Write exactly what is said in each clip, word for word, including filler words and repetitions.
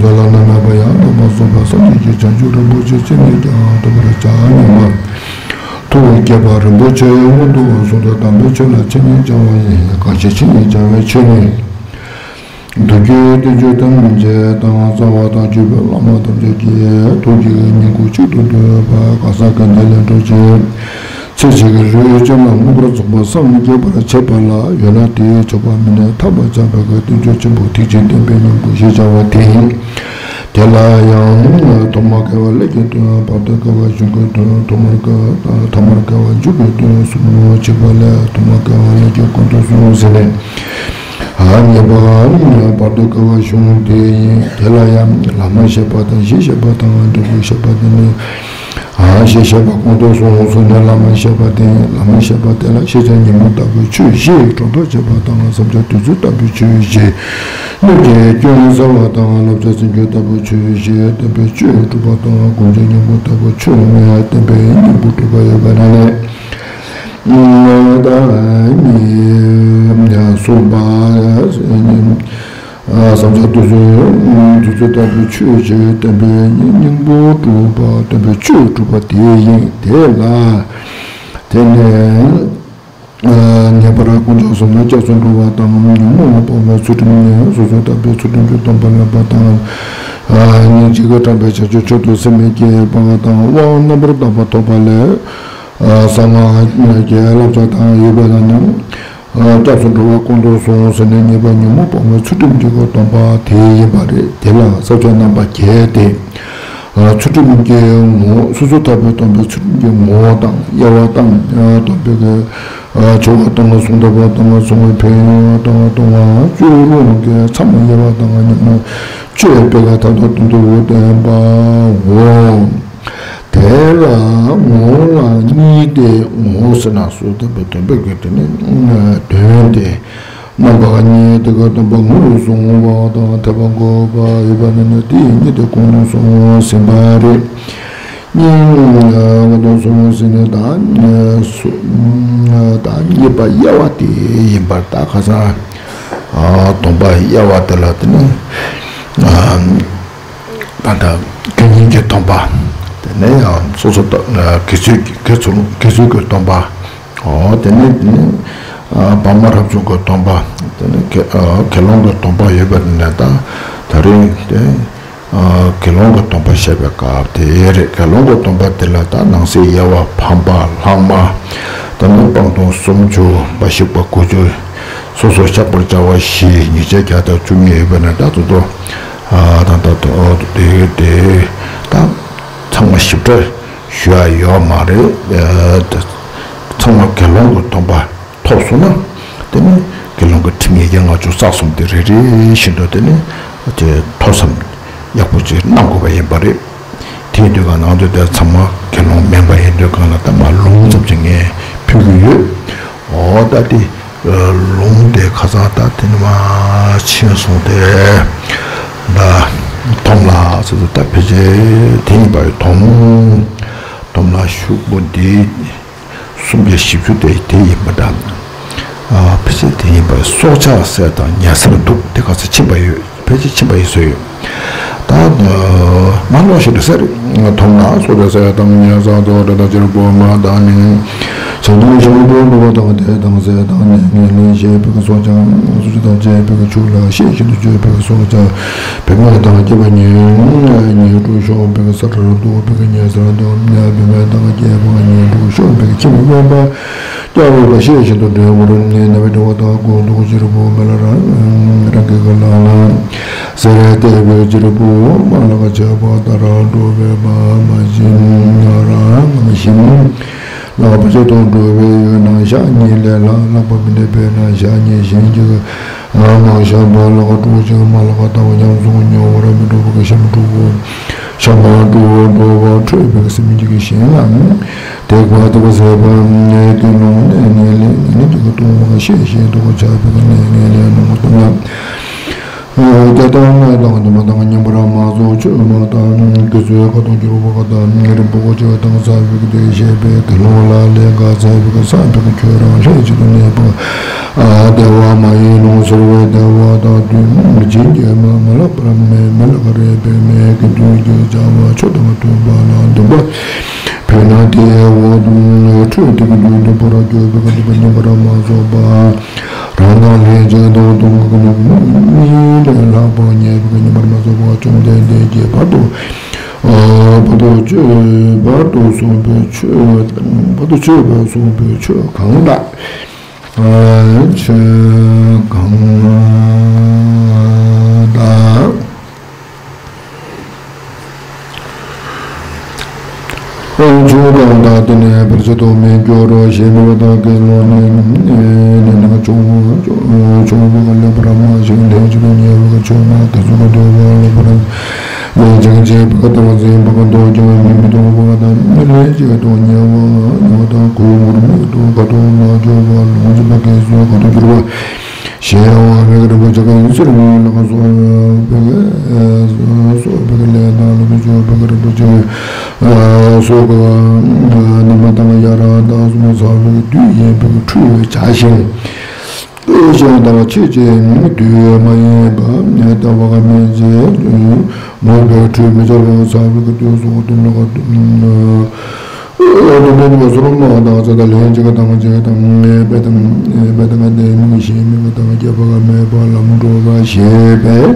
བླ་ན་མེད་པ་ཡང་དག་པར་རྫོགས་པའི་སངས་རྒྱས་ཀྱི་བྱང་ཆུབ་རིན་པོ་ཆེ་ཅི་ནས་ཀྱང་ཐོབ་པར་བྱ་སྙམ་པ། ཐུགས་བསྐྱེད་པ་རིན་པོ་ཆེ་མངོན་མཐོ་བར་གསུངས་ཏེ། དམ་པའི་ཆོས་ལ་འཆད་ཉན་བྱ་བ་ཡིན། གང་ཞིག་འཆད་ཉན་བྱ་བའི་ཆོས་ནི། མདོ་རྒྱུད་བསྟན་བཅོས་ཐམས་ཅད་དང་། རྩ་བ་དང་བརྒྱུད་པའི་བླ་མ་ཐམས་ཅད་ཀྱི་ཐུགས་ཀྱི་སྙིང་པོ་གཅིག་ཏུ་འདུས་པ། གང་ཟག་གི་འདི་ལས་འགྲོ་ཅིང་། ཚེ་གཅིག་གི་རིང་སྤྱན་ལ་མངོན་པར་རྫོགས་པར་སངས་རྒྱས་པར་བྱེད་པ་ལ། ཡོད་ན་དེས་ཆོག་པ་མིན་ནས་ཐར་པར་བྱ་བའི་བསྟན་བཅོས་ཆེན་པོ་ཐེག་ཆེན་བསྟན་པའི་སྙིང་པོ་ཞེས་བྱ་བ་དེ་ཡིན། དེ་ལ་ཡང་ཐོག་མར་དགེ་བ་ཀླད་ཀྱི་དོན། བར་དུ་དགེ་བ་གཞུང་གི་དོན། ཐོག་མར་དགེ་ཐ་མར་དགེ་བ་མཇུག་གི་དོན་གསུམ་མོ། བྱས་པ་ལས་ཐོག་མར་དགེ་བ་ཀླད་ཀྱི་སྐོར་དུ་གསུངས་ཟིན་ནས། ཨ་གཉིས་པ་བར་དུ་དགེ་བ་གཞུང་དེ་ཡིན། དེ་ལ་ཡང་བླ་མ་བཤད་པ་དང་གཞི་བཤད་པ་དང་འབྲས་བུ་བཤད་པ་དེ་ནི། ཨ་གཞི་བཤད་པ་གོང་དུ་སོང་ཚུལ་ནི་བླ་མ་བཤད་པ་དེ་ཡིན། བླ་མ་བཤད་པ་དེ་ལ་ཤེས་བྱ་ཉོན་མོངས་ལྟ་བུའི་ཆོས་བཞི། གྲོགས་མཐོང་བྱེད་པ་དང་། བསམ་བྱ་དུས་ཚོད་ལྟ་བུའི་ཆོས་བཞི། སྣོད་ཀྱི་སྐྱོན་བསལ་བ་དང་། བསླབ་བྱ་ཟིན་སྐྱོན་ལྟ་བུའི་ཆོས་བཞི། བསྟན་པའི་བཅུ་སྒྲུབ་པ་དང་། སྒོམ་བྱེད་སྙིང་པོ་ལྟ་བུའི་ཆོས་ལྔ། བསྟན་པའི་སྙིང་པོ་སྒྲུབ་པ་ཡོད་པ་ན་ནི། ད་ནི་གསུམ་པ། བསམ་བྱ་དུས་ཚོད་དུས་ཚོད་ལྟ་བུའི་ཆོས་བཞི། བསྟན་པའི་སྙིང་པོ་སྒྲུབ་པ། བསྟན་པའི་བཅུ་སྒྲུབ་པ་དེ་ཡིན། དེ་ལ་དེ་ནས། ངེས་པར་དཀོན་མཆོག་གསུམ་ལ་སྐྱབས་སུ་འགྲོ་བ་དང་། ཉོན་མོངས་སྤོང་བའི་ཚུལ་ཁྲིམས་ནི། སོ་སོར་ཐར་པའི་ཚུལ་ཁྲིམས་ཀྱི་སྡོམ་པ་ལེན་པ་དང་། སྙིང་རྗེ་གིས་དྲངས་པའི་བྱང་ཆུབ་མཆོག་ཏུ་སེམས་བསྐྱེད་པ་དང་། དབང་རྣམ་པར་དག་པ་ཐོབ་པ་ལས། གསང་སྔགས་ཀྱི་བསླབ་བྱ་དང་ཡོད་པ་ལ་ནི། སྐྱབས་སུ་འགྲོ་བ་ཀུན་ཏུ་སོང་ཟེར་ནས་ངེས་པར་ཉོན་མོངས་སྤོང་བའི་ཚུལ་ཁྲིམས་ཀྱི་སྡོམ་པ་དེ་ཡིན་པ་རེད། དེ་ལ་ས་བཅད་རྣམ་པ་བརྒྱད་དེ། ཚུལ་ཁྲིམས་ཀྱི་ངོ་བོ། སོ་སོར་ཐར་པའི་སྡོམ་པའི་ཚུལ་ཁྲིམས་ཀྱི་ངོ་བོ་དང་དབྱེ་བ་དང་། སྡོམ་པའི་ཆོ་ག་དང་གསུང་ཐོས་པ་དང་གསུང་བའི་ཕན་ཡོན་དང་གཏོང་བ་བཅུ་རུང་གི་མཚམས་དབྱེ་བ་དང་། ཉོན་མོངས་སྤྱོད་པའི་མཐའ་དང་དོན་དུ་བསྟན་པའོ། དེ་ལ་ངོ་བོ་ལ་གཉིས་ཏེ། ངོ་བོ་ཟེར་ན་སོ་སོར་ཐར་པའི་སྡོམ་པའི་གི་དེ་ནི་དོན་ཏེ། རྣམ་པ་གཉིས་དེ་ག་སྡོམ་པ་ངོ་བོ་བཟུང་བ་དང་ཐེག་པ་འགོག་པ་ཡོད་པ་ནི་ནི་དེ་ཡི་གཉིས་ཏེ་གོང་དུ་སོང་ཟིན་པ་རེད། གཉིས་གོང་དུ་སོང་ཟིན་ནི་ད་གཉིས་པ་དབྱེ་བ་དེ་ཡིན་པར། ད་ཁ་སང་སྡོམ་པ་དབྱེ་བ་དེ་ལ་དེ་ནི། ད་ལྟ་དགེ་བསྙེན་གྱི་སྡོམ་པ། དེ་ནས་ཡང་སོ་སོ་ལྟ་དགེ་ཚུལ་དགེ་ཚུལ་དགེ་ཚུལ་གྱི་སྡོམ་པ། འོ་དེ་ནས་དེ་ནས་བར་མ་རབ་བྱུང་གི་སྡོམ་པ། དེ་ནས་དགེ་དགེ་སློང་གི་སྡོམ་པ་ཡོད་པ་དེ་ནས་ད་ད་རེས་དེ་དགེ་སློང་གི་སྡོམ་པ་བཤད་པའི་སྐབས་དེ་རེད། དགེ་སློང་གི་སྡོམ་པ་དེ་ལ་ད་ནང་གསེས་དབྱེ་བ་ཕམ་པ་ལྷག་མ། དེ་ནས་སྤང་ལྟུང་སུམ་ཅུ། འབའ་ཞིག་པ་དགུ་བཅུ། སོ་སོར་བཤགས་པར་བྱ་བ་བཞི། ཉེས་བྱས་བརྒྱ་དང་བཅུ་གཉིས་ཡོད་པ་ན་ད་དེ་ཚོ། ད་ད་དེ་དེ་ད་ཚང་མ་ཞིབ་ཕྲ་ཞུ་ཡ་ཡོད་མ་རེད། ཚང་མ་དགེ་སློང་གི་སྡོམ་པ་ཐོབ་སོང་ན། དེ་ནི་དགེ་སློང་གི་ཁྲིམས་ཡིག་ལྔ་བཅུ་རྩ་གསུམ་དེ་རེ་རེ་བཞིན་དུ་དེ་ནི་དེ་ཐོས་བསམ་ཡག་པོ་ཅིག་གནང་དགོས་པ་ཡིན་པ་རེད། དེ་ཡིན་དུས་ག་ནང་དུ་དེ་ཚང་མ་དགེ་སློང་མིན་པ་ཡིན་དུས་ག་ལ་ད་མ་ལུང་ཙམ་ཅིག་ངས་ཕུལ་གྱི་ཡོད། འོ་ད་དེ། ལུང་དེ་ཁ་སང་ད་དེ་ནི་མ་ཕྱིན་སོང་སྟེ། ད་སྡོམ་ལ་ཟེར་དུས་ད་ཕལ་ཆེར་དེ་ཡིན་པ་ཡོད། སྡོམ། སྡོམ་ལ་ཤོག་བུ་འདི་སུམ་བརྒྱ་བཞི་བཅུ་དེ་དེ་ཡིན་པ་འདྲ། ཕལ་ཆེར་དེ་ཡིན་པ་ཡོད། སྲོག་ཆགས་ཟས་དང་ཉལ་སར་འདུག་དེ་ག་ཚོད་ཕྱིན་པ་ཡོད། ཕལ་ཆེར་ཕྱིན་པ་ཡིན་བཟོས་ཡོད། ད་མ་ལོག་ཞིག་འདྲ་ས་རེད། ཐོབ་ན་སོ་དེ་ཟས་དང་ཉལ་ས་དོ་དེ་དང་ཕྱིར་པོ་མ་དང་ནི། བྱང་ཆུབ་ཤིང་དུ་འགྲོ་བ་དང་དེ་དང་ཟས་དང་ནི་ངན་ལེན་བྱེད་པའི་སྲོག་ཆགས་སུ་ཇི་ལྟར་བྱེད་པའི་ཆོས་ལ་ཤེས་བཞིན་དུ་སྤྱོད་པའི་སྲོག་ཆགས་བུད་མེད་དང་སྐྱེས་པ་ཉེ་ཉེ་གྲོགས་ཤོར་བའི་ས་ཁྲར་གཏོགས་པའི་ཉལ་སར་འདུག་བུད་མེད་དང་སྐྱེས་པ་ཉེ་གྲོགས་ཤོར་བའི་ཁྱིམ་དབེན་པ། སྐྱབས་འོས་པ་ཤེས་བཞིན་དུ་འབྲས་བུར་གནས་ན་བའི་དྲི་བ་དག་གོ་འདུག་ཕྱིར་པོ་མི་ལ་རང་རང་གི་ག་ལ་ལ་ཟེར་བལྟས་པའི་ཕྱིར་པོ་མ་ལ་ཁ་ཆད་པ་ལྟར་འགྲོ་བའི་མ་མ་བཞིན་ང་རང་ངམ་ཤིང་ལག་པ་ཆེ་དང་འགྲོ་བའི་ཡུལ་ན་ཞག་གཉིས་ལས་ལྷག་ལྷག་པ་མི་འདོད་པས་ན་ཞག་གཉིས་གཞན་གྱི་ང་མ་ཞག་པ་ལ་ཁ་དྲུག་ཅིག་མ་ལ་ཁ་ལྟ་བ་ཉམས་སུ་མྱོང་བར་མི་འགྲོ་བ་གི་ཤམ་དྲུག་པོ། ཤམ་དྲུག་འགྲོ་བ་འཕྲོད་པའི་སེམས་ཀྱི་ཞེན་ལ། དེ་བར་དུ་ཟད་པ་ནས་དེ་ལོང་ནས་ངན་ལེན་ངན་ལེན་གྱི་ལྟུང་བ་ཤེས་བཞིན་དུ་བྱ་བའི་ནས་ངན་ལེན་ལོང་ལྟུང་ལ། ཨ་དེ་ལྟར་སྔགས་དང་སྡོམ་པ་དང་ཉན་པར་མ་བྱུང་ཆོས་མ་དང་དགེ་ཚུལ་ཁ་དོག་འགྱུར་བ་དང་རིང་པོ་གོ་ཆ་དང་ཟབ་པའི་གདེང་ཤེས་པའི་དགེ་སློང་ལ་ལས་ཀ་ཟབ་པའི་བསམ་པའི་ཁྱོད་རང་ལྷན་ཅིག་ཏུ་གནས་པ། ཨ་བདེ་བ་མ་ཡིན་ལོངས་སྤྱོད་པའི་བདེ་བ་དང་དུས་མིན་བྱིན་གྱིས་མ་མ་བརླག་པར་མེད་མི་ལ་ག་རེ་པའི་མེད་ཀྱི་དུས་ཀྱི་བྱ་བ་ཆོས་དང་མཐུན་པ་ལ་འདུན་པ། ཕན་ན་དེའི་འོག་ཏུ་ཁྲོས་དེ་གི་མདུན་དུ་བོར་གྱུར་པའི་གི་འདུན་པ་ཉམས་པར་མ་བཟོད་པ། རང་དང་ལྷན་ཅིག་ཏུ་སྟོང་གི་ནུབ་ནི་ལས་ལྷག་པར་ཉེས་པའི་ཉམས་པར་མ་བཟོད་པ། བཅོམ་ལྡན་འདས་ཀྱིས་བར་དུ་བར་དུ་གཅོད་བར་དུ་གསུངས་པའི་ཆོས། བར་དུ་གཅོད་པར་གསུངས་པའི་ཆོས་གང་དག་ཆོས་གང་དག་ཆོས་གང་དག་དེ་ནི་བར་ཆད་དུ་མི་འགྱུར་རོ་ཞེས་མོས་པ་དང་དགེ་སློང་ནི་ནི་ཆུང་ཆུང་བ་ལེགས་པར་སྨྲ་ཞིང་ལྷན་ཅིག་ཏུ་ཉལ་བའི་ཆོས་མ་དེ་ཚོ་ག་དུ་བ་ལེགས་པར་ལྷན་ཅིག་བྱེད་པ་དང་འཛིན་པ་དང་འདོད་ཀྱང་མི་མི་མཐོང་བ་དང་ལྷན་ཅིག་ཏུ་ཉལ་བ་ཉལ་བ་དང་གུས་མོར་མིག་ཏུ་ཁ་དོག་ལ་སྦྱོར་བ་ལོངས་སྤྱོད་པ་དགེ་ཚུལ་ཁ་དོག་འགྱུར་བ། ཞེས་ཡང་དབང་མེད་ཀྱི་རིན་པོ་ཆེ་གང་ཡིན་ཟེར་མོས་ལ་སོགས་པའི་སོགས་པའི་ལས་དང་ལ་སོགས་པའི་རིན་པོ་ཆེ་སོགས་པའི་རྣམ་པ་དང་ཡ་རབས་དང་གསུམ་ཚང་བའི་དུས་ཡིན་པའི་ཁྲུས་བྱ་ཞིང་། ཞིང་དང་ཕྱིས་ཀྱི་དུས་མ་ཡིན་པ་ལྟ་བ་མིན་ཅེས་མོས་པས་ཁྲུས་མི་བྱ་བར་ཚང་བའི་དུས་སུ་དུམ་ལ་དུམ་ལ། སྡོམ་པའི་ཉམས་སུ་རུང་བ་དང་ཚེ་དང་ལྷན་ཅིག་དང་བཅས་དང་ངེས་པའི་དང་ངེས་པའི་དང་ལྡན་མིན་ཞེན་མིན་དང་རྒྱས་པ་མེད་པ་ལམ་འགྲོ་བ་ཞེས་པས་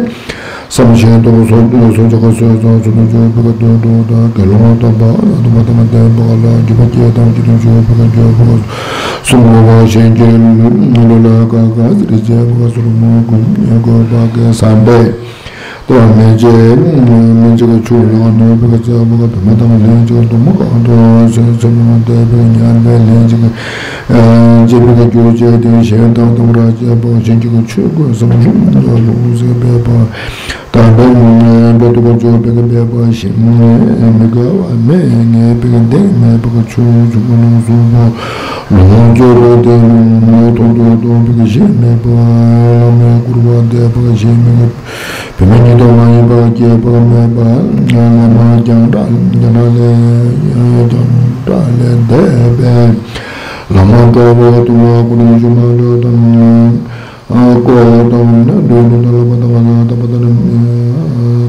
བསམ་བཞིན་དུ་སོ་སོ་སོ་ཆ་ག་སོས་ཙང་སོ་ནུ་འཇོག་པའི་དོན་དུ་དང་དགེ་སློང་དམ་པ་སྡོམ་པ་དང་ལྡན་པ་ལ་འཇུག་པ་སྐྱེ་དང་སྐྱེ་དུ་འཇུག་པའི་འཇུག་པ་གསུང་བ་ཞེན་གྱི་ལུས་ལ་དཀའ་དཀའ་ཟེར་བྱས་པ་སོར་མོ་ཀུན་དགོས་པ་གི་བསམ་པས། ལྟོ་མེད་ཅེས་མི་འཇིགས་ཆུ་ལ་གནོད་པའི་རྩ་བ་དུ་མ་དང་ལྷན་ཅིག་དུ་མ་གང་དུ་སེམས་སེམས་མ་དད་པའི་ཉམས་པའི་ལྷན་ཅིག་བྱེད་པའི་རྒྱུ་བཅས་ཏེ་གཞན་དང་དང་ར་བཅས་པ་གཞན་གྱི་ཆོས་ཀུན་བསམ་བློ་ལུང་ཟིན་པའི་པ་དམ་པའི་འབྲས་རྟོགས་འཇོག་པའི་པ་ཞིག་མི་དགའ་བ་མེད་ངེས་པའི་གདེང་མེད་པ་ཆོས་ཆོས་ཀུན་ལུང་གསུངས་པ་ལུང་སྦྱོར་པ་དེ་མཐོང་དུ་གཏོང་པའི་གཞན་མེད་པ་བླ་མའི་སྐུར་བ་འདེབས་པ་གཞན་མེད། བུད་མེད་ཉིད་དུ་མ་ཡིན་པ་སྐྱེས་པ་མེད་པ། བླ་མ་རྒྱང་གྲགས་རྒྱང་གྲགས་ལས་རྒྱང་གྲགས་ལས་འདས་པའི་བླ་མ་གྲོགས་པོ་དུ་བ་ཀུན་ཞུ་མ་ལོ་དང་། ཀོ་དང་འདོད་འདོད་དང་བསླབ་པ་དང་བ་དང་བ་དང་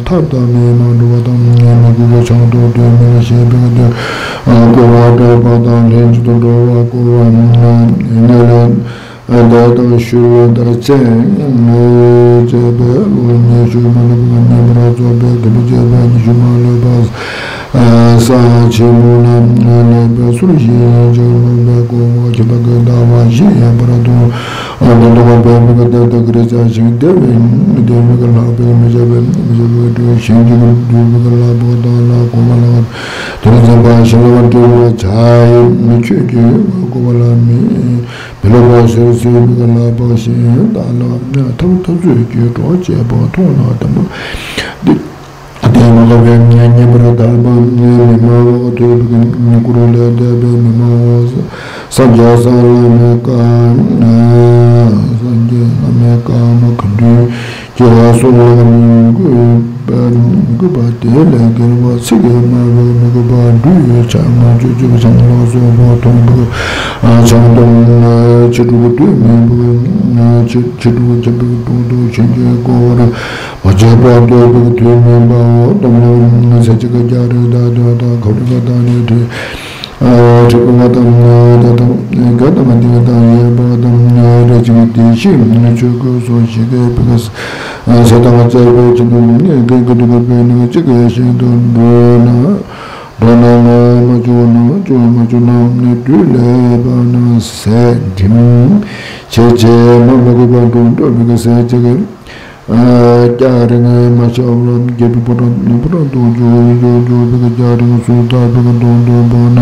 ཐབས་དང་མི་མ་འགྲོ་བ་དང་མི་དགོས་པའི་ཆང་དུ་དོན་མི་ལ་ཞེན་པའི་དོན། ཀོ་བ་སྤྲོས་པ་དང་ལྷན་ཅིག་ཏུ་འགྲོ་བ་ཀོ་བ་ཉེ་ལ། བདག་དང་ཤུལ་བུ་དང་བཅས་བཅས་པའི་བློ་ཉེ་ཤོས་མ་ལུས་པ་ཉན་པར་རྫོགས་པའི་དགེ་འདུན་བཅས་པ་ཉི་ཤུ་མ་ལུས་པ། ས་ཆེན་མོ་ལ་སླེབས་པའི་ཚུལ་བཞིན་ཅིག་ལོངས་པའི་སྐོར་བ་ཁྱིམ་པ་གི་ཟླ་བ་བཞི་ཡན་པར་དུ་དོན་དུ་བ་འབད་པའི་གི་དེ་དག་གི་རེ་བྱ་ཞིང་བདེ་བའི་བདེ་བའི་གི་ལྷག་པའི་མི་བྱ་བའི་མི་བྱ་བའི་གི་གྲོས་ཞིང་གི་འདུས་པའི་གི་ལྷག་པ་དང་ལ་གོ་མ་ལ་དོན་འཛིན་པ་ཞིང་ལ་བ་འདྲི་བ་བྱ་ཡི་མི་ཆོས་ཀྱི་གོ་བ་ལ་མི། མི་སློབ་པ་ཟེར་ཟེར་མི་ག་ལ་པ་ཞིག་བདག་ལ་ཐབས་ཐབས་ཚུལ་གྱི་གྲོགས་བྱེད་པ་མཐོང་ན་དམ་པ། དེ་མ་ལ་བའི་ཉེ་ཉེ་བར་དག་པ་མི་སྨྲ་བ་ཐོས་པའི་སྐུ་རུ་ལས་འདས་པའི་མི་སྨྲ་བ། སངས་རྒྱས་ས་བླ་མེད་ཀ་སངས་རྒྱས་བླ་མེད་ཀ་མ་ག་འདུས། སྐྱེ་བ་སོགས་ལ་མི་གུས་པ་མི་གུས་པ་དེ་ལས་བརྒལ་བ་ཚིག་གིས་སྨྲ་བའི་མི་གུས་པ་སྦྲུལ་ཆགས་ང་བཅུ་བཅུ་ཆང་ལ་སོགས་པ་མཐོང་བའི་ཆང་འཐུང་ཕྱི་དྲོ་དུས་མིན་པའི་ཕྱི་དྲོ་ཁྱིམ་པའི་དྲུང་དུ་ཆོས་ཀྱི་སྐོར་བར་བ་བྱེད་པ་འདོད་པའི་དུས་མིན་པའོ། སྡོམ་ལ་ཚེ་གཅིག་གི་རྒྱ་རིགས་དང་དོན་དང་ཁབ་རིགས་དང་ནི་དྲི། ཁྲི་ཀུན་དང་དང་དགའ་དང་དེ་དང་ཡོད་པ་དང་རེ་ཅིག་དེ་བཞིན་ཆོས་སྐུ་སོགས་ཞིག་གི་ཕུགས་ས་དང་བཅས་པའི་ཆེད་དུ་ངས་གི་གི་དུ་གི་ནི་གཅིག་གི་བཞིན་དུ་འགྲོ་ན་འགྲོ་ན་ང་མ་བྱུང་ན་བྱུང་མ་བྱུང་ན་ནི་དུས་ལས་པ་ན་ཟས་འགྲིམ་བྱེད་བྱེད་མ་མ་གི་བར་དུ་འགྲོ་བའི་གི་ཟས་ཅིག་གི་སྐྱ་རེངས་མ་ཆགས་པར་རྒྱལ་པོའི་ཕོ་བྲང་ཕོ་བྲང་དུ་འཇུག་འཇུག་འཇུག་པའི་སྐྱ་རེངས་སུ་བཏགས་པའི་གདོང་དུ་འབོད་ན།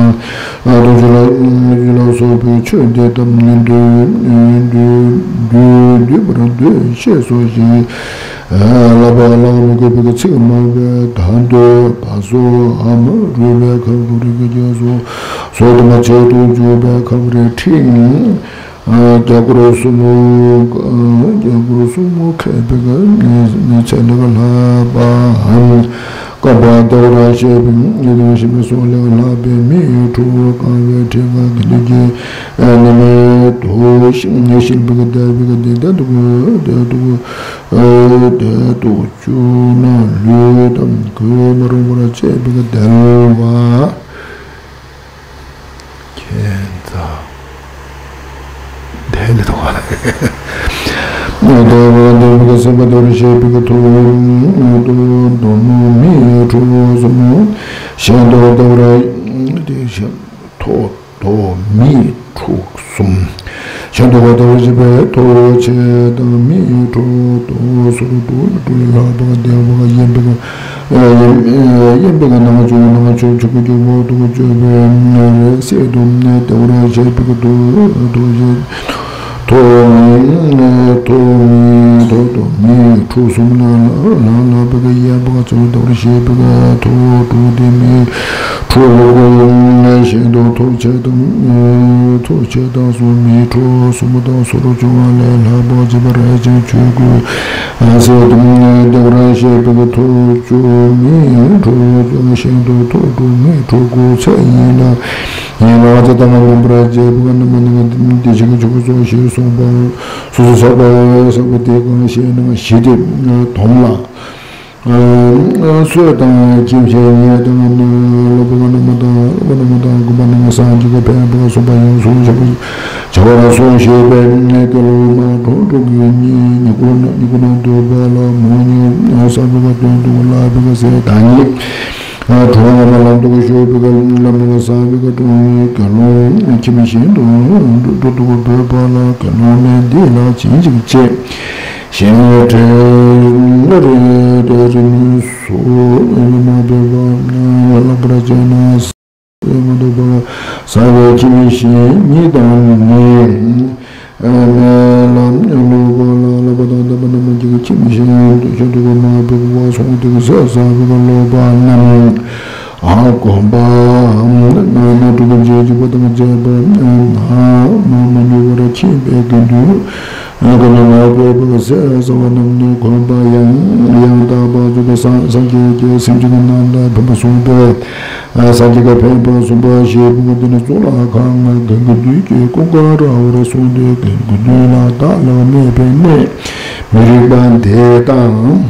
ཨ་དུ་ཞུ་ལ་ཞུ་ལ་སོགས་པའི་ཆོས་དེ་དག་འདུས་འདུས་འདུས་འདུས་པར་འདོད་ཤེས་སོ་ཞེས་བསླབ་པ་བླ་མ་མི་དགོས་པའི་ཚིག་སྨྲ་བའི་ད་འདོད་པ་སོགས་ཨ་མ་རུས་པའི་ཁབ་ཁབ་རིགས་ཀྱི་སོགས་སོགས་དུ་མ་བྱེད་དུ་འཇུག་པའི་ཁབ་རེ་ཁྲིད། རྒྱ་སྒོར་སུམ་མོ། རྒྱ་སྒོར་སུམ་མོ་ཁེབས་པའི་ཚད་ལས་ལྷག་པའམ། བསྐལ་པ་ཟླ་བར་བཤད་པའི་ཉི་དང་ཞི་མི་སོགས་ལས་ལྷག་པའི་མིའི་ཁྲོ་བོ་བསྐང་བའི་ཕྲེང་བ་གི་ལུས་ཀྱི་ནི་མེད་དུ་ཤིང་ཤིང་བུ་གི་དལ་བུ་གི་དེ་དལ་དུ་དལ་དུ་དལ་དུ་བཅུག་ན་ལུས་དང་གོས་མ་རུངས་པར་བཅས་པའི་དལ་བ། ཁྱེད་ཚ། དེ་ལས་དང་བ་ལ། དེ་བ་དེ་བ་གི་སེམས་པ་དོར་ཞེས་པའི་གི་ཐོག་ཏུ་དོ་མོ་མི་ཁྲོ་བོ་གསུམ་མོ་གཞན་དུ་དེ་བ་དེ་བཞིན་ཐོག་དོ་མི་ཁྲོ་གསུམ། གཞན་དུ་དེ་བ་བཞི་པའི་ཐོག་ཆེ་དང་མི་ཁྲོ་དོ་སོར་དོ་ལ་ཁྲོ་ལ་ལྷག་པ་གི་དེ་བ་གི་ཡན་པའི་གི་དབེན་པའི་གི་ནང་ཆོས་ནང་ཆོས་ཆོས་ཀྱི་རྒྱུ་བོ་དུ་ཆོས་པའི་རེ་སེ་དུ་ནས་དེ་བར་བཤད་པའི་གི་དུ་དུ་བཤད་ཐོག་མི་ཐོག་མི་ཐོག་ཏུ་མི་ཁྲོ་གསུམ་ལ་ལ་ལ་པའི་གི་ཡན་པ་གི་ཚུལ་དེ་བར་བཤད་པའི་གི་ཐོག་དུ་དེ་མི་ཁྲོ་གོ་ཞེས་དུ་ཐོག་ཆེ་དང་ཐོག་ཆེ་དང་གསུམ་མི་ཁྲོ་གསུམ་དང་སོར་བཅུ་པ་ལས་ལྷག་པ་བྱེད་པ་རེ་ཅན་ཆོས་ཀྱི། ཟེར་དུ་བདེ་བར་གཤེགས་པའི་ཐོག་བཅུ་མི་ཁྲོ་བཅུ་ཤིན་ཏུ་ཐོག་དྲུག་མི་ཁྲོ་དགུ་ཚེ་ཡིན་ལ། ཡིན་ལ་ཇི་ལྟར་རྣམ་པར་འབྱེད་པའི་རྣམ་པ་རྣམ་པ་བདེ་ཆེན་གྱི་ཆོས་སོགས་ཞེས་གསུངས་པ། སོ་སོ་ཟག་པ་ཟག་པ་དེ་གང་ཞེ་ན་བཞི་སྟེ་སྡོམ་ལ། གསོད་དང་ཁྱིམ་ཞེས་ཉེ་དང་ནི་སློབ་དཔོན་རྣམ་པ་དང་སློབ་དཔོན་རྣམ་པ་དང་དགོན་པ་རྣམ་པ་སངས་རྒྱས་ཀྱི་ཕན་པ་གསུངས་པ་ཡིན་གསུངས་བྱ་བ་བྱ་བ་ལ་སོགས་ཞེས་པའི་དགེ་སློང་མ་གྲངས་དྲུག་གི་ཉེ་ཉེ་སྐུ་ཉེ་སྐུ་ན་འདོད་པ་ལ་མོ་ཉེ་བསམ་པའི་དོན་དུ་བསླབ་པའི་ཟས་བདག་ཉིད་གྲོང་ལ་ལམ་དུ་ཞུགས་པའི་ལམ་ལ་བསམ་པའི་གྲོང་དགེ་སློང་ཁྱིམ་བཞིན་དུ་འགྲོ་འགྲོ་འདུག་འབོད་པ་ལ་དགེ་སློང་མས་འདི་ལ་བྱིན་ཅིག་ཅེས། གཞན་ཡང་བྲལ་བ་རེ་དེ་རིམ་སོགས་ལ་མ་འབད་པ་བསླབ་པར་བྱས་ན་སེམས་མ་འདོད་པ་ཟ་བའི་ཁྱིམ་བཞིན་ཉིད་དང་ནི། མེ་ལ་སློབ་པ་ལ་བསླབ་པ་དང་བསྟན་པ་རྣམས་ཀྱི་ཁྱིམ་བཞིན་དུ་ཤིན་ཏུ་མ་འབད་པ་སོང་སྟེ་ཟས་ཟ་བའི་སློབ་པ་རྣམས། ཨ་གོམས་པ། ན་ན་དྲུག་པ་རྗེས་འཇུག་པ་དང་བཅས་པ་ན་མ་མ་མྱོང་བར་ཁྱིམ་པའི་དགེ་འདུན་ཀུན་ནས་ང་རྒྱལ་པའི་ཟས་ཟ་བ་རྣམས་ནི་གོམས་པ་ཡང་ཡང་དག་པ་རྫོགས་པའི་སངས་སངས་རྒྱས་ཀྱི་སེམས་ཅན་རྣམས་ལ་ཕན་པ་གསུངས་པས། སངས་རྒྱས་ཀྱི་ཕན་པ་གསུངས་པ་ཞེས་པོ་འདི་ནི་གཙུག་ལག་ཁང་དགེ་འདུན་གྱི་ཀུན་དགའ་ར་བར་གསུངས་ཏེ་དགེ་འདུན་ལ་བདག་ལ་གནས་པའི་གནས་མི་རིགས་པ་འདི་དང་།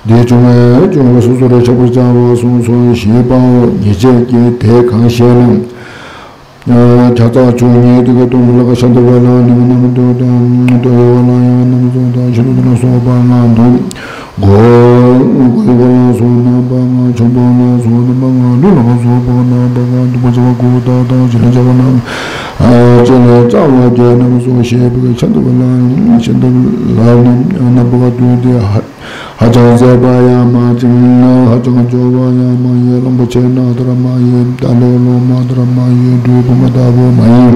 དེ་བྱུང་བས་བྱུང་བ་སོ་སོར་ཁྱབ་པར་བྱ་བ་གསུངས་སོ་ཞེས་པའོ། ཉེས་བྱས་ཀྱི་དེ་གང་ཞེ་ན། ཁྱབ་བྱ་བཅུ་གཉིས་དེ་གི་སྟོང་ལ་ཤ་འདུ་བ་ལ་ནི་རྣམ་འདུ་དང་ལྟོ་ཡོད་པ་ལ་ཡང་རྣམ་གསུམ་དང་ཤིན་ཏུ་ལ་སོགས་པ་ལྔ་འདུ། མགོ་མགོ་ཡོད་པ་ལ་སོགས་རྣམ་པ་ལྔ། ཆོམ་པ་ལ་སོགས་རྣམ་པ་ལྔ། ལུས་ལ་སོགས་པ་རྣམ་པ་ལྔ། འདུ་བ་བྱ་བ་དགུ་དག་དང་ཅི་ལ་བྱ་བ་རྣམས་ཅི་ལ་བྱ་བ་བརྒྱད་རྣམས་སོ་ཞེས་པའི་ཤ་འདུ་བ་ལ་ཤ་འདུ་ལ་རྣམ་པ་བདུན་ཏེ། ཧ་ཧ་ཅང་མཛེས་པ་ཡང་མ་ཡིན། ཧ་ཅང་སྐྱོ་བ་ཡང་མ་ཡིན། གླང་པོ་ཆེ་ནགས་ལྟར་མ་ཡིན། རྟ་ལོ་ལོ་མ་ལྟར་མ་ཡིན། སྦྲུལ་བུ་མོ་ལྟ་བུ་མ་ཡིན།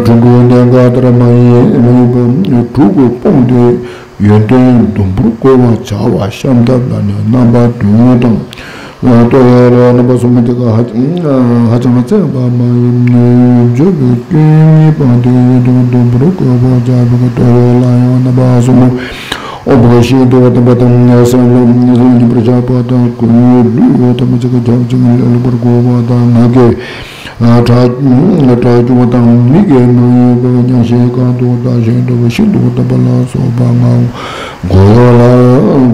གྲུ་གུ་གདེངས་ཀ་ལྟར་མ་ཡིན། མ་ཡིན་པ་གྲུ་གུ་སྤུངས་ཏེ་ཡོན་ཏན་དུམ་བུར་བཀོད་པར་བྱ་བ་ཤམ་ཐབས་ལ་ནི་རྣམ་པ་བདུན་དང་། ལྟོ་ཡོད་ལ་རྣམ་པ་གསུམ་པོ་དེ་ག་ཧ་ཧ་ཅང་བཙན་པ་མ་ཡིན། བརྗོད་པའི་སྐྱོན་གཉིས་སྤངས་ཏེ་ཡོན་ཏན་དུམ་བུར་བཀོད་པར་བྱ་བའི་ལྟོ་ཡོད་ལ་ཡང་རྣམ་པ་གསུམ་པོ། ཨོ་བོ་ཤིན་ཏུ་བ་དམ་པ་དང་སེམས་ལ་སྙིང་པར་བཞག་པ་དང་ཀུན་ལུས་ཐམས་ཅད་ཀྱི་ཁྱབ་ཅིང་ལེགས་པར་གོ་བ་དང་ངག་གི་གྲགས་གྲགས་སྐྱོང་བ་དང་མིག་གི་མ་ཡིན་པའི་མཉམ་ཞིང་གང་དུ་བདག་ཤིན་ཏུ་བ་ཤིན་ཏུ་བ་དམ་པ་ལ་སོགས་པ་ལྔ། གོས་གཡོགས་ལ་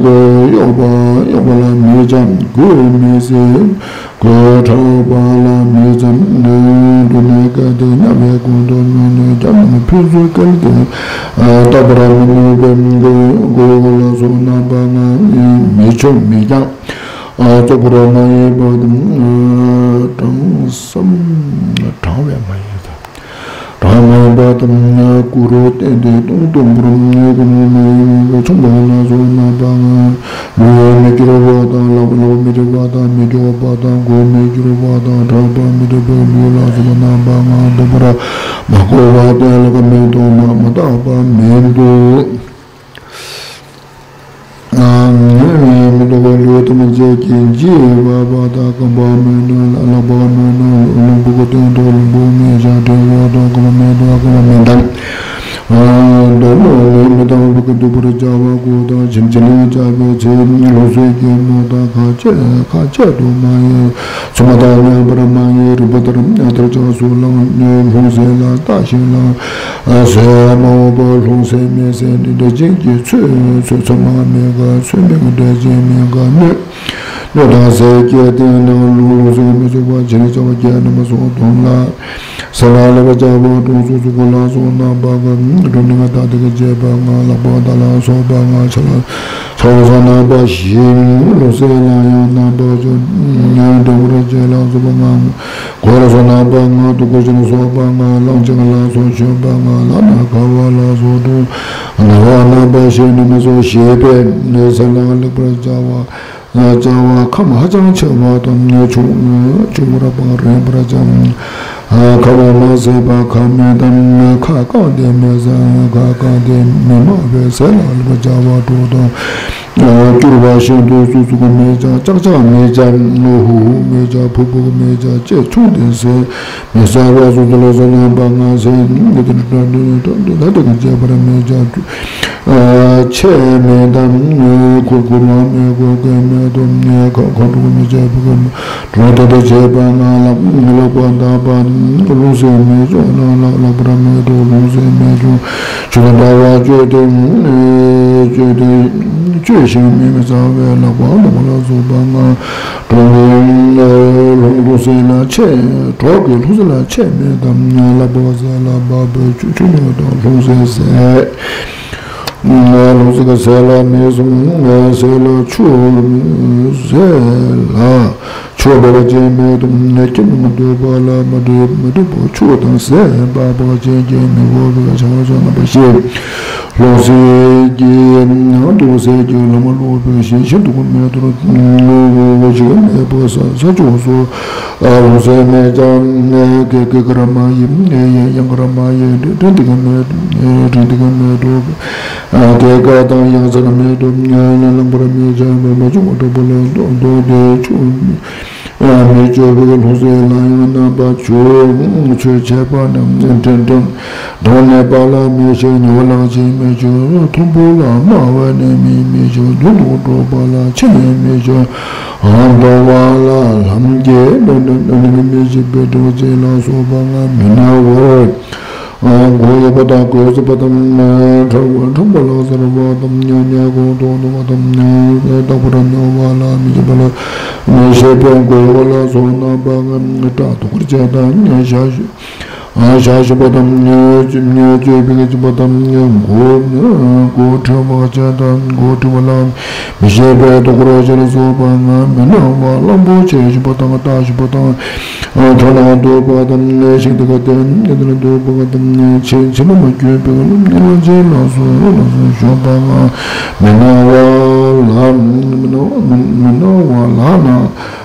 གོས་གཡོགས་པ་གཡོགས་པ་ལ་མི་འཆབ་གོས་མི་སྲེག་གོས་ཕྲལ་བ་ལ་མི་འཆབ། སྡུག་བསྔལ་སྐལ་ཏེ་མཉམ་པའི་ཀུན་ཏུ་སྨོན་ནས་བྱམས་སྙིང་ཕུན་ཚོགས་སྐལ་ཏེ་བརྟག་པར་མི་ནུས་པའི་མགོ་ལ་སོགས་རྣམ་པ་ལྔ་མི་ཆོམ་མི་འགྱང་། རྩོག་པོར་མ་ཡིན་པ་དང་། གྲངས་སམ་གྲངས་པས་མ་ཡིན་ཙང་། གྲངས་མ་ཡིན་པ་དང་། སྐུ་རུ་བསྟན་ཏེ་སྟོང་དུམ་བུར་མི་དགོས་མ་ཡིན་པའི་ཆོམ་པ་ལ་སོགས་རྣམ་པ་ལྔ། ལུས་མི་འགྱུར་བ་དང་། ལག་ལག་མི་འགྱུར་བ་དང་། མི་འགྱུར་བ་དང་། གོས་མི་འགྱུར་བ་དང་། ཕྲག་པ་མི་འགྱུར་བའི་ལུས་ལ་སོགས་པ་རྣམ་པ་ལྔ་འདོད་པར་མ་གོ་བ་སྟེ་ལ་ཀ་མེད་དོ། མ་མ་དག་པ་མིན་འདུག། མི་རྟོག་པའི་ལུས་ཐམས་ཅད་ཀྱི་རྗེས་བབས་པ་དང་། རྐང་པ་མི་སྣང་ལ་ལག་པ་མི་སྣང་། ལྷུང་བུ་གི་སྟེང་དུ་ལྷུང་བུ་མེད་ཀྱང་། གྲི་གུག་ཏུ་རྐང་པ་མེད་དང་རྐང་པ་མི་ལྡང་། རྡོ་རྨོངས་ལས་མི་ལྡང་བ་གི་འདུག་པར་བྱ་བ་དགུ་དང་། བྱིན་གྱིས་བརླབ་བྱ་བའི་ཚེ་ལྷུང་བཟེད་ཀྱི་རྨོངས་དང་ཁ་འབྱེད་ཁ་འབྱེད་དུ་མ་ཡིན། མཚུངས་པ་དང་མཉམ་པར་མ་ཡིན། རིགས་པ་ལྟར་ལྟར་ཆགས་སུ་བླང་། ལྷུང་བཟེད་ལ་བལྟ་ཞིང་བླང་། ཟེར་མ་འོངས་པ་ལྷུང་བཟེད་མེད་ཟེར་ནི། འདྲེ་ཅན་གྱི་ཚོད་ཚོད་ཚོད་མ་མེད་དགའ། ཚོད་མེད་ཀྱི་འདྲེ་ཅན་མེད་དགའ་སྣོད། སྣོད་དང་ཟས་ཀྱི་སྟེང་ན་ལྷུང་ལྷུང་བཟེད་མི་ཚུགས་པ། བྱིན་ལ་བྱ་བ་བརྒྱད་རྣམ་པ་སོགས་སྡོམ་ལ། ཟས་ལ་བསླབ་པར་བྱ་བ་དྲུག་སོགས་སུ་གོ་ལ་སོགས་རྣམ་པ་དགུ། གྲུབ་ནི་ང་དང་དེ་གི་བྱེད་པ་ལྔ། ལག་པ་དང་ལ་སོགས་པ་ལྔ། ཕྱག་ལ་ཕྱག་ལ་སོགས་རྣམ་པ་བཞི། ལྷུང་བཟེད་ལ་ཡང་རྣམ་པ་བཅུ། འདྲེན་པར་བྱེད་ལ་སོགས་པ་ལྔ། གོས་ལ་སོགས་རྣམ་པ་ལྔ། དུག་གོས་ཕྱིར་ལ་སོགས་པ་ལྔ། བླང་བྱ་ལ་སོགས་བཅུ་པ་ལྔ། ལག་ན་འཁར་བ་ལ་སོགས་དྲུག། ན་བ་རྣམ་པ་བཞི་རྣམ་པ་སོགས་བཞི་པས་ཟས་ལ་བསླབ་པར་བྱ་བ། བྱ་བ་ཁམས་ཧ་ཅང་ཆེ་བ་དང་ཆུ་ཆུ་བུར་བ་རེག་པར་བྱ། ཁ་བ་མ་ཟད་པ་ཁ་མེད་དང་། ཁ་བཀང་སྟེ་མི་ཟ། ཁ་བཀང་སྟེ་མི་སྨྲ་བས་ཟས་ལ་བསླབ་པར་བྱ་བ་དྲུག་དང་། སྐྱུར་བ་ཤིན་ཏུ་སུབ་སུབ་མེད་ཀྱང་། ཅག་ཅག་མེད་ཀྱང་། ཧུ་ཧུ་མེད་ཀྱང་། ཕུ་ཕུ་མེད་ཀྱང་། ལྕེ་ཆུང་སྟེ་ཟས་མི་ཟ་བ་སོགས་ལ་སོགས་རྣམ་པ་ལྔ་ཟས། ད་དེ་གི་བྱེད་པར་མེད་ཀྱང་། ཆད་མེད་དང་། ཁུ་ཁུ་མ་མེད། ཁུ་སྐད་མེད་དོ། ཁ་ཁ་དྲུག་མི་བྱེད་པའི་གྲོགས་དེ་དག་བྱེད་པ་ལྔ། ལག་ལག་པ་འདག་པ་ལྷུང་བཟེད་མི་ཆོག་ན། ལག་ལག་པར་མེད་དོ། ལྷུང་བཟེད་མི་ཆོག་ཆུ་དང་འདྲ་བ་སྤྱོད་དེ་སྤྱོད་དེ་སྤྱོད་ཞིང་མི་མི་ཟ་བའི་ལག་པ་ལོག་ལ་སོགས་པ་ལྔ། གྲོགས་ལྷུང་ལྷུང་བཟེད་ལ་ཆད། གྲོགས་ཀྱི་ལྷུང་བཟེད་ལ་ཆད་མེད་དམ། ལག་པ་ཟས་ལ་འབབ་པའི་ཆུ་ཆུ་མེད་དང་ལྷུང་བཟེད་ཟས། ལྷུང་བཟེད་ཀྱི་ཟས་ལ་མི་གསུམ། ཟས་ལ་ཆུ་ཟས་ལ་ཆུ་འབབ་པ་ཅན་མེད་དམ། ཁྱིམ་ནང་འདུག་པ་ལ་མ་འདྲེས་མ་འདྲེས་པ་ཆུ་དང་ཟས་འབབ་པ་ཅན་གྱི་མི་དགོས་པའི་བྱ་བ་ཅན་རྣམ་པ་བཞི། ལྷུང་བཟེད་ཀྱི་ནང་དུ་ཟས་ཀྱི་ལོ་མ་ལོག་པའི་ཞིང་ཞིང་དུ་མེ་ཏོག་འོ་འོ་ཅིག་མེད་པ་ས་ས་ཕྱོགས་སུ། ལྷུང་བཟེད་མེད་ཀྱང་། ཀེ་ཀེ་ཀ་ར་མ་ཡི། ཡ་ཡང་ཀ་ར་མ་ཡི། འདྲེ་འདི་ག་མེད། འདྲེ་འདི་ག་མེད་དོ། ཀེ་ཀ་དང་ཡང་ས་ན་མེད་དོ། ལ་ལམ་པར་མེད་ཀྱང་མ་བྱུང་བ་གྲོགས་པོ་ལ་འདོད་འདོད་དེ་ཆུ། མི་སྤྱོད་པའི་ལྷུང་བཟེད་ལ་ཡང་རྣམ་པ་བཅུ། ཆོས་འཆད་པ་རྣམས་འདྲེན་འདྲེན། གདོང་ནས་པ་ལ་མི་ཤེས། ཉེ་བ་ལག་ཅན་མི་ཤེས། མཐོན་པོ་ལ་དམའ་བ་ནས་མི་མི་ཤེས། མདུན་དུ་འགྲོ་བ་ལ་ཕྱི་ནས་མི་ཤེས། འགྲོ་བ་ལ་ལམ་གྱི་མི་ཤེས་པའི་འདྲ་བ་ཅན་ལ་སོགས་པ་ལྔ་མི་སྣང་བར། མགོ་ཡོད་པ་དང་གོས་ཟད་པ་དང་ཁྲ་ཁྲ་བ་ལ་སེར་བ་དང་ཉ་ཉ་གོང་དུ་ནོར་བ་དང་རྟག་པར་ཉོ་བ་ལ་མི་བྱེད་པ་ལ་མི་བྱེད་པའི་མགོ་བ་ལ་སོགས་རྣམ་པ་ལྔ་སྐྲ་དུག་གར་བཅས་དང་ཞག་ཞག་ཞུ་བ་དང་སྤྱོད་པའི་སྤྱོད་པ་དང་མགོ་མགོ་ཁྲི་བ་བཅས་དང་མགོ་ཁྲི་བ་ལ་མི་བྱེད་པའི་དུག་གར་བཅས་ལ་སོགས་པ་ལྔ་མི་སྣང་བ་གླང་པོ་ཆེ་ཞུ་བ་དང་རྟ་ཞུ་བ་དང་། ཁྲོ་ལ་འདུག་པ་དང་ཤིང་རྟ་ག་སྟེ་ཉེ་དུ་ལ་འདུག་པ་དང་ཕྱི་ཕྱི་ལ་མ་གྱུར་པའི་གླང་ཆེན་ལ་སོགས་ལ་སོགས་བྱོན་པ་ལ་མི་སྣང་བ་ལ་མི་སྣང་མི་སྣང་བ་ལ་ན།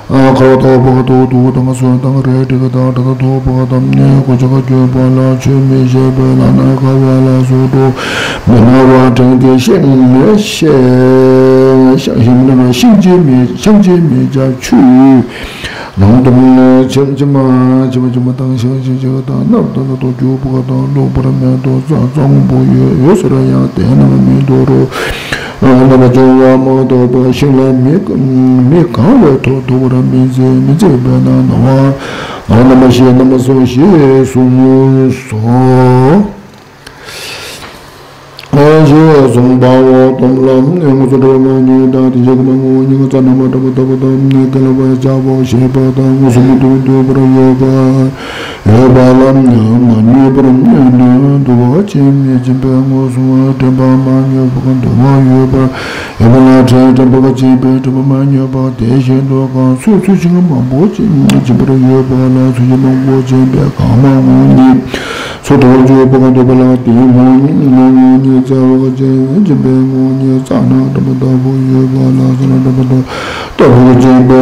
ཁ་བ་ཐོག་པ་དུག་དུག་དང་སོན་དང་རལ་གྲི་དང་དགྲ་དང་ཐོག་པ་དང་གོ་ཆ་ག་གྱོན་པ་ལ་ཆོས་མི་བྱེད་པའི་ལ་ན་ཁ་བ་ལ་སོགས་དུ་མི་སྣང་བ་དྲན་ཏེ་ཤིང་ཤིང་ཤིང་ཤིང་ཤིང་ཅི་མི་ཤིང་ཅི་མི་བྱ་ཆུ། ནང་དུ་ཕྱི་ཕྱི་མ་ཕྱི་མ་ཕྱི་མ་དང་ཤིང་ཤིང་ཤིང་དང་རྣམས་དང་དུ་རྒྱུ་བུ་ག་དང་བླུག་པར་མེད་དོ། རྩྭ་རྩྭ་སྔོན་པོ་ཡོད་ཡོད་ཟེར་ཡང་དེ་རྣམས་མི་འདོར་རོ། རྣམ་པ་སྦྱོང་བ་མ་གཏོགས་པ་ཤིང་ལ་མི་མི་གང་བའི་ཐོག་ཐུག་པར་མི་མཛད་མི་མཛད་པས་ན་ནོ། རྣམ་པ་ཤེས་རྣམ་པ་སོ་ཞེས་གསུངས་སོ། ཞེས་གསུངས་པའོ། སྡོམ་ལ་དངོས་སུ་འགྲོ་བ་མ་ཉིད་དང་དེ་བཞིན་གོ་མ་ངོ་བོ་ཉིད་ཀྱི་རྩ་རྣམ་པར་གྲགས་པ་ལྟ་བུ་དང་། སྐད་ལ་བ་ཡི་ལྕགས་པོ་ཞེས་པ་དང་། མངོན་སུམ་དུ་འདུ་བར་ཡོད་པ་ཡོད་པ་ལ་མ་ནུས་པར་འདུ་བ་ཅན་མི་སྦྱིན་པའི་མངོན་སུམ་དྲན་པ་མ་ཉམས་པར་འདུ་བ་ཡོད་པ་ཡོད་པ་ལ་དྲན་དྲན་པ་སྦྱིན་པའི་དྲན་པ་མ་ཉམས་པ་དེ་བཞིན་དུ་གང་ཚུལ་ཚུལ་བཞིན་མང་པོ་སྦྱིན་པར་ཡོད་པ་ལ་ཚུལ་བཞིན་མང་པོ་སྦྱིན་པའི་གང་མ་ངོ་བོ་ཉིད། སོ་ཐོག་འཇུག་པ་ག་འདོད་པ་ལ་དེའི་ངོ་བོ་ཉིད་ངོ་བོ་ཉིད་རྩ་བ་ཅན་སྦྱིན་པའི་ངོ་བོ་ཉིད་རྩ་ན་འགྲམ་པ་ལྟ་བུ་ཡོད་པ་ལ་རྩ་ན་འགྲམ་པ་ལྟ་བུ་སྦྱིན་པའི་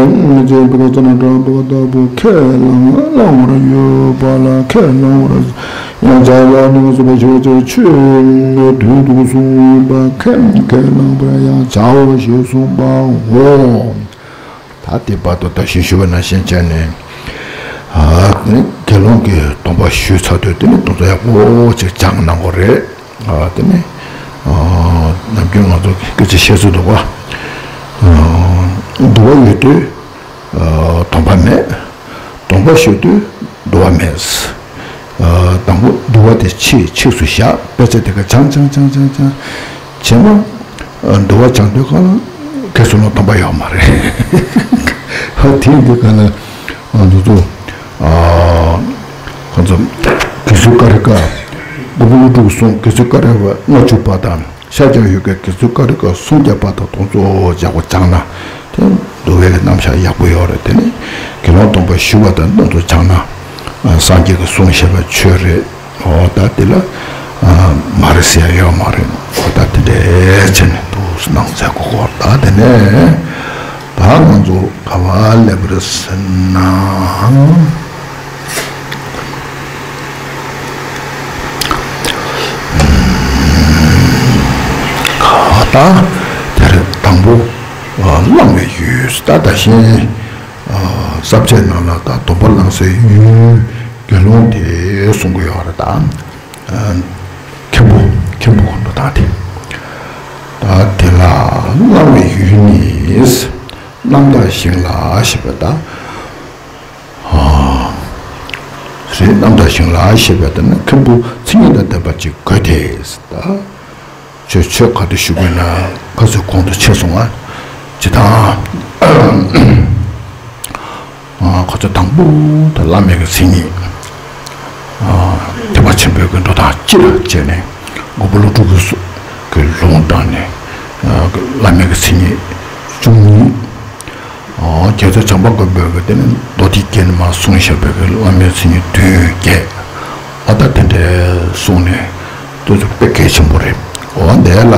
སྦྱིན་པའི་རྩ་ན་འགྲམ་པ་ལྟ་བུ་ཁས་བླང་བླང་བར་ཡོད་པ་ལ་ཁས་བླང་བར། ཡང་བྱ་བ་ནི་སོ་པ་ཆོས་ཆོས་ཆོས་དུས་དུས་སུ་ཡིན་པ་ཁས་ཁས་བླངས་པར་ཡང་བྱའོ་ཞེས་གསུངས་པའོ། ད་དེ་བར་དུ་ད་གིན་ཞུས་པ་ནང་བཞིན་བྱས་ནས། ཨ་དེ་ནི་དགེ་སློང་གི་སྡོམ་པ་ཞུས་ཚར་དུས་དེ་ནི་དེ་ཚོ་ཡག་པོ་ཅིག་སྦྱངས་གནང་དགོས་རེད། ཨ་དེ་ནི་ཨ་ནམ་རྒྱུན་ང་ཚོ་སྐད་ཆ་བཤད་ཚུལ་འདུག་ག་ཨ་འདུལ་བ་ཡོད་དུས་ཨ་སྡོམ་པ་མེད། སྡོམ་པ་ཞུ་དུས་འདུལ་བ་མེད། ཨ་དང་པོ་འདུལ་བ་དེ་ཕྱིས་ཕྱིས་སུ་བཞག་དཔེ་ཆ་དེ་ག་སྦྱང་སྦྱང་སྦྱང་སྦྱང་སྦྱང་། རྗེས་མ་ཨ་འདུལ་བ་སྦྱང་དུས་གང་ལ་དགེ་སློང་ལ་སྡོམ་པ་ཡོད་མ་རེད། ཨ་དེ་ཡིན་དུས་གང་ལ་ཨ་འདུག་ཚོ་ཨ་ཁོང་ཚོ་དགེ་ཚུལ་ཀ་རི་ཀ་མགོན་པོ་ཀླུ་སྒྲུབ་གསུངས། དགེ་ཚུལ་ཀ་རི་པ་ལྔ་བཅུ་པ་དང་། ཤཱཀྱ་ཡོ་གའི་དགེ་ཚུལ་ཀ་རི་ཀ་སུམ་བརྒྱ་པ་དང་དེ་ཚོ་ཡག་པོ་སྦྱངས་ན་དེ་འདུལ་བའི་རྣམ་གཞག་ཡག་པོ་ཡོད་རེད། དེ་ནི་དགེ་སློང་སྡོམ་པ་ཞུ་བ་དང་དེ་ཚོ་སྦྱངས་ན་སངས་རྒྱས་ཀྱིས་གསུངས་བཞག་པའི་ཆོས་རེད། འོ་ད་དེ་ལ་མ་རེད་ཟེར་ཡ་ཡོད་མ་རེད། འོ་ད་དེ་འདྲས་བྱས་ནས་འདུག་སྣང་མཛད་དགོས་སྐོར། ད་དེ་ནས་ད་ང་ཚོ་ག་བ་སླེབས་རེད་ཟེར་ན། ད་དེར་དང་པོ་བླང་བའི་ཡུལ། ད་ད་གིན་ས་བཅད་ནང་ལ་ད་སྡོམ་པ་བླང་སའི་ཡུལ་དགེ་སློང་དེ་གསུང་གི་ཡོད་རེད། ད་མཁན་པོ་མཁན་པོ་འགྲོ་སྟངས་དེ། ད་དེ་ལ་བླང་བའི་ཡུལ་ནི་རྣམ་དག་ཞིང་ལ་ཞེས་པ་ད། རེད། རྣམ་དག་ཞིང་ལ་ཞེས་པ་དེ་ནི་མཁན་པོ་མཚན་ཉིད་དང་ལྡན་པ་ཅིག་དགོས་ཏེ། ད་ཆོས་ཆོས་ག་དུས་ཞུ་དགོས་ན་ག་ཚོད་གོང་དུ་ཆེ་སོང་ང་། ཇི་ལྟར་ཁོ་ཚོ་དང་པོ་དེ་བླ་མའི་གི་མཚན་ཉིད། ཐེག་པ་ཆེན་པོའི་གི་འགྲོ་སྟངས་སྤྱི་ལ་བྱས་ནས་མགོན་པོ་ཀླུ་སྒྲུབ་ཀྱི་ལུང་བཏང་ནས་བླ་མའི་གི་མཚན་ཉིད་བཅུ་གཉིས། རྒྱལ་སྲས་བྱམས་པ་མགོན་པོས་གི་དེ་ནི་མདོ་སྡེ་རྒྱན་ནས་མར་གསུངས་བཞག་པའི་གི་བླ་མའི་མཚན་ཉིད་བདུན་བརྒྱད། འོ་ད་དེ་འདྲའི་གསུངས་ནས་དེ་ཚོ་དཔེ་གལ་ཆེན་པོ་རེད། འོ་འདི་ལ་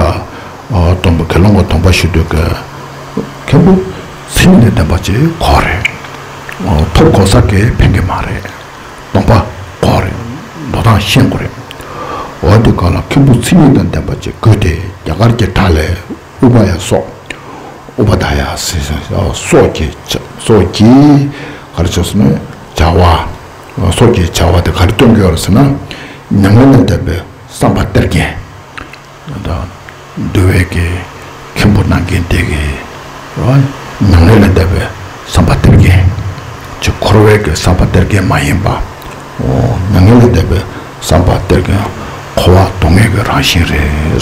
སྡོམ་པ་དགེ་སློང་གི་སྡོམ་པ་ཞུ་དུས་གི་མཁན་པོ་མཚན་ཉིད་ལྡན་པ་ཅིག་དགོས་རེད། ཐོབ་གོ་ས་གིས་ཕན་གི་མ་རེད། སྡོམ་པ་དགོས་རེད། འགྲོ་སྟངས་ཤེས་དགོས་རེད། འོ་དེ་ག་ལ་མཁན་པོ་མཚན་ཉིད་དང་ལྡན་པ་ཅིག་དགོས་ཏེ། རྒྱ་གར་གྱི་སྒྲ་ལས་ཨུ་པ་ཡ་སོགས། ཨུ་པ་དྷ་ཡ་ཟེར་སོགས་ཀྱི་སོགས་ཀྱི་ག་རེ་ཆགས་སོང་ན་བྱ་བ། སོགས་ཀྱི་བྱ་བ་དེ་ག་རེ་སྟོན་གྱི་ཡོད་རེད་ཟེར་ན། མྱ་ངན་ལས་འདས་པའི་བསམ་པ་སྟེར་མཁན། ད་འདུལ་བའི་གི་མཁན་པོ་གནང་མཁན་དེ་གི་མྱ་ངན་ལས་འདས་པའི་བསམ་པ་སྟེར་མཁན་ཅིག་འཁོར་བའི་གི་བསམ་པ་སྟེར་མཁན་མ་ཡིན་པ། འོ་མྱ་ངན་ལས་འདས་པའི་བསམ་པ་སྟེར་མཁན་འཁོར་བ་སྡུག་བསྔལ་གྱི་རང་བཞིན་རེད།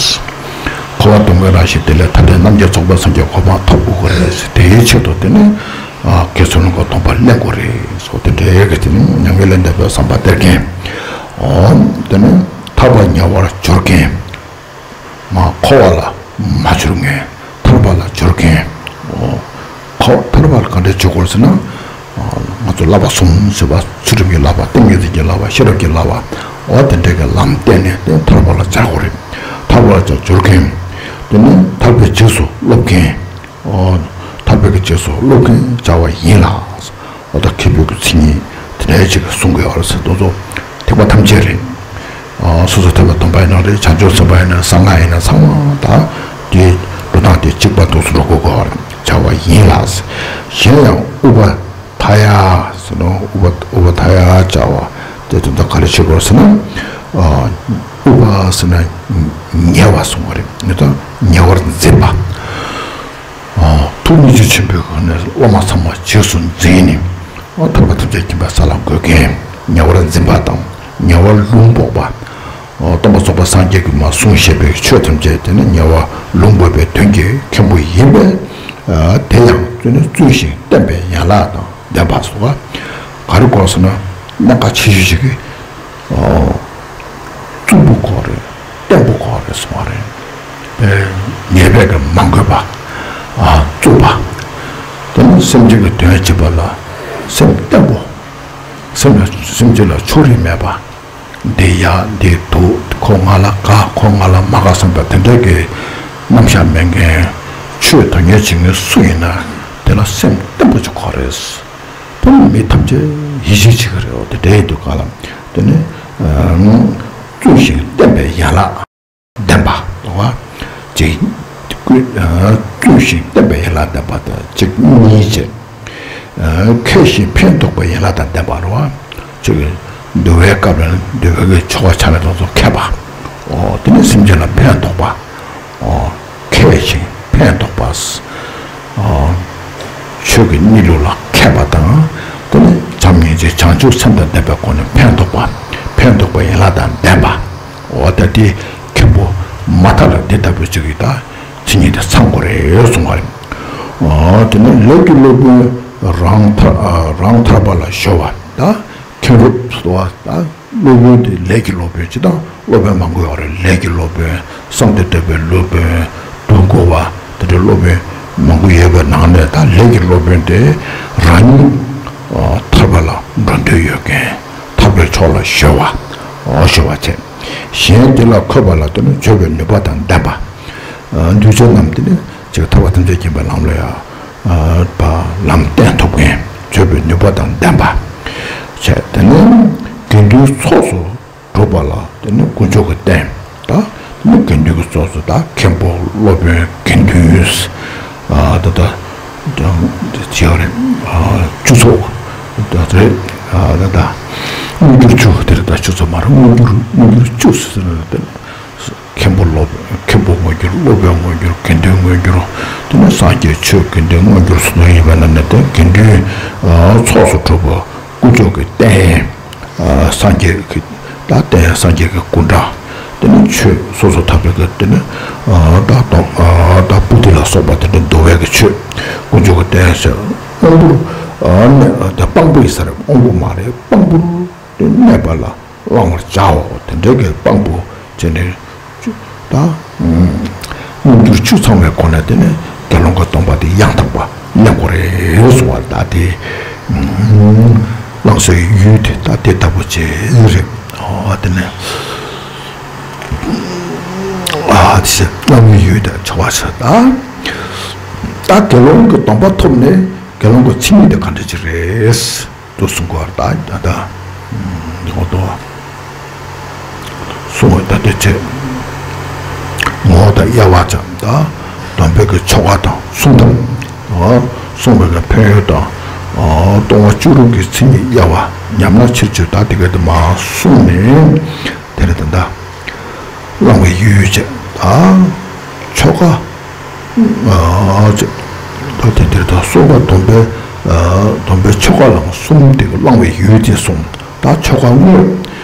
འཁོར་བ་སྡུག་བསྔལ་རང་བཞིན་དེ་ལས་ཐར་ཏེ་རྣམ་མཁྱེན་རྫོགས་པའི་སངས་རྒྱས་གོ་འཕང་ཐོབ་དགོས་ཀྱི་རེད། དེའི་ཆེད་དུ་དེ་ནི་དགེ་ཚུལ་སློང་གི་སྡོམ་པ་ལེན་དགོས་རེད། སོ་དེ་འདྲའི་གི་དེ་ནི་མྱ་ངན་ལས་འདས་པའི་བསམ་པ་སྟེར་མཁན། འོ་དེ་ནི་ཐར་པ་ཉེ་བར་སྦྱོར་མཁན། མ་འཁོར་བ་ལ་མ་སྦྱོར་མཁན། ཐར་པ་ལ་སྦྱོར་མཁན། འོ། འཁོར་ཐར་པ་ལ་ག་འདྲ་སྦྱོར་དགོས་ཟེར་ན། ང་ཚོ་བསླབ་པ་གསུམ་ཟེར་བ། ཚུལ་ཁྲིམས་ཀྱི་བསླབ་པ། ཏིང་ངེ་འཛིན་གྱི་བསླབ་པ། ཤེས་རབ་ཀྱི་བསླབ་པ། འོ་དེ་འདྲ་གི་ལམ་བསྟན་ནས་དེ་ཐར་པ་ལ་སྦྱར་དགོས་རེད། ཐར་པ་ལ་སྦྱར་སྦྱོར་མཁན། དེ་ནས་ཐར་པའི་རྗེས་སུ་སློབ་མཁན། འོ། ཐར་པའི་གི་རྗེས་སུ་སློབ་མཁན་བྱ་བ་ཡིན་ལ། འོ་ད་མཁན་པོའི་གི་མཚན་ཉིད་དེ་འདྲའི་ཅིག་གསུང་གི་ཡོད་རེད་ཟེར། དེ་ཚོ་ཐེག་པ་ཐམས་ཅད་རེད། ཨ་སོ་སོ་ཐེག་པ་སྡོམ་པ་ཡིན་ན་རེད། བྱང་ཆུབ་སེམས་དཔའ་ཡིན་ན། གསང་སྔགས་ཡིན་ན། ཚང་མ་ད་དེ་འགྲོ་སྟངས་དེ་གཅིག་པ་འདུག་སེ་འགྲོ་དགོས་ཀྱི་ཡོད་རེད། བྱ་བ་ཡིན་ལ། གཞན་ཡང་ཨུ་པ་དྷ་ཡ་ཟེར་ནོ། ཨུ་པ་ཨུ་པ་དྷ་ཡ་བྱ་བ་དེ་དོན་དག་ག་རེ་བྱེད་དགོས་ཟེར་ན། ཨ་ཨུ་པ་ཟེར་ན་ཉེ་བ་གསུང་བ་རེད། ཉེ་དང་ཉེ་བར་འཛིན་པ། ཨ་ཐུགས་རྗེ་ཆེན་པོའི་སྒོ་ནས་སློབ་མ་ཚང་མ་རྗེས་སུ་འཛིན་ནས། ཨ་ཐར་པ་ཐམས་ཅད་མཁྱེན་པའི་ས་ལ་འགོད་མཁན། ཉེ་བར་འཛིན་པ་དང་ཉེ་བར་ལུང་འབོགས་པ། ཨ་སྟོན་པ་རྫོགས་པ་སངས་རྒྱས་ཀྱིས་མར་གསུངས་བཞག་པའི་ཆོས་ཐམས་ཅད་དེ་ནི་ཉེ་བར་ལུང་འབོགས་པའི་དོན་གྱི་མཁན་པོ་ཡིན་པས། ཨ་དེ་ཡང་བཙུན་ནས་བཙུན་ཞིང་བསྟན་པའི་ཡན་ལག་དང་ལྡན་པ་སོགས། ག་རེ་དགོས་ཟེར་ན། གནད་འགག་ཆེ་ཤོས་ཤིག་གི། ཨོ། བཙུན་པོ་དགོས་རེད། བརྟན་པོ་དགོས་རེད་གསུང་བ་རེད། ཨེ། ཉེས་པས་ཀྱང་མ་གོས་པ། ཨ་བཙུན་པ། དེ་ནི་སེམས་ཅན་གྱི་དོན་བྱེད་པ་ལ་སེམས་བརྟན་པོ། སེམས་ལ་སེམས་ཅན་ལ་ཕྱོགས་རིས་མེད་པ། འདི་ཡག་འདི་སྡུག་ཁོ་ང་ལ་དགའ་ཁོ་ང་ལ་མ་དགའ་བསམ་པ་དེ་འདྲ་གི་རྣམ་གཞག་མེད་མཁན། ཆོས་དོན་གཉེར་བྱེད་མཁན་སུ་ཡིན་ན་དེ་ལ་སེམས་བརྟན་པོ་ཅིག་དགོས་རེད། བུ་མོ་མི་ཐམས་ཅད་ཡིད་ཆེས་བྱེད་ཀྱི་རེད། འོ་དེ་འདྲ་ཡིན་དུས་ག་ལ་དེ་ནི་ བཙུན་ཞིང་བརྟན་པའི་ཡན་ལག་ལྡན་པ། ཅིག་བཙུན་ཞིང་བརྟན་པའི་ཡན་ལག་ལྡན་པ་དང་གཅིག་གཉིས་བྱས། མཁས་ཤིང་ཕན་འདོགས་པའི་ཡན་ལག་དང་ལྡན་པ་རེད་བ། ཅིག་འདུལ་བའི་སྐབས་ལ་འདུལ་བའི་གི་ཆོ་ག་བྱ་བའི་དོན་དུ་མཁས་པ། ཨོ་དེ་ནས་སེམས་ཅན་ལ་ཕན་འདོགས་པ། ཨོ་མཁས་ཤིང་ཕན་འདོགས་པ། ཨོ་ཆོས་ཀྱི་གནས་ལུགས་ལ་མཁས་པ་དང་། དེ་ནས་བྱམས་སྙིང་རྗེ་བྱང་ཆུབ་སེམས་དང་ལྡན་པའི་སྒོ་ནས་ཕན་འདོགས་པ། ཕན་འདོགས་པའི་ཡན་ལག་དང་ལྡན་པ། འོ་ད་དེ་མཁན་པོ་མ་ཐར་ལ་འདི་ལྟ་བུའི་ཅིག་གི་ད་མཚན་ཉིད་དེ་ཚང་དགོས་རེད་གསུང་བ་རེད། ཨ་དེ་ནས་ལས་ཀྱི་སློབ་དཔོན་རང་ཐར་ཨ་རང་ཐར་པ་ལ་གཞོལ་བ་ད་མཁན་རབ་སོ་བ་ད་སློབ་དཔོན་དེ་ལས་ཀྱི་སློབ་དཔོན་ཇི་ལྟར་སློབ་དཔོན་མང་པོ་ཡོད་རེད། ལས་ཀྱི་སློབ་དཔོན་གསང་བདེ་སྟོན་པའི་སློབ་དཔོན་དུག་མགོ་བ་དེ་འདྲའི་སློབ་དཔོན་མང་པོ་ཡོད་པའི་ནང་ནས་ད་ལས་ཀྱི་སློབ་དཔོན་དེ་རང་ཉིད་ཨ་ཐར་པ་ལ་འགྲོ་འདོད་ཡོད་མཁན་ཐར་པའི་ཕྱོགས་ལ་གཞོལ་བ། ཨ་གཞོལ་བ་བྱས། གཞན་དེ་ལ་འཁོད་པ་ལ་ལྟོས་ན་བརྗོད་པའི་ནུས་པ་དང་ལྡན་པ། ཨ་འདུས་བྱས་རྣམས་དེ་ནི་ཅིག་ཐར་པ་ཐམས་ཅད་མཁྱེན་པའི་ལམ་ལ་ཡང་ཨ་པ་ལམ་བསྟན་ཐུབ་མཁན་བརྗོད་པའི་ནུས་པ་དང་ལྡན་པ། བྱས་དེ་ནི་དགེ་འདུན་ཚོགས་སུ་གྲུབ་པ་ལ་དེ་ནི་དཀོན་མཆོག་གི་རྟེན། ད་དེ་ནི་དགེ་འདུན་གྱི་ཚོགས་སུ་ད་མཁན་པོ་སློབ་དཔོན་དགེ་འདུན། ཨ་ད་ད་ཅི་ཡོད་རེད། ཨ་བཅུ་ཚོགས་ད་རེད། ཨ་ད་ད་མངོན་གྱུར་བཅུ་དེ་རེད། ད་བཅུ་ཚོགས་མ་རེད། མངོན་གྱུར་མངོན་གྱུར་བཅུ་ཟེར་ན་དེ་ནི་མཁན་པོ་སློབ་མཁན་པོ་མངོན་གྱུར། སློབ་དཔོན་མངོན་གྱུར། དགེ་འདུན་མངོན་གྱུར། དེ་ནི་སངས་རྒྱས་ཆོས་དགེ་འདུན་མངོན་གྱུར་ཟེར་ནོ་ཡིན་པ་ན་ནི་དེ་དགེ་འདུན་ཨ་ཚོགས་སུ་གྲུབ་པ་དཀོན་མཆོག་གི་རྟེན། ཨ་སངས་རྒྱས་ཀྱི་ད་རྟེན་སངས་རྒྱས་ཀྱི་སྐུ་འདྲ། དེ་ནི་ཆོས་སོ་སོ་ཐར་པའི་གི་དེ་ནི་ཨ་ད་སྡོམ་ཨ་ད་པུ་ཏི་ལ་སོགས་པ་དེ་འདྲ་འདུལ་བའི་གི་ཆོས་དཀོན་མཆོག་གི་རྟེན་ཟེར། དབང་པོར་ཨ་གནས་ད་དཔང་པོ་ཡིན་ས་རེད། དབང་པོ་མ་རེད། དཔང་པོར་དེ་གནས་པ་ལ་བླང་བར་བྱའོ། དེ་འདྲའི་གི་དཔང་པོ་བྱས་ནས་ད་མངོན་གྱུར་བཅུ་ཚང་བའི་སྒོ་ནས་དེ་ནི་དགེ་སློང་གི་སྡོམ་པ་དེ་ཡང་དག་པ་ལེན་དགོས་རེད་གསུང་བ་ད་དེ། བླང་བྱའི་ཡུལ་དེ་ད་དེ་ལྟ་བུ་ཅིག་རེད། ཨ་དེ་ནས་ཨ་དེ་བླང་བའི་ཡུལ་དེ་ཆོ་ག་ཆོ་ད་ད་དགེ་སློང་གི་སྡོམ་པ་ཐོབ་ནས་དགེ་སློང་གི་མཚན་ཉིད་དེ་ག་འདྲ་ཅིག་རེད་དུ་གསུང་གོ་ད་ད་ད་ངོ་ཏོ། གསུང་བ་ད་ལྟའི་ཚེ་ངོ་བོ་དང་དབྱེ་བ་ཙམ་དང་། སྡོམ་པའི་གི་ཆོ་ག་དང་སྲུང་ཐབས། སྲུང་བའི་གི་ཕན་ཡོན་དང་། གཏོང་བ་བཅུ་དྲུག་གི་མཚན་ཉིད་དབྱེ་བ་ཉམས་ན་ཆེར་ཆེར་ད་དེ་ག་དེ་མ་གསུངས་ནས་དེ་རེད། ད་ལྟ་བླང་བའི་ཡུལ་བྱས་ད་ཆོ་ག་ད་དེ་དེར་ད་གསུམ་པ་སྡོམ་པའི་སྡོམ་པའི་ཆོ་ག་ལ་གསུམ་དེ་གི་བླང་བའི་ཡུལ་དེ་གསུངས། ད་ཆོ་ག་དངོས་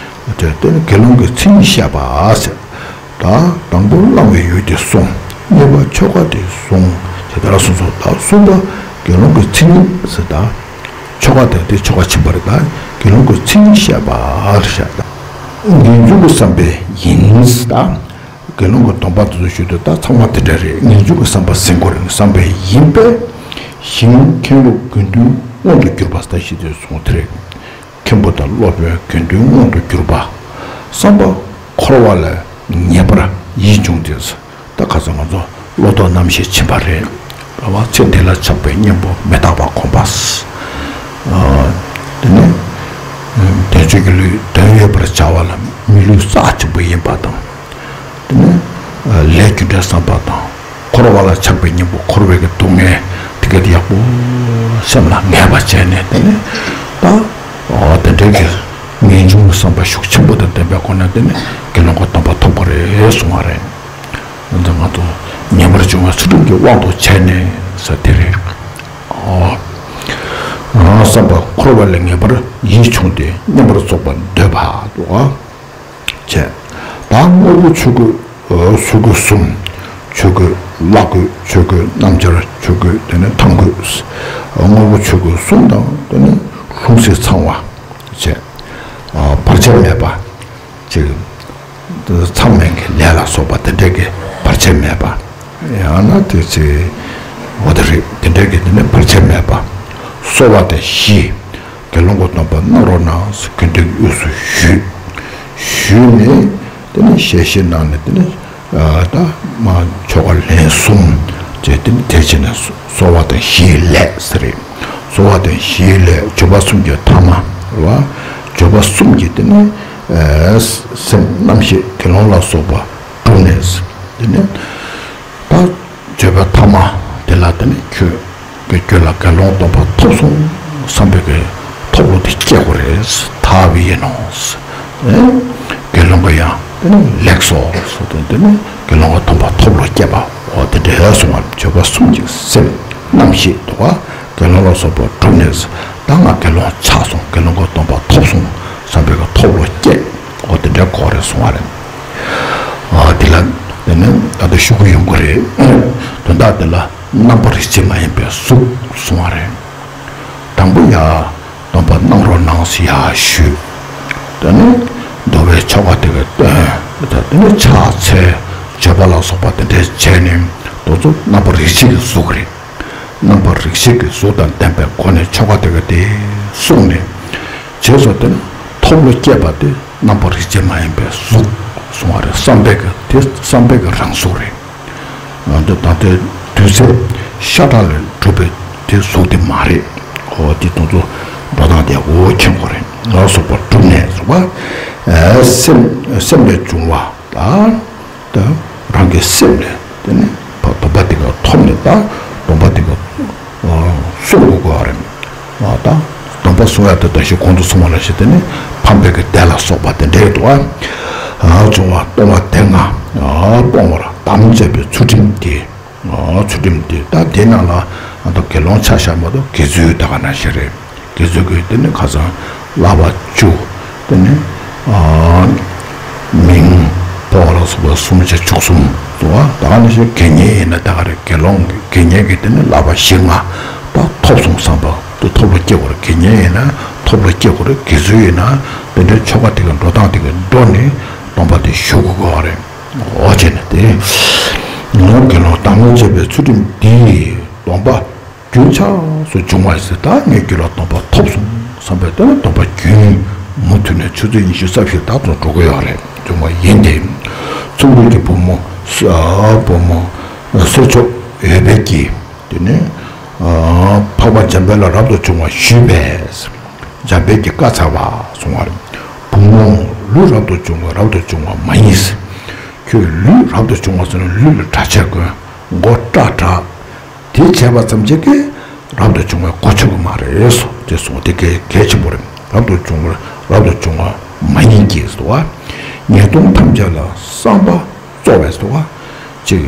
དེ་དེ་ནི་དགེ་སློང་གི་མཚན་ཉིད་བཤད་པ་ཟེར། ད་དང་པོ་བླང་བའི་ཡུལ་དེ་གསུངས། གཉིས་པ་ཆོ་ག་དེ་གསུངས། དེ་ལྟར་གསུངས་སོ། ད་གསུམ་པ་དགེ་སློང་གི་མཚན་ཉིད་ཟེར། ད་ཆོ་ག་དེ་དེ་ཆོ་ག་ཆེན་པོ་རེད། ད་དགེ་སློང་གི་མཚན་ཉིད་བཤད་པ་རེད་ཤག་ད་ངེས་འབྱུང་གི་བསམ་པས་ཡིན་ཟེར། ད་དགེ་སློང་གི་སྡོམ་པ་དེ་ཚོ་ཞུ་དུས་ད་ཚང་མ་དེ་འདྲ་རེད། ངེས་འབྱུང་གི་བསམ་པ་ཟིན་དགོས་རེད། བསམ་པས་ཡིན་པས་ཞིང་མཁན་སློབ་དགེ་འདུན་དབང་དུ་གྱུར་པ་ཟེར་ཞེས་དེ་གསུངས་དེ་རེད། མཁན་པོ་དང་སློབ་དཔོན་དགེ་འདུན་དབང་དུ་གྱུར་པ། བསམ་པ་འཁོར་བ་ལས་ངེས་པར་ཡིད་བྱུང་སྟེ། ད་ཁ་སང་ང་ཚོ་བློ་ལྡོག་རྣམ་ཤེས་ཕྱིན་པ་རེད། རེད་བ། ཚེ་འདི་ལ་ཆགས་པའི་གཉེན་པོ་མི་རྟག་པ་གོམས་པ། ཨ་དེ་ནས་དལ་འབྱོར་གྱི་ལུས་དོན་ཡོད་པར་བྱ་བ་ལ་མི་ལུས་རྩ་ཆེན་པོ་ཡིན་པ་དང་། དེ་ནས་ལས་རྒྱུ་འབྲས་བསམ་པ་དང་། འཁོར་བ་ལ་ཆགས་པའི་གཉེན་པོ་འཁོར་བའི་གི་སྡུག་བསྔལ་དེ་ག་དེ་ཡག་པོ་སེམས་ལ་ངེས་པ་བྱས་ནས། དེ་ནས་ད་ཨོ་དེ་འདྲའི་གི་ངེས་འབྱུང་བསམ་པ་ཤུགས་ཆེན་པོ་དང་ལྡན་པའི་སྒོ་ནས། དེ་ནས་དགེ་སློང་གི་སྡོམ་པ་ཐོབ་པ་རེད་གསུང་བ་རེད། ང་ཚོ་ང་ཚོ་ངེས་པར་འབྱུང་བའི་ཚུལ་ཁྲིམས་ཀྱི་དབང་དུ་བྱས་ནས་ཟེར་དེ་རེད། ཨོ། རང་བསམ་པ་འཁོར་བ་ལས་ངེས་པར་ཡིད་བྱུང་སྟེ་མཉམ་པར་རྫོགས་པར་འདོད་པ་འདུག་ག་བྱས། ད་དངོས་པོ་ཆོས་སྐུ་ཨ་ཆོས་སྐུ་གསུམ། ཆོས་སྐུ་ལྷ་སྐུ། ཆོས་སྐུ་སྣམ་སྦྱར། ཆོས་སྐུ་དེ་ནས་ཐང་སྐུ། དངོས་པོ་ཆོས་སྐུ་གསུམ་དང་དེ་ནས་ལྷུང་བཟེད་ཚང་བ་བྱས། ཨ་བར་ཆད་མེད་པ། ཅིག་མཚམས་མེད་ཀྱི་ལས་ལ་སོགས་པ་དེ་འདྲའི་གི་བར་ཆད་མེད་པ། ཡང་ན་དེ་ཚེ་འོ་དེ་རེད། དེ་འདྲའི་གི་དེ་ནི་བར་ཆད་མེད་པ། གསོལ་བ་དང་བཞི། དགེ་སློང་གི་སྡོམ་པ་གནང་རོགས་གནང་ཟེར་དགེ་འདུན་གྱི་དབུས་སུ་ཞུས། ཞུས་ནས་དེ་ནི་ཞལ་བཞེས་གནང་ནས། དེ་ནི་ཨ་ད་མ་ཆོ་ག་ལན་གསུམ་བྱས། དེ་ནི་དེ་བྱས་ནས་གསོལ་བ་དང་བཞིའི་ལས་ཟེར་རེད། གསོལ་བ་དང་བཞིའི་ལས་སྦྱོར་བ་གསུམ་གྱི་ཐ་མ་རེད་བ། བརྗོད་པ་གསུམ་གྱིས་དེ་ནི་སེམས་རྣམ་ཤེས་དགེ་སློང་ལ་སོགས་པ་བསྒྲུབས་ནས། དེ་ནི་ད་བརྗོད་པ་ཐ་མ་དེ་ལ་དེ་ནི་ཁྱོད་ཀྱི་རྒྱུད་ལ་དགེ་སློང་སྡོམ་པ་ཐོབ་སོང་བསམ་པའི་གི་ཐོབ་བློ་དེ་སྐྱེ་དགོས་རེད། ཐར་པ་ཡིན་ནོ། དགེ་སློང་གི་ཡང་དེ་ནི་ལེགས་སོ་ཟེར་ཏེ་དེ་ནི་དགེ་སློང་གི་སྡོམ་པ་ཐོབ་བློ་སྐྱེས་པ། འོ་དེ་འདྲའི་གསུང་བ་བརྗོད་པ་གསུམ་གྱིས་སེམས་རྣམ་ཤེས་དུ་བ་དགེ་སློང་ལ་སོགས་པ་བསྒྲུབས་ནས། ད་ང་དགེ་སློང་ཆགས་སོང་། དགེ་སློང་གི་སྡོམ་པ་ཐོབ་སོང་བསམ་པའི་གི་ཐོབ་བློ་སྐྱེས། འོ་དེ་འདྲའི་གོ་རེ་གསུང་བ་རེད། ཨ་དེ་ལ་དེ་ནི་ད་ལྟ་ཞུ་གི་ཡོང་གི་རེད། དོན་དག་དེ་ལ་རྣམ་པར་རིག་བྱེད་མ་ཡིན་པའི་གཟུགས་གསུང་བ་རེད། དང་པོ་ཡ། སྡོམ་པ་གནང་རོགས་གནང་ཟེར་ཡ་ཞུས། དེ་ནི་འདུལ་བའི་ཆོ་ག་དེ་ག་བཏོན། དེ་ནི་ཕྱག་འཚལ། བརྗོད་པ་ལ་སོགས་པ་དེ་འདྲའི་བྱས་ནས་དེ་ཚོ་རྣམ་པར་རིག་བྱེད་ཀྱི་གཟུགས་རེད། རྣམ་པར་རིག་བྱེད་ཀྱི་གཟུགས་དང་ལྡན་པའི་སྒོ་ནས་ཆོ་ག་དེ་ག་དེ་གསུངས་ནས། རྗེས་སུ་དེ་ནི་ཐོབ་བློ་སྐྱེས་པ་དེ་རྣམ་པར་རིག་བྱེད་མ་ཡིན་པའི་གཟུགས་གསུང་བ་རེད། བསམ་པའི་གི་དེ་བསམ་པའི་གི་རང་གཟུགས་རེད། འོ་འདི་ད་ལྟའི་དུས་ཚེ་ཤ་ཁྲག་ལས་གྲུབ་པའི་དེ་གཟུགས་དེ་མ་རེད། འོ་དེ་དུས་ཚོད་འགྲོ་སྟངས་དེ་འོ་མཁྱེན་དགོས་རེད། ལ་སོགས་པ་གྲུབ་ནས་སོགས་པ། སེམས་སེམས་ལས་བྱུང་བ་དང་། ད་རང་གི་སེམས་ལས་དེ་ནི་སྡོམ་པ་དེ་ག་ཐོབ་ནས། ད་སྡོམ་པ་དེ་ག་སྲུང་དགོས་དགོས་རེད། ད་སྡོམ་པ་སྲུང་ཡ་དེ་ད་ཞིག་གོང་དུ་སོང་བ་ལ་ཞིག་དེ་ནི་ཕམ་པའི་གི་སྡེ་ལ་སོགས་པ་དེ་འདྲའི་འདུག་ཨ། བྱུང་བ་སྟོང་པ་དེ་ལྔ་སྤོང་བར་དམ་བཅས་པའི་ཚུལ་ཁྲིམས་དེ། ཚུལ་ཁྲིམས་དེ་ད་དེ་ནང་ལ་ད་དགེ་སློང་ཆ་བཞག་མ་གཏོགས་དགེ་ཚུལ་ད་ག་ནང་བཞིན་རེད། དགེ་ཚུལ་གྱི་དེ་ནི་ཁ་སང་བསླབ་པ་བཅུ། དེ་ནི་མིང་སྤོང་བ་ལ་སོགས་པ་སུམ་ཅུ་བཅུ་གསུམ་དུ་བ། ད་ག་ནང་བཞིན་དགེ་བསྙེན་ཡིན་ན་ད་ག་རེད། དགེ་སློང་དགེ་བསྙེན་གྱི་དེ་ནི་བསླབ་པ་བཞི་ལྔ་ད་ཐོབ་སོང་བསམ་པ་དེ་ཐོབ་བློ་སྐྱེ་དགོས་རེད། དགེ་བསྙེན་ཡིན་ན་ཐོབ་བློ་སྐྱེ་དགོས་རེད། དགེ་ཚུལ་ཡིན་ན་དེ་འདྲའི་ཆོ་ག་དེ་གི་འགྲོ་སྟངས་དེ་གི་འགྲོ་ནས་སྡོམ་པ་དེ་ཞུ་དགོས་རེད། འོ་བྱས་ནས་དེ་ནོ་དགེ་སློང་དམ་ལ་བཅས་པའི་ཚུལ་ཁྲིམས་འདིས་སྡོམ་པ་རྒྱུན་ཆགས་སུ་འབྱུང་བ་ཟེར། ད་ངའི་རྒྱུད་ལ་སྡོམ་པ་ཐོབ་སོང་བསམ་པའི་དོན་ལ་སྡོམ་པ་རྒྱུན་མུ་མཐུད་ནས་ཆུ་ཚོད་ཉི་ཤུ་རྩ་བཞི་ལྟར་དུ་འགྲོ་གི་ཡོད་རེད། འབྱུང་བ་ཡིན་ཏེ། ཚོམ་བུ་གི་བུ་མོ་བུ་མོ་གསོལ་མཆོག་འོད་འཕེལ་གྱིས་དེ་ནས་འཕགས་པ་འཇམ་དཔལ་ལ་རབ་ཏུ་བྱུང་བ་ཞུས་པས། འཇམ་དཔལ་གྱིས་བཀའ་སྩལ་པ་གསུང་བ་རེད། བུ་མོ་ལུས་རབ་ཏུ་བྱུང་བ་རབ་ཏུ་བྱུང་བ་མ་ཡིན། ཁྱོད་ལུས་རབ་ཏུ་བྱུང་བ་ཟེར་ན་ལུས་ལ་གྲྭ་ཆས་གོན། མགོ་སྐྲ་བྲེགས། དེ་བྱས་པ་ཙམ་གྱིས་ཀྱིས་རབ་ཏུ་བྱུང་བའི་གོ་ཆོད་ཀྱི་མ་རེད་སོ། དེ་སོང་དེ་གལ་གལ་ཆེན་པོ་རེད། རབ་ཏུ་བྱུང་བར་རབ་ཏུ་བྱུང་བ་མ་ཡིན་གྱི་སོ། ཉེས་ལྟུང་ཐམས་ཅད་ལ་བསམ་པ་གཙོ་བས་སོ། ཅིག་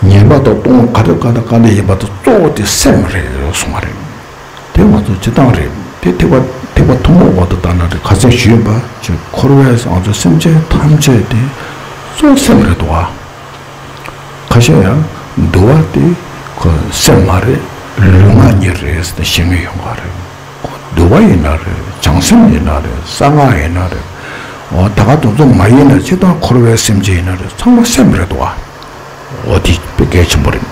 ཉེས་པ་དང་ལྟུང་བ་ག་འདྲ་ག་འདྲ་ག་འདྲ་ཡིན་པ་དང་གཙོ་བོ་དེ་སེམས་རེད་གསུངས་པ་རེད། དེ་ང་ཚོ་སྤྱི་བཏང་རེད། དེ་ཐེག་པ་ཐེག་པ་ཐུན་མོང་འོག་ཏུ་བལྟས་ན་རེད། ཁ་སང་ཞུས་པ་ཅིག་འཁོར་བའི་ང་ཚོ་སེམས་ཅན་ཐམས་ཅད་དེ་གཙོ་བོ་སེམས་རེད་འདུག་ཨ། ཁ་ཤས་ཡང་འདུལ་བ་དེ་ཁོ་སེམས་མ་རེད། ལུས་ངག་གཉིས་རེད་ཟེར་ནས་བཤད་མཁན་ཡོང་གི་རེད། ཁོ་འདུལ་བ་ཡིན་ན་རེད། བྱང་སེམས་ཡིན་ན་རེད། གསང་སྔགས་ཡིན་ན་རེད། འོ་ད་ག་དེ་ཚོ་མ་ཡིན་ན་སྤྱིར་བཏང་འཁོར་བའི་སེམས་ཅན་ཡིན་ན་རེད། ཚང་མ་སེམས་རེད་འདུག་ཨ། འོ་དེ་དཔེ་གལ་ཆེན་པོ་རེད།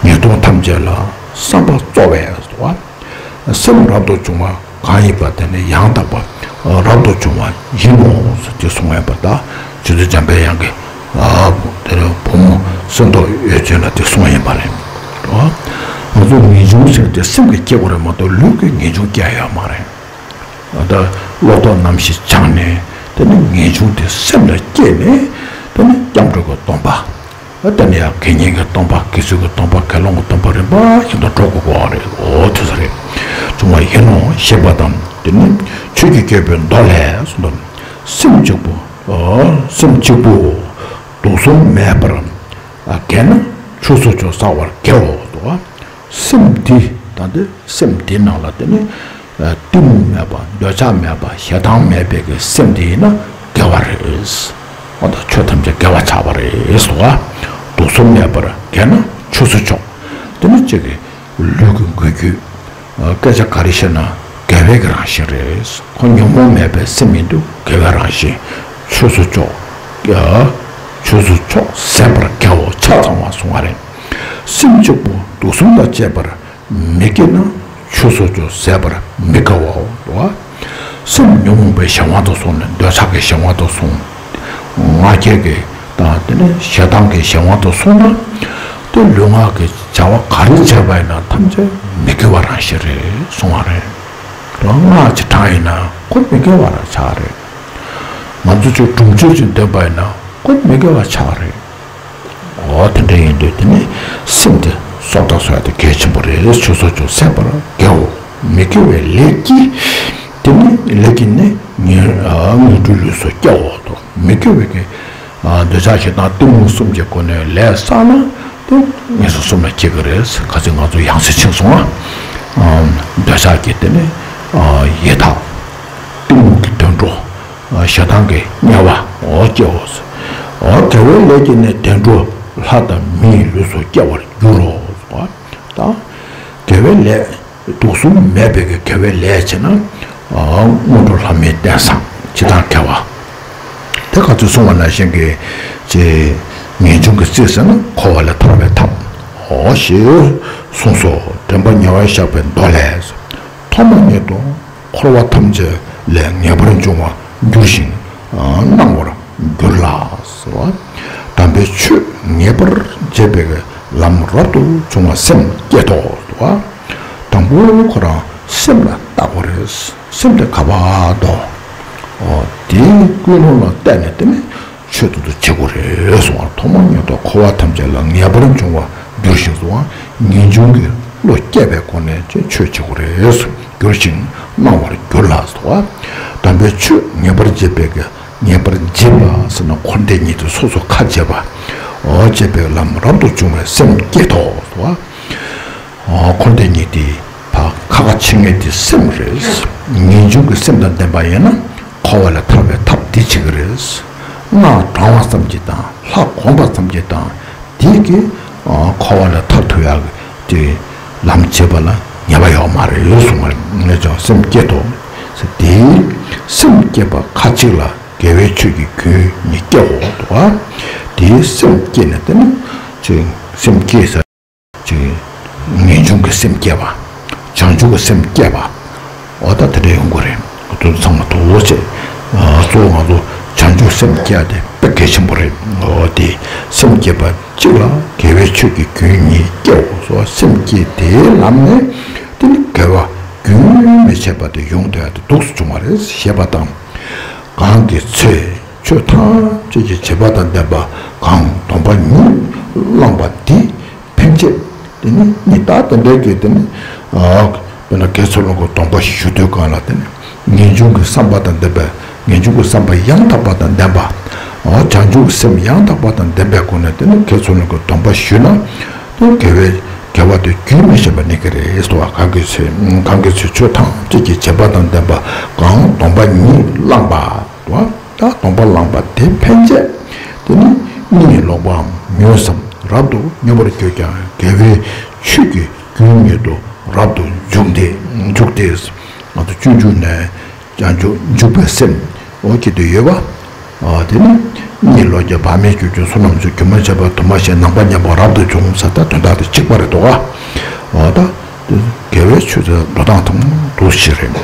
ཉེས་ལྟུང་ཐམས་ཅད་ལ་བསམ་པ་གཙོ་བས་སོ། སེམས་རབ་ཏུ་བྱུང་བ་གང་ཡིན་པ་དེ་ནི་ཡང་དག་པ་རབ་ཏུ་བྱུང་བ་ཡིན་ནོ་ཟེར་དེ་གསུངས་ཡོད་པ། ད་རྗེ་བཙུན་འཇམ་པའི་དབྱངས་ཀྱིས་དེ་ནི་བུ་མོ་གསེར་མདོག་འོད་ཅན་ལ་དེ་གསུངས་ཡིན་པ་རེད། ང་ཚོ་ངེས་འབྱུང་ཟེར་དེ་སེམས་ཀྱིས་སྐྱེ་དགོས་རེད་མ་གཏོགས་ལུས་ཀྱིས་ངེས་འབྱུང་སྐྱེ་ཡོད་མ་རེད། ད་བློ་ལྡོག་རྣམ་ཤེས་སྦྱངས་ནས་དེ་ནི་ངེས་འབྱུང་དེ་སེམས་ལ་སྐྱེས་ནས་དེ་ནི་སྐྱབས་འགྲོ་གི་སྡོམ་པ། དེ་ནི་ཡང་དགེ་བསྙེན་གྱི་སྡོམ་པ། དགེ་ཚུལ་གྱི་སྡོམ་པ། དགེ་སློང་གི་སྡོམ་པ་རིམ་པ་བཞིན་དུ་འགྲོ་དགོས་པ་རེད། འོ་དེ་ཚོ་རེད། བྱུང་བ་ཡིན་ནོ་ཞེས་པ་དང་། དེ་ནི་ཆོས་ཀྱི་རྒྱལ་པོའི་མདོ་ལས་གསུངས་པ། སེམས་གཅིག་པུ་སེམས་གཅིག་པུ་དུག་གསུམ་མེད་པར་དགེ་ན་ཆོས་སུ་ཆོག་བསགས་པར་དགེའོ། སེམས་འདི་ད་ལྟ་སེམས་འདི་ནང་ལ་དེ་ནི་གཏི་མུག་མེད་པ། འདོད་ཆགས་མེད་པ། ཞེ་སྡང་མེད་པའི་གི་སེམས་འདི་ཡིན་ན་དགེ་བ་རེད། འོ་ད་ཆོས་ཐམས་ཅད་དགེ་བ་ཆགས་པ་རེད་ཟེར་བ། དུག་གསུམ་མེད་པར་དགེ་ན་ཆོས་སུ་ཆོག་དེ་ནི་གཅིག་གི་ལུས་ཀྱི་འགུལ་སྐྱོད། སྐད་ཆ་ག་རེ་བཤད་ན་དགེ་བའི་གི་རང་བཞིན་རེད། ཁོ་ཉོན་མོངས་མེད་པའི་སེམས་ཡིན་དུས་དགེ་བའི་རང་བཞིན། ཆོས་སུ་ཆོག་ཆོས་སུ་ཆོག་ཟད་པར་དགེའོ། ཆ་ཚང་བ་གསུང་བ་རེད། སེམས་གཅིག་པུ་དུག་གསུམ་དང་བཅས་པར་མི་སྐྱེ་ན་ཆོས་སུ་ཆོག་ཟད་པར་མི་དགའ་བའོ། སེམས་ཉོན་མོངས་པའི་གཞན་དབང་དུ་སོང་ནས་འདོད་ཆགས་ཀྱི་གཞན་དབང་དུ་སོང་། ང་རྒྱལ་གྱི་དང་དེ་ནས་ཞེ་སྡང་གི་གཞན་དབང་དུ་སོང་ན་དེ་ལུས་ངག་གི་བྱ་བ་ག་རེ་བྱས་པ་ཡིན་ན་ཐམས་ཅད་མི་དགེ་བ་རང་བཞིན་རེད་གསུང་བ་རེད། དང་སྔགས་ཅིག་བགྲངས་ཡིན་ན་ཁོ་མི་དགེ་བ་ལ་ཆགས་རེད། ང་ཚོ་ཚོས་སྒྲུབ་མཆོད་ཅིག་འདོན་པ་ཡིན་ན་ཁོ་མི་དགེ་བ་ཆགས་རེད། འོ་དེ་འདྲ་ཡིན་དུས་དེ་ནི་སེམས་དེ་སོར་ཐག་སོར་ཡ་དེ་གལ་ཆེན་པོ་རེད། ཆོས་སོགས་ཀྱང་ཟད་པར་དགེའོ། མི་དགེ་བའི་ལས་ཀྱིས་དེ་ནི་ལས་ཀྱིས་ནི་ངན་ངན་འགྲོའི་ལུས་སུ་སྐྱེའོ་དང་། མི་དགེ་བའི་གི་འདོད་ཆགས་ཞེ་སྡང་གཏི་མུག་གསུམ་གྱི་སྒོ་ནས་ལས་བསགས་ན་དེ་ངན་སོང་གསུམ་ལ་སྐྱེ་གི་རེད། ཁ་ཚིག་ང་ཚོ་ཡང་སེ་ཕྱིན་སོང་ང་། འདོད་ཆགས་ཀྱི་དེ་ནི་ཡི་དྭགས་གཏི་མུག་གི་དུད་འགྲོ། ཞེ་སྡང་གི་དམྱལ་བ་འོ་སྐྱེའོ། འོ་དགེ་བའི་ལས་ཀྱིས་ནི་བདེ་འགྲོ་ལྷ་དང་མིའི་ལུས་སུ་སྐྱེ་བར་འགྱུར་རོ། ད་དགེ་བའི་ལས་དུག་གསུམ་མེད་པའི་གི་དགེ་བའི་ལས་བྱས་ན་སྔོན་འགྲོ་ལྷ་མིའི་རྟེན་བཟང་། ཇི་ལྟར་དགེ་བ་དེ་ག་ཚོད་གསུངས་པ་ནང་བཞིན་གྱི་ཅེས་ངེས་འབྱུང་གི་རྩིས་ཟེར་ན་འཁོར་བ་ལས་ཐར་བའི་ཐབས་འོ་ཞེས་གསུངས་སོ། དྲན་པ་ཉེ་བར་བཞག་པའི་མདོ་ལས། ཐོག་མ་ཉིད་དུ་འཁོར་བ་ཐམས་ཅད་ལས་ངེས་པར་འབྱུང་བར་འགྱུར་ཞིང་སྣང་བར་འགྱུར་ལ། དམ་པའི་ཆོས་ངེས་པར་འབྱེད་པའི་ལམ་རབ་ཏུ་བྱུང་བ་སེམས་བསྐྱེད་དོ། དང་པོ་ཁོ་རང་སེམས་ལ་བལྟ་དགོས་རེད། སེམས་དེ་ག་པར་འདུག་དེའི་ཀུན་སློང་ལ་བལྟས་ནས་དེ་ནི་ཆོས་དེ་ཚོ་བྱེད་དགོས་རེད་གསུངས་པ། ཐོག་མ་ཉིད་དུ་འཁོར་བ་ཐམས་ཅད་ལ་ངེས་པར་འབྱུང་བར་འགྱུར་ཞིང་གསུངས་པ། ངེས་འབྱུང་གི་བློ་སྐྱེས་པའི་སྒོ་ནས་ཆོས་བྱེད་དགོས་རེད། འགྱུར་ཞིང་སྣང་བར་འགྱུར་ལ་གསུངས་པ། དམ་པའི་ཆོས་ངེས་པར་འབྱེད་པའི་གི་ངེས་པར་འབྱེད་པ་ཟེར་ན་འཁོར་འདས་གཉིས་དེ་སོ་སོ་ཁ་འབྱེད་པ། འོ་འབྱེད་པའི་ལམ་རབ་ཏུ་བྱུང་བའི་སེམས་བསྐྱེད་དོ་གསུངས་པ། འཁོར་འདས་གཉིས་དེ་ཕ་ཁ་ཁ་ཕྱེ་མཁན་དེ་སེམས་རེད། ངེས་འབྱུང་གི་སེམས་དང་ལྡན་པ་ཡིན་ན་འཁོར་བ་ལས་ཐར་བའི་ཐབས་དེ་བྱེད་ཀྱི་རེད། སྔགས་བགྲང་བ་ཙམ་གྱིས་དང་ལྷ་སྒོམ་པ་ཙམ་གྱིས་དང་དེ་གིས་འཁོར་བ་ལས་ཐར་ཐུབ་ཡག་གི་ལམ་བྱེད་པ་ལ་ཉེས་པ་ཡོད་མ་རེད་གསུངས་པ་རེད། ངེས་འབྱུང་སེམས་བསྐྱེད་དོ། དེའི་སེམས་བསྐྱེད་པ་ཁ་ཅིག་ལ་དགེ་བའི་ཆོས་ཀྱི་རྒྱུན་ཉིད་སྐྱེའོ་འདུག་ག་དེའི་སེམས་བསྐྱེད་ནས་དེ་ནི་སེམས་བསྐྱེད་ས། ཅིག་ངེས་འབྱུང་གི་སེམས་བསྐྱེད་པ། བྱང་ཆུབ་ཀྱི་སེམས་བསྐྱེད་པ། འོ་ད་དེ་འདྲ་ཡོང་གི་རེད། དེ་ཚོ་ཚང་མ་དོགས་པ་བྱས། གཙོ་བོ་ང་ཚོ་བྱང་ཆུབ་སེམས་བསྐྱེད་དེ་དཔེ་གལ་ཆེན་པོ་རེད། འོ་དེ་སེམས་བསྐྱེད་པ་གཅིག་ལ་དགེ་བའི་ཆོས་ཀྱི་རྒྱུན་ཉིད་སྐྱེའོ་སོགས་སེམས་བསྐྱེད་དེའི་ལམ་ནས་དེ་ནི་དགེ་བ་རྒྱུན་མི་འཆད་པ་དེ་ཡོང་དེ་ཡ་དེ་འདུག་སེ་བྱུང་བ་རེད་ཞེས་པ་དང་། གང་གི་ཚེ་ཆོས་ཐམས་ཅད་ཀྱི་བྱེད་པ་དང་ལྡན་པ་གང་སྡོམ་པ་ཉིད་བླངས་པ་དེ། ཕན་ཆད། དེ་ནི་ཉི་ཟླ་དེ་འདྲའི་གི་དེ་ནི། དཔེར་ན་དགེ་ཚུལ་སློང་གི་སྡོམ་པ་ཞུ་དུས་གང་ལ་དེ་ནི་ངེས་འབྱུང་གི་བསམ་པ་དང་ལྡན་པའི་ངེས་འབྱུང་གི་བསམ་པ་ཡང་དག་པ་དང་ལྡན་པ། བྱང་ཆུབ་ཀྱི་སེམས་ཡང་དག་པ་དང་ལྡན་པའི་སྒོ་ནས་དེ་ནི་དགེ་ཚུལ་སློང་གི་སྡོམ་པ་ཞུས་ན། དེ་དགེ་བའི་དགེ་བ་དེ་རྒྱུན་མི་འཆད་པ་ནི་གི་རེད་ཟེར་བ། གང་གི་ཚེ་གང་གི་ཚེ་ཆོས་ཐམས་ཅད་ཀྱི་བྱེད་པ་དང་ལྡན་པ་གང་སྡོམ་པ་ཉིད་བླངས་པ། ད་སྡོམ་པ་བླངས་པ་དེ་ཕན་ཆད། དེ་ནི་གཉིད་ལོག་པའམ་མྱོས་སམ་རབ་ཏུ་མྱོས་པར་གྱུར་ཀྱང་དགེ་བའི་ཆོས་ཀྱི་རྒྱུན་ཉིད་དུ་རབ་ཏུ་འཇུག་སྟེ་འཇུག་སྟེ། ང་ཚོ་སྤྱོད་འཇུག་ནས་ཀྱང་འཇུག་འཇུག་པའི་སེམས་འོ་སྐྱེ་དུ་ཡོད་པ། དེ་ནི་གཉིད་ལོག་ཀྱང་བག་མེད་གྱུར་ཀྱང་བསོད་ནམས་ཚོགས། རྒྱུན་མ་ཆད་པར་དུ་མ་ཞིག་ནམ་མཁའ་མཉམ་པར་རབ་ཏུ་འབྱུང་ཟེར། ད་དོན་དག་དེ་གཅིག་པ་རེད་འདུག་ག་ད་དགེ་བའི་ཆོས་དེ་འགྲོ་སྟངས་དང་འདུག་ཞིག་རེད།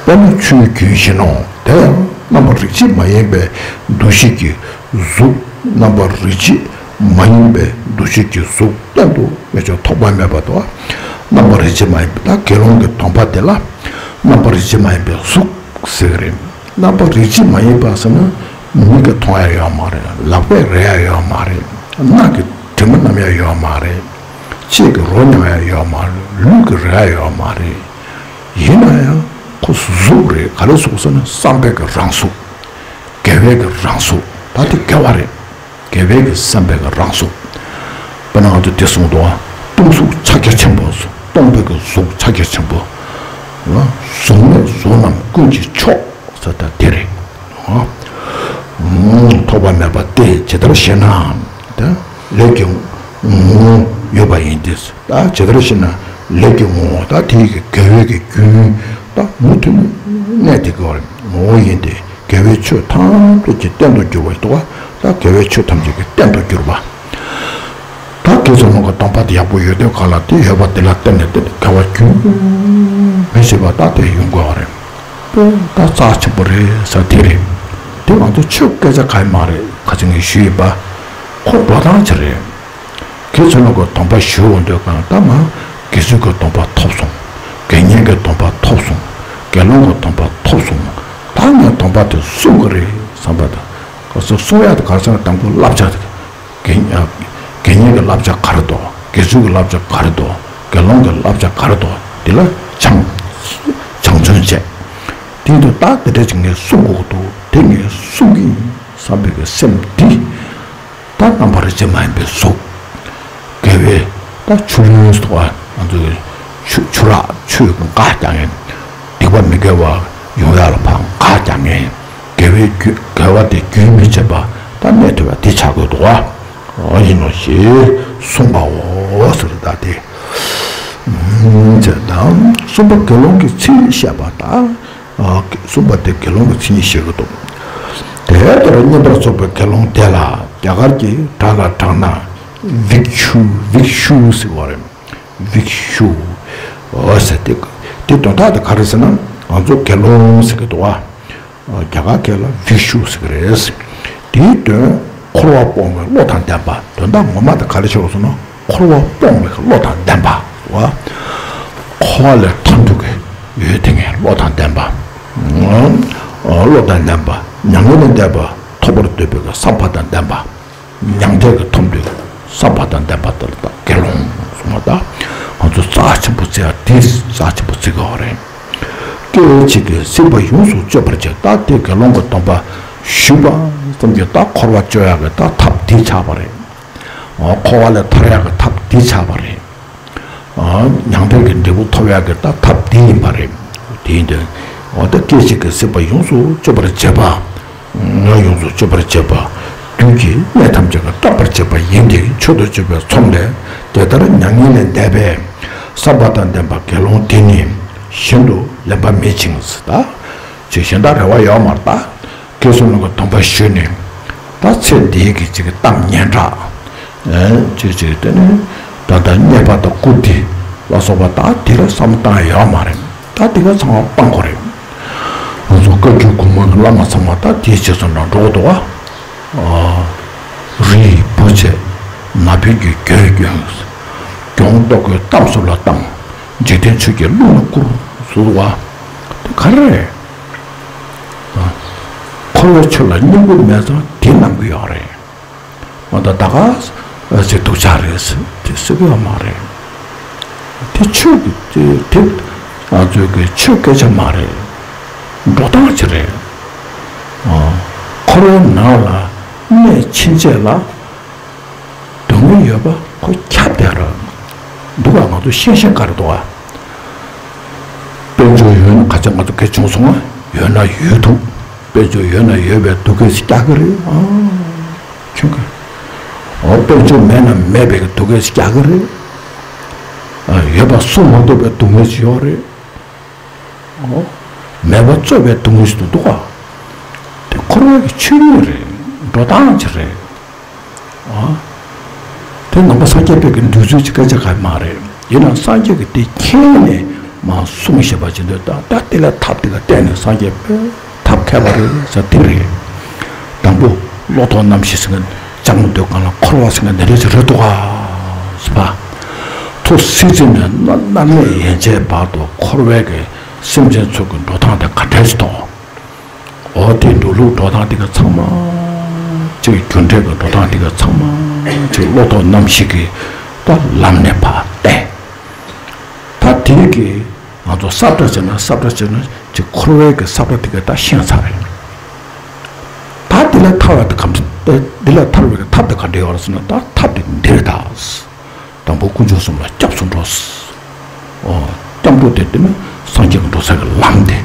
དཔེར་ན་ཆུའི་རྒྱུན་བཞིན་ནོ། དེ་ཡང་རྣམ་པ་རིགས་གཅིག་མ་ཡིན་པའི་འདུ་ཤེས་ཀྱི་གཟུགས། རྣམ་པ་རིགས་གཅིག་མ་ཡིན་པའི་འདུ་ཤེས་ཀྱི་གཟུགས་གཏན་དུ་ངེས་འབྱུང་ཐོགས་པ་མེད་པ་དང་། རྣམ་པ་རིགས་གཅིག་མ་ཡིན་པའི་ད་དགེ་སློང་གི་སྡོམ་པ་དེ་ལ་རྣམ་པ་རིགས་གཅིག་མ་ཡིན་པའི་གཟུགས་ཟེར་གི་རེད། རྣམ་པ་རིགས་གཅིག་མ་ཡིན་པ་ཟེར་ན་མིག་གིས་མཐོང་ཡ་ཡོད་མ་རེད། ལག་པས་རེག་ཡ་ཡོད་མ་རེད། སྣ་གིས་དྲི་མ་མནམ་ཡ་ཡོད་མ་རེད། ལྕེ་གིས་རོ་མྱོང་ཡ་ཡོད་མ་རེད། ལུས་ཀྱིས་རེག་ཡ་ཡོད་མ་རེད། ཡིན་ན་ཡང་ཁོ་གཟུགས་རེད། ག་རེ་གཟུགས་ཟེར་ན་བསམ་པའི་གི་རང་གཟུགས། དགེ་བའི་གི་རང་གཟུགས། ད་དེ་དགེ་བ་རེད། དགེ་བའི་གི་བསམ་པའི་གི་རང་གཟུགས། དཔེར་ན་ང་ཚོ་དེ་གསུངས་འདུག་ཨ། སྟོང་གཟུགས་ཕྱག་རྒྱ་ཆེན་པོ། སྟོང་པའི་གི་གཟུགས་ཕྱག་རྒྱ་ཆེན་པོ། གཟུགས་ནི་གཟུགས་རྣམས་ཀུན་གྱི་མཆོག་ཟེར་ད་དེ་རེད། ཐོགས་པ་མེད་པ་སྟེ་ཇི་ལྟར་ཞེ་ན། ད་ལས་ཀྱི་ངོ་བོ་ཡོད་པ་ཡིན་ཏེ། ད་ཇི་ལྟར་ཞེ་ན་ལས་ཀྱི་ངོ་བོ་ད་དེའི་གི་དགེ་བའི་གི་རྒྱུན་ད་མུ་མཐུད་ནས་གནས་དེ་གི་ངོ་བོ་ཡིན་ཏེ། དགེ་བའི་ཆོས་ཐམས་ཅད་ཀྱི་རྟེན་དུ་གྱུར་པ་ཞིག་འདུག་ག་ད་དགེ་བའི་ཆོས་ཐམས་ཅད་ཀྱི་རྟེན་དུ་གྱུར་པ། ད་དགེ་ཚུལ་སློང་གི་སྡོམ་པ་དེ་ཡག་པོ་ཡོད་དུས་གང་ལ་དེ་ཡོད་པ་དེ་ལ་བརྟེན་ནས་དེ་དགེ་བ་རྒྱུན་མི་འཆད་པ་ད་དེ་ཡོང་དགོས་པ་རེད། དཔེ་ད་རྩ་ཆེན་པོ་རེད་ཟེར་དེ་རེད། དེ་ང་ཚོ་ཆོས་སྐད་ཆ་གང་ཡིན་མ་རེད། ཁ་ཚིག་ངས་ཞུས་ཡིན་པ། ཁོ་འགྲོ་སྟངས་ཅི་རེད། དགེ་ཚུལ་སློང་གི་སྡོམ་པ་ཞུ་འོང་དུས་གང་ལྟར་མ་དགེ་ཚུལ་གྱི་སྡོམ་པ་ཐོབ་སོང་། དགེ་བསྙེན་གྱི་སྡོམ་པ་ཐོབ་སོང་། དགེ་སློང་གི་སྡོམ་པ་ཐོབ་སོང་། ད་ངས་སྡོམ་པ་དེ་སྲུང་གི་རེད་བསམ་པ་དང་། ག་ཚོད་སྲུང་ཡག་དེ། ག་ཚོད་དང་པོ་བསླབ་བྱ་དེ། དགེ་དགེ་བསྙེན་གྱི་བསླབ་བྱ་ག་རེ་འདུག་དགེ་ཚུལ་གྱི་བསླབ་བྱ་ག་རེ་འདུག་དགེ་སློང་གི་བསླབ་བྱ་ག་རེ་འདུག་དེ་ལ་སྦྱང་། སྦྱང་བརྩོན་བྱས། དེ་དུས་ད་དེ་འདྲ་ཅིག་ངས་སྲུང་དགོས་ཀྱི་འདུག་དེ་ངས་སྲུང་གི་ཡིན་བསམ་པའི་གི་སེམས་འདི། ད་རྣམ་པར་རིག་བྱེད་མ་ཡིན་པའི་གཟུགས། དགེ་བའི་ད་ཆུ་ལྷུན་ཟེར་བ། ང་ཚོའི་ཆུ་ཆུ་རགས་ཆུས་འགག་རྒྱག་མཁན། སྡིག་པ་མི་དགེ་བ་ཡོང་ཡག་ལ་ཕར་འགག་རྒྱག་མཁན། དགེ་བའི་རྒྱུ་དགེ་བ་དེ་རྒྱུན་མི་འཆད་པ་ད་གནས་ཐུབ་པ་དེ་བྱ་དགོས་འདུག་བ། འོ་ཡིན་ནོ་ཞེས་གསུངས་པའོ་ཟེར། ད་དེ་ཨུམ་ཅེས་དང་། གསུམ་པ་དགེ་སློང་གི་མཚན་ཉིད་བཤད་པ་དང་། ཨ། གསུམ་པ་དེ་དགེ་སློང་གི་མཚན་ཉིད་བཤད་ཀྱི་འདུག་དེ་ལྟར་བསྙེན་པར་རྫོགས་པའི་དགེ་སློང་དེ་ལ་རྒྱ་གར་གྱི་སྒྲ་ལ་དྲངས་ན་བིག་ཤུ། བིག་ཤུ་ཟེར་བ་རེད། བིག་ཤུ། འོ་ཟེར་ཏེ། དེ་དོན་དག་དེ་ག་རེ་ཟེར་ན། ང་ཚོ་དགེ་སློང་ཟེར་གྱི་འདུག་བ། རྒྱ་གར་སྐད་ལ་བིག་ཤུ་ཟེར་གྱི་རེད། དེའི་དོན་འཁོར་བ་སྤོང་བའི་བློ་དང་ལྡན་པ། དོན་དག་ངོ་མ་དེ་ག་རེ་ཆགས་སོང་ན། འཁོར་བ་སྤོང་བའི་བློ་དང་ལྡན་པ། འཁོར་བ་ལས་ཐར་འདོད་ཀྱི་ཡོད་དེ་ངའི་བློ་དང་ལྡན་པ། བློ་དང་ལྡན་པ། མྱ་ངན་ལས་འདས་པ་ཐོབ་པར་འདོད་པའི་བསམ་པ་དང་ལྡན་པ། མྱང་འདས་ཀྱི་ཐོབ་འདོད་བསམ་པ་དང་ལྡན་པ་དེ་ལ་ད་དགེ་སློང་གསུངས་པ། ད་ང་ཚོ་རྩ་ཆེན་པོ་བརྩི་ཡ་དེ་རྩ་ཆེན་པོ་བརྩི་དགོས་པ་རེད། སྐད་ཅིག་གིས་སྲིད་པ་ཡོངས་སུ་གཅོད་པར་བྱེད། ད་དེ་དགེ་སློང་གི་སྡོམ་པ་ཞུས་པ་ཙམ་གྱིས་ད་འཁོར་བ་གཅོད་ཡག་གི་ད་ཐབས་དེ་ཆགས་པ་རེད། འོ། འཁོར་བ་ལས་ཐར་ཡག་གི་ཐབས་དེ་ཆགས་པ་རེད། འོ། མྱང་འདས་ཀྱི་འབྲས་བུ་ཐོབ་ཡག་གི་ད་ཐབས་དེ་ཡིན་པ་རེད། དེ་ཡིན་དུས། འོ། ད་སྐད་ཅིག་གིས་སྲིད་པ་ཡོངས་སུ་གཅོད་པར་བྱེད་པ། ཡོངས་སུ་གཅོད་པར་བྱེད་པ། བདུད་ཀྱི་གནས་ཐམས་ཅད་ཀྱང་སྐྲག་པར་བྱེད་པ་ཡིན་ཏེ། མཆོག་ཏུ་གྱུར་པའི་ཚོགས་ལས་དེ་ལྟར་མྱ་ངན་ལས་འདས་པའི་བསམ་པ་དང་ལྡན་པ་དགེ་སློང་དེ་ནི་གཞན་དུ་ལེན་པ་མེད་ཅིང་། ད་ཅིག་གཞན་དག་རེ་བ་ཡོད་མ་རེད། ད་དགེ་སློང་གི་སྡོམ་པ་ཞུས་ནས། ད་ཚེ་འདིའི་གི་ཅིག་གི་གཏམ་སྙན་གྲགས། ཨེ། ཅིག་ཅིག་དེ་ནི་ད་ལྟ་རྙེད་པ་དང་བཀུར་སྟི་ལ་སོགས་པ་ད་དེ་ལ་བསམ་བཏང་ཡ་ཡོད་མ་རེད། ད་དེ་ག་ཚང་མ་སྤང་དགོས་རེད། ང་ཚོ་བཀའ་བརྒྱུད་གོང་མ་གི་བླ་མ་ཚང་མ་ད་དེའི་རྗེས་སུ་འབྲང་འགྲོ་གི་འདུག་བ། ཨ། རིལ་བུ་བྱས། ན་བུན་གྱིས་གྱོན་གྱོན། གྱོང་ལྟོགས་ཀྱི་གཏམ་སུ་ལ་བཏང་། འཇིག་རྟེན་ཆོས་ཀྱི་རླུང་ལ་བསྐུར་ཟེར་བ། དེ་ག་རེ་རེད། ཨ། འཁོར་བའི་ཆོས་ལ་སྙིང་པོ་མེད་ཙང་དེ་གནང་གི་ཡོད་རེད། མ་གཏོགས་ད་ག་ཟེ་སྡུག་ཅག་རེད་ཟེར་དེ་ཟེར་གི་ཡོད་མ་རེད། དེ་ཆོས་ཀྱི་དེ་དེ་ང་ཚོའི་གི་ཆོས་སྐད་ཆ་མ་རེད། འགྲོ་སྟངས་ཅིག་རེད། ཨ། འཁོར་བའི་ནང་ལ་གནས་ཕྱིན་ཆད་ལ་སྡུག་བསྔལ་ཡོད་པ་ཁོ་ཁྱབ་བསྡད་ར་འདུག་ག་ང་ཚོ་ཤེས་ཤེས་ག་རེ་འདུག་ག་དཔལ་འབྱོར་ཡོད་ན་ག་ཚོད་ང་ཚོ་སྐད་བྱུང་སོང་ང་། ཡོད་ན་ཡོད་དུ། དཔལ་འབྱོར་ཡོད་ན་ཡོད་པའི་སྡུག་སྐད་ཞིག་རྒྱག་གི་རེད། ཨ། ཁྱོད་ཀྱིས། འོ། དཔལ་འབྱོར་མེད་ན་མེད་པའི་སྡུག་སྐད་ཞིག་རྒྱག་གི་རེད། ཨ། ཡོད་པ་སུ་མ་གཏོགས་པའི་སྡུག་བསྔལ་ཞིག་ཡོད་རེད། འོ། མེད་པ་རྩོད་པའི་སྡུག་བསྔལ་ཞིག་ཏུ་འདུག་ག་དེ་འཁོར་བའི་ཆོས་ཉིད་རེད། འགྲོ་སྟངས་ཅིག་རེད། ཨ། དེ་ནང་པ་སངས་རྒྱས་པའི་གི་འདུལ་ཚུལ་གྱི་སྐད་ཆ་གང་ཡང་མ་རེད། ཡིན་ནའང་སངས་རྒྱས་ཀྱིས་དེ་མཁྱེན་ནས་མར་གསུངས་བཞག་པ་བྱེད་འདོད། ད་ད་དེ་ལ་ཐབས་དེ་ག་བརྟེན་ནས་སངས་རྒྱས་པས་ཐབས་མཁས་པ་རེད་ཟེར་དེ་རེད། དང་པོ་བློ་ཐོག་རྣམ་ཤེས་ཟེར་མཁན་ཅང་མི་འདོད་གང་ལ་འཁོར་བ་ཟེར་མཁན་འདི་འདྲ་ཅིག་རེད་འདུག་ག་ཟེར་བ། ཐོག་སྲིད་རྩེ་ནས་མནར་མེད་ཡན་ཆད་བར་དུ་འཁོར་བའི་གི་སེམས་ཅན་ཚོ་གི་འགྲོ་སྟངས་དེ་ག་འདྲ་ཞིག་འདུག་འོ། དེ་འགྲོ་ལུགས་འགྲོ་སྟངས་དེ་ག་ཚང་མ་ཅིག་རྒྱུ་འབྲས་ཀྱི་འགྲོ་སྟངས་དེ་ག་ཚང་མ་ཅིག་བློ་ཐོག་རྣམ་ཤེས་ཀྱིས་ད་ལམ་ནས་ཕར་བསྟན། ད་དེ་གིས་ང་ཚོ་གསལ་བསྒྲགས་བྱས་ན་གསལ་བསྒྲགས་བྱས་ན་ཅིག་འཁོར་བའི་གི་གསལ་བསྒྲགས་དེ་ག་ད་ཤེས་ཚར་རེད། ད་འདི་ལས་ཐར་བ་དེ་ག་འདྲ། འདི་ལས་ཐར་བའི་གི་ཐབས་དེ་ག་འདྲ་ཡོད་རེད་ཟེར་ན། ད་ཐབས་དེ་འདི་རེད་ད། དང་པོ་དཀོན་མཆོག་གསུམ་ལ་སྐྱབས་སུ་འགྲོ། ཨོ། སྐྱབས་འགྲོ་དེ་དེ་ནི་སངས་རྒྱས་ཀྱི་འགྲོ་ས་གི་ལམ་དེ།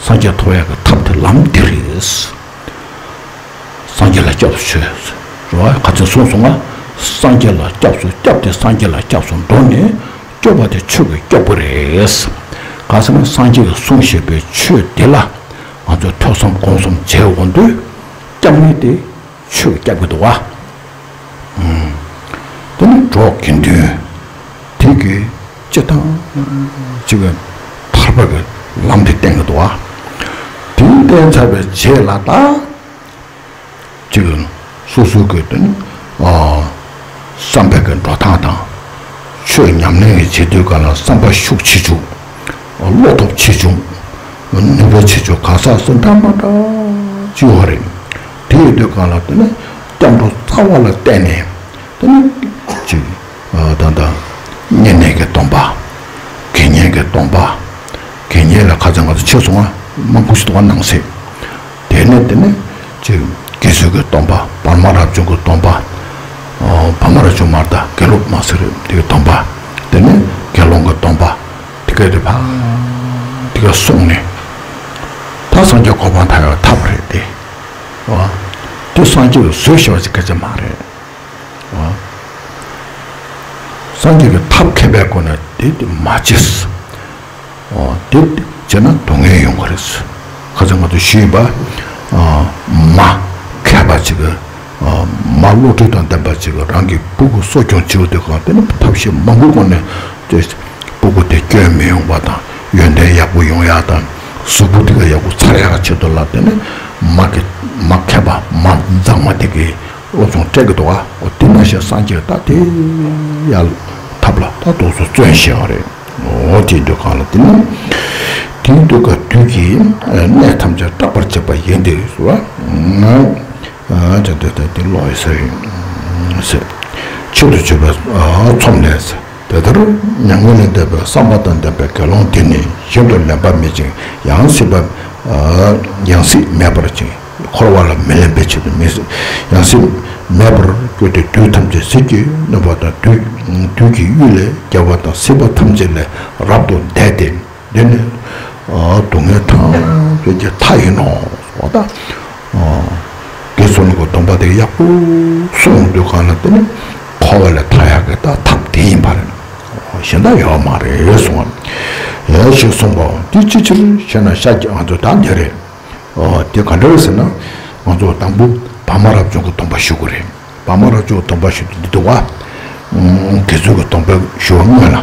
སངས་རྒྱས་ཐོབ་ཡག་གི་ཐབས་དེ་ལམ་དེ་རེད། སངས་རྒྱས་ལ་སྐྱབས་སུ་མཆི། རེད་བ། ག་ཚོད་གསུངས་སོང་ང་། སངས་རྒྱས་ལ་སྐྱབས་སུ། སྐྱབས་དེ་སངས་རྒྱས་ལ་སྐྱབས་སུ་འགྲོ་ནས་སྐྱོབ་པ་དེ་ཆོས་ཀྱི་སྐྱོབ་པ་རེད། ག་ཟེར་ན་སངས་རྒྱས་ཀྱིས་གསུངས་བཞག་པའི་ཆོས་དེ་ལ་ང་ཚོས་ཐོས་བསམ་སྒོམ་གསུམ་བྱས་འོང་དུས་སྐྱབས་ངེས་དེ། ཆོས་སྐྱབས་ཀྱི་འདུག་བ། ཨུམ། དེ་ནི་གྲོགས་དགེ་འདུན། དེ་གིས་སྤྱིར་བཏང་ཅིག་གི་ཐར་པ་གི་ལམ་དེ་བསྟན་གྱི་འདུག་བ། དེ་བསྟན་ཚར་བའི་རྗེས་ལ་ད་ཅིག་གི་སོ་སོ་གི་དེ་ནི་ཨ་བསམ་པའི་གི་འགྲོ་སྟངས་དང་། ཆོས་ཉམས་ལེན་གྱི་བྱེད་དུས་ག་ལ་བསམ་པ་ཤུགས་ཆེ་བཅུག་བློ་སྟོབས་ཆེ་བཅུག་ནུས་པའི་ཆེ་ཆུང་གང་ཟག་སུ་འདྲ་མ་འདྲ་ཅིག་ཡོད་རེད། དེ་ཡོད་དུས་གང་ལ་དེ་ནི་སྐྱབས་འགྲོ་རྩ་བ་ལ་བརྟེན་ནས་དེ་ནི་ཅིག་ད་ལྟ་བསྙེན་གནས་ཀྱི་སྡོམ་པ། དགེ་བསྙེན་གྱི་སྡོམ་པ། དགེ་བསྙེན་ལ་ཁ་ཚ་ང་ཚོ་ཆོས་གསུང་བ་མང་པོ་ཞིག་འདུག་ག་ནང་གསེས། དེ་ནས་དེ་ནས་ཅིག་དགེ་ཚུལ་གྱི་སྡོམ་པ། བར་མ་རབ་བྱུང་གི་སྡོམ་པ། བར་མ་རབ་བྱུང་མ་རེད་ད་དགེ་སློང་མ་ཟེར་རེད་དེ་གི་སྡོམ་པ། དེ་ནས་དགེ་སློང་གི་སྡོམ་པ། དེ་ག་དེ་ཕ། དེ་ག་སོང་ནས། ད་སངས་རྒྱས་གོ་འཕང་ཐོབ་ཡག་ཐབས་རེད་དེ། དེ་སངས་རྒྱས་ཀྱིས་བཟོས་བཞག་པ་ཅིག་སྐད་ཆ་མ་རེད། སངས་རྒྱས་ཀྱི་ཐབས་མཁས་པའི་སྒོ་ནས་དེ་དེ་མ་བྱས། དེ་བྱས་ན་སྡུག་བསྔལ་ཡོང་གི་རེད། ཁ་སང་ང་ཚོ་ཞུས་པ། མ་མཁས་པ་ཅིག་གིས། མ་བློ་གྲོས་དང་ལྡན་པ་ཅིག་གིས་རང་གི་སྤུ་གུ་གསོ་སྐྱོང་བྱེད་དུས་གང་དེ་ནི་ཐབས་ཤེས་མང་པོའི་སྒོ་ནས་དེ། སྤུ་གུ་དེ་སྐྱོན་མི་ཡོང་བ་དང་ཡོན་ཏན་ཡག་པོ་ཡོང་ཡག་དང་གཟུགས་པོ་དེ་ག་ཡག་པོ་འཚར་ཡག་ཆེད་དུ་ལ་དེ་ནི་མ་གི་མ་མཁས་པ་མ་མཛངས་མ་དེ་གིས་སློབ་སྦྱོང་སྤྲད་ཀྱི་འདུག་ག་འོ་དེ་ནང་བཞིན་སངས་རྒྱས་ད་དེ་ཡར་ཐབས་ལ་ད་དུང་སུ་བརྩོན་ཤེས་པ་རེད། འོ་དེ་འདུག་ག་ལ་དེ་ནི་དེའི་འདུག་ག་དུས་ཀྱི་གནས་ཐམས་ཅད་སྐྲག་པར་བྱེད་པ་ཡིན་ཏེ་སུ་བ། དེ་དེ་དེ་དེ་ལོག་ཡོད་ས་ཡིན། ཟེར། ཆེད་དུ་བྱེད་པའི་ཚོམས་ལས། དེ་ལྟར་མྱ་ངན་ལས་འདས་པའི་བསམ་པ་དང་ལྡན་པའི་དགེ་སློང་དེ་ནི་གཞན་དུ་ལེན་པ་མེད་ཅིང་ཡང་སྲིད་པ། ཡང་སྲིད་མེད་པར་ཅིང་འཁོར་བ་ལ་མི་ལེན་པའི་ཆེད་དུ་མི་ཡང་སྲིད་མེད་པར་གྱུར་ཏེ་དུས་ཐམས་ཅད་ཟིལ་གྱིས་གནོན་པ་དང་དུས་དུས་ཀྱི་གཡུལ་ལས་རྒྱལ་བ་དང་སྲིད་པ་ཐམས་ཅད་ལས་རབ་ཏུ་འདས་ཏེ། འདི་ནི་སྡུག་བསྔལ་ཐམས་ཅད་ཀྱི་མཐའ་ཡིན་ནོ། འོ་ད། དགེ་ཚུལ་གྱི་སྡོམ་པ་དེ་ཡག་པོ་སྲུང་དུས་གང་ལ་དེ་ནི་འཁོར་བ་ལས་ཐར་ཡག་གི་ད་ཐབས་དེ་ཡིན་པ་རེད། གཞན་དག་ཡོད་མ་རེད་གསུངས། ཡང་ཞིག་གསུངས་པའོ། དེ་ཅི་ཕྱིར་ཞེ་ན་ཤཱཀྱ་ང་ཚོ་ད་འདི་རེད། དེ་ག་འདྲ་རེད་ཟེར་ན། ང་ཚོ་དང་པོ་བར་མ་རབ་བྱུང་གི་སྡོམ་པ་ཞུ་དགོས་རེད། བར་མ་རབ་བྱུང་སྡོམ་པ་ཞུ་དུས་འདི་འདུག་བ། དགེ་ཚུལ་གྱི་སྡོམ་པ་ཞུ་བ་སྔོན་ལ།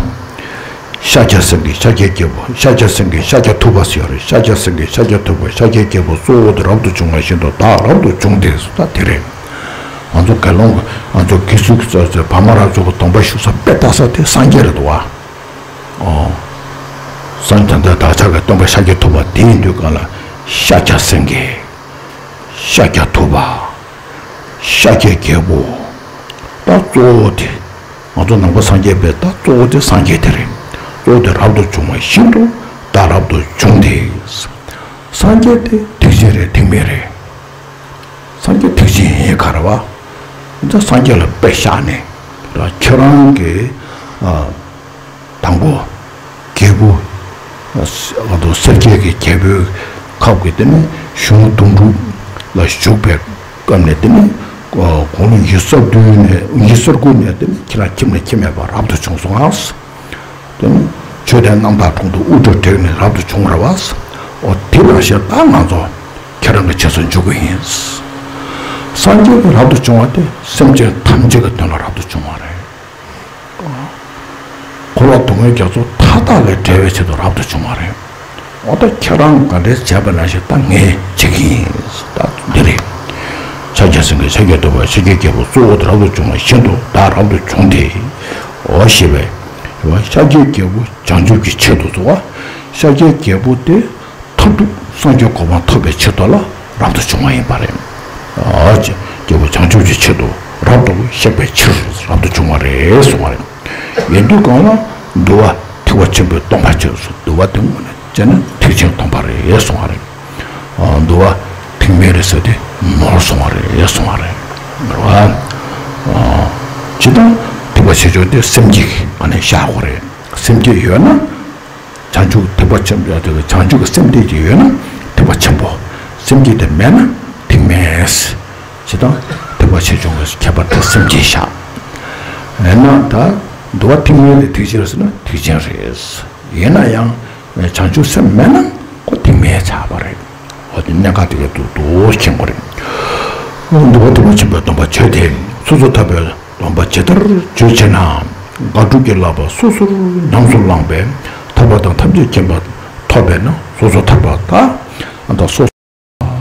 ཤཱཀྱ་སེང་གེ་ཤཱཀྱའི་རྒྱལ་པོ་ཤཱཀྱ་སེང་གེ་ཤཱཀྱ་ཐུབ་པ་ཟེར་བ་རེད། ཤཱཀྱ་སེང་གེ་ཤཱཀྱ་ཐུབ་པ་ཤཱཀྱའི་རྒྱལ་པོ་གཙོ་བོ་དེ་རབ་ཏུ་བྱུང་བ་བཞིན་དུ་བདག་རབ་ཏུ་བྱུང་སྟེ་ད་དེ་རེད། ང་ཚོ་དགེ་སློང་ང་ཚོ་དགེ་ཚུལ་གྱི་བར་མ་རབ་བྱུང་གི་སྡོམ་པ་ཞུ་ས་དཔེ་ལྟ་ས་དེ་སངས་རྒྱས་རེད་འདུག་བ། ཨོ། སངས་རྒྱས་ད་ལྟ་བདག་ཅག་གི་སྟོན་པ་ཤཱཀྱ་ཐུབ་པ་དེ་ཡིན་དུས་གང་ལ་ཤཱཀྱ་སེང་གེ་ཤཱཀྱ་ཐུབ་པ། ཤཱཀྱའི་རྒྱལ་པོ། ད་གཙོ་བོ་དེ། ང་ཚོ་ནང་པ་སངས་རྒྱས་པའི་ད་གཙོ་བོ་དེ་སངས་རྒྱས་དེ་རེད། གཙོ་བོ་དེ་རབ་ཏུ་བྱུང་བ་བཞིན་དུ་བདག་རབ་ཏུ་བྱུང་སྟེ། སངས་རྒྱས་དེ་ཐེག་ཆེན་རེད་ཐེག་དམན་རེད། སངས་རྒྱས་ཐེག་ཆེན་ཡིན་ག་རེད་བ། ད་སངས་རྒྱས་ལ་དཔེ་བཞག་ནས། ད་ཁྱེད་རང་གི། ཨ། དང་པོ། རྒྱལ་པོ། ང་ཚོ་སེར་སྐྱའི་གི་རྒྱལ་པོའི་ཁབ་ཀྱི་དེ་ནི་གཞུང་དུང་སྒྲུབ་ལ་བཞུགས་པའི་སྐབས་ནས་དེ་ནི་དགུང་ལོ་ཉི་ཤུ་རྩ་བདུན་ནས་ཉི་ཤུ་རྩ་དགུ་ནས་དེ་ནི་ཁྱེད་རང་ཁྱིམ་ནས་ཁྱིམ་མེད་པར་རབ་ཏུ་བྱུང་སོང་ང་། དེ་ནི་ཆོས་ལྡན་རྣམ་དག་གྲོང་དུ་དབུ་སྐྲ་བྲེགས་ནས་རབ་ཏུ་བྱུང་བར་བ། འོ་དེ་ནང་བཞིན་ད་ང་ཚོ་ཁྱེད་རང་གི་རྗེས་སུ་འཇུག་གི་ཡིན། སངས་རྒྱས་ཀྱི་རབ་ཏུ་བྱུང་བ་དེ་སེམས་ཅན་ཐམས་ཅད་ཀྱི་དོན་ལ་རབ་ཏུ་བྱུང་བ་རེད། འཁོར་བ་སྡུག་བསྔལ་རྒྱ་མཚོ་མཐའ་དག་ལས་བསྒྲལ་བའི་ཆེད་དུ་རབ་ཏུ་བྱུང་བ་རེད། འོ་ད་ཁྱེད་རང་ག་འདྲས་བྱས་པ་ནང་བཞིན་ད་ངས་བྱེད་ཀྱི་ཡིན། ད་འདི་རེད། ཤཱཀྱ་སེང་གེ་ཤཱཀྱ་ཐུབ་པ་ཤཱཀྱའི་རྒྱལ་པོ་གཙོ་བོ་དེ་རབ་ཏུ་བྱུང་བ་བཞིན་དུ་བདག་རབ་ཏུ་བྱུང་སྟེ། འོ་ཞེས་པས། ཤཱཀྱའི་རྒྱལ་པོ་བྱང་ཆུབ་ཀྱི་ཆེད་དུ་གཙོ་བོ། ཤཱཀྱའི་རྒྱལ་པོ་དེ། མཐར་ཐུག་སངས་རྒྱས་གོ་འཕང་ཐོབ་པའི་ཆེད་དུ་ལ་རབ་ཏུ་བྱུང་བ་ཡིན་པ་རེད། ཨ་ཅེ། རྒྱལ་པོ་བྱང་ཆུབ་ཀྱི་ཆེད་དུ་རབ་ཏུ་གཤེགས་པའི་ཕྱིར་རབ་ཏུ་བྱུང་བ་རེད་གསུངས་པ་རེད། ཡིན་དུས་གང་ལ་འདུལ་བ་ཐེག་པ་ཆེན་པོའི་སྟོང་པ་ཆོས་སུ་འདུལ་བ་དེ་དངོས་ནས་བྱས་ན་ཐེག་ཆེན་སྟོང་པ་རེད་གསུངས་པ་རེད། ཨ་འདུལ་བ་ཐེག་དམན་རེད་ཟེར་ཏེ་ནོར་སོང་བ་རེད་གསུངས་པ་རེད། རེད་བ། ཨ་ཇི་ལྟར་ཐེག་པ་ཆེ་ཆུང་དེ་སེམས་ཀྱིས་ཨ་ནི་བཞག་དགོས་རེད། སེམས་ཀྱིས་ཡོད་ན། བྱང་ཆུབ་ཐེག་པ་ཆེན་པོ་དེ་བྱང་ཆུབ་ཀྱི་སེམས་དེ་ཅིག་ཡོད་ན་ཐེག་པ་ཆེན་པོ། སེམས་ཀྱི་དེ་མེད་ན་ཐེག་དམན། ཇི་ལྟར་ཐེག་པ་ཆེ་ཆུང་གི་ཁྱད་པར་དེ་སེམས་ཀྱིས་བཞག་ཡིན་ན་ད་འདུལ་བ་ཐེག་དམན་རེད་ཐེག་ཆེན་རེད་ཟེར་ན་ཐེག་ཆེན་རེད། ཡིན་ན་ཡང་བྱང་ཆུབ་སེམས་མེད་ན་ཁོ་ཐེག་དམན་ཆགས་པ་རེད། འོ་དེ་གནད་འགག་དེ་ག་ཏུ་ཏུ་མཁྱེན་དགོས་རེད། འདུལ་བ་ཐེག་པ་ཆེན་པོའི་སྡོམ་པ་བརྗོད་དེ་སོ་སོ་ཐར་པའི། སྡོམ་པ་ཇི་ལྟར་བརྗོད་ཅེ་ན། དགག་སྒྲུབ་ཀྱི་བསླབ་པ་སོ་སོར་ཉམས་སུ་བླངས་པས་ཐར་པ་དང་ཐམས་ཅད་མཁྱེན་པ་ཐོབ་པས་ན་སོ་སོ་ཐར་པ་དང་། ད་སོ་སོ་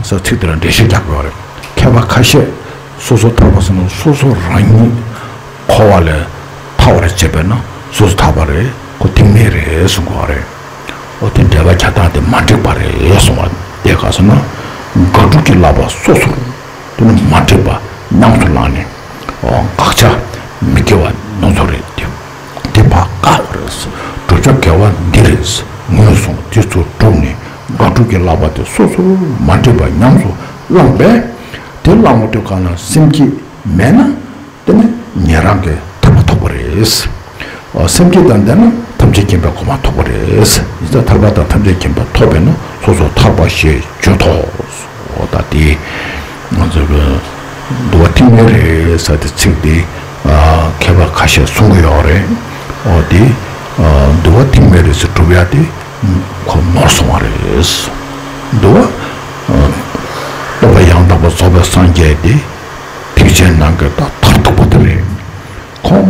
ཟེར་ཚིག་དེ་ལ་འགྲེལ་བཤད་རྒྱག་དགོས་རེད། མཁས་པ་ཁ་ཤས་སོ་སོ་ཐར་པ་ཟེར་ན་སོ་སོ་རང་ཉིད་འཁོར་བ་ལས་ཐར་བར་བྱེད་པས་ན་སོ་སོ་ཐར་པ་རེད། ཁོ་ཐེག་དམན་རེད་གསུང་གི་ཡོད་རེད། འོ་དེ་འབྲེལ་བ་བྱ་སྟངས་དེ་མ་འགྲིག་པ་རེད་གསུངས་པ་དེ་ག་ཟེར་ན། དགག་སྒྲུབ་ཀྱི་བསླབ་པ་སོ་སོར་དེ་ནི་མ་འགྲིག་པ་ཉམས་སུ་བླངས་ནས། འོ་དགག་བྱ་མི་དགེ་བ་དེ་ཚོ་རེད་དེ། དེ་ཕར་བཀག་པ་རེད། བསྒྲུབ་བྱ་དགེ་བ་འདི་རེད། ངོས་བཟུང་དེ་ཚོ་བསྒྲུབས་ནས་དགག་སྒྲུབ་ཀྱི་བསླབ་པ་དེ་སོ་སོར་མ་འགྲིག་པ་ཉམས་སུ་བླངས་པས། དེ་བླངས་པ་དེ་ག་ན་སེམས་བསྐྱེད་མེད་ན། དེ་ནི་ཉན་རང་གི་ཐར་པ་ཐོབ་པ་རེད། སེམས་བསྐྱེད་དང་ལྡན་ན་ཐམས་ཅད་མཁྱེན་པའི་གོ་འཕང་ཐོབ་པ་རེད། ཡིན་ཙང་ཐར་པ་དང་ཐམས་ཅད་མཁྱེན་པ་ཐོབ་པས་ན་སོ་སོ་ཐར་པ་ཞེས་བརྗོད་དོ། འོ་ད་དེ་ང་ཚོ་གི་འདུལ་བ་ཐེག་དམན་རེད་ཟེར་དེ་ཚིག་དེ་མཁས་པ་ཁ་ཤས་གསུང་གི་ཡོད་རེད། འོ་དེ་འདུལ་བ་ཐེག་དམན་རེད་ཟེར་སྒྲུབ་ཡ་དེ་ཁོ་ནོར་སོང་བ་རེད། འདུལ་བ་སྟོན་པ་ཡང་དག་པར་རྫོགས་པའི་སངས་རྒྱས་དེ། ཐེག་ཆེན་ནང་གི་ད་མཐར་ཐུག་པ་དེ་རེད། ཁོང་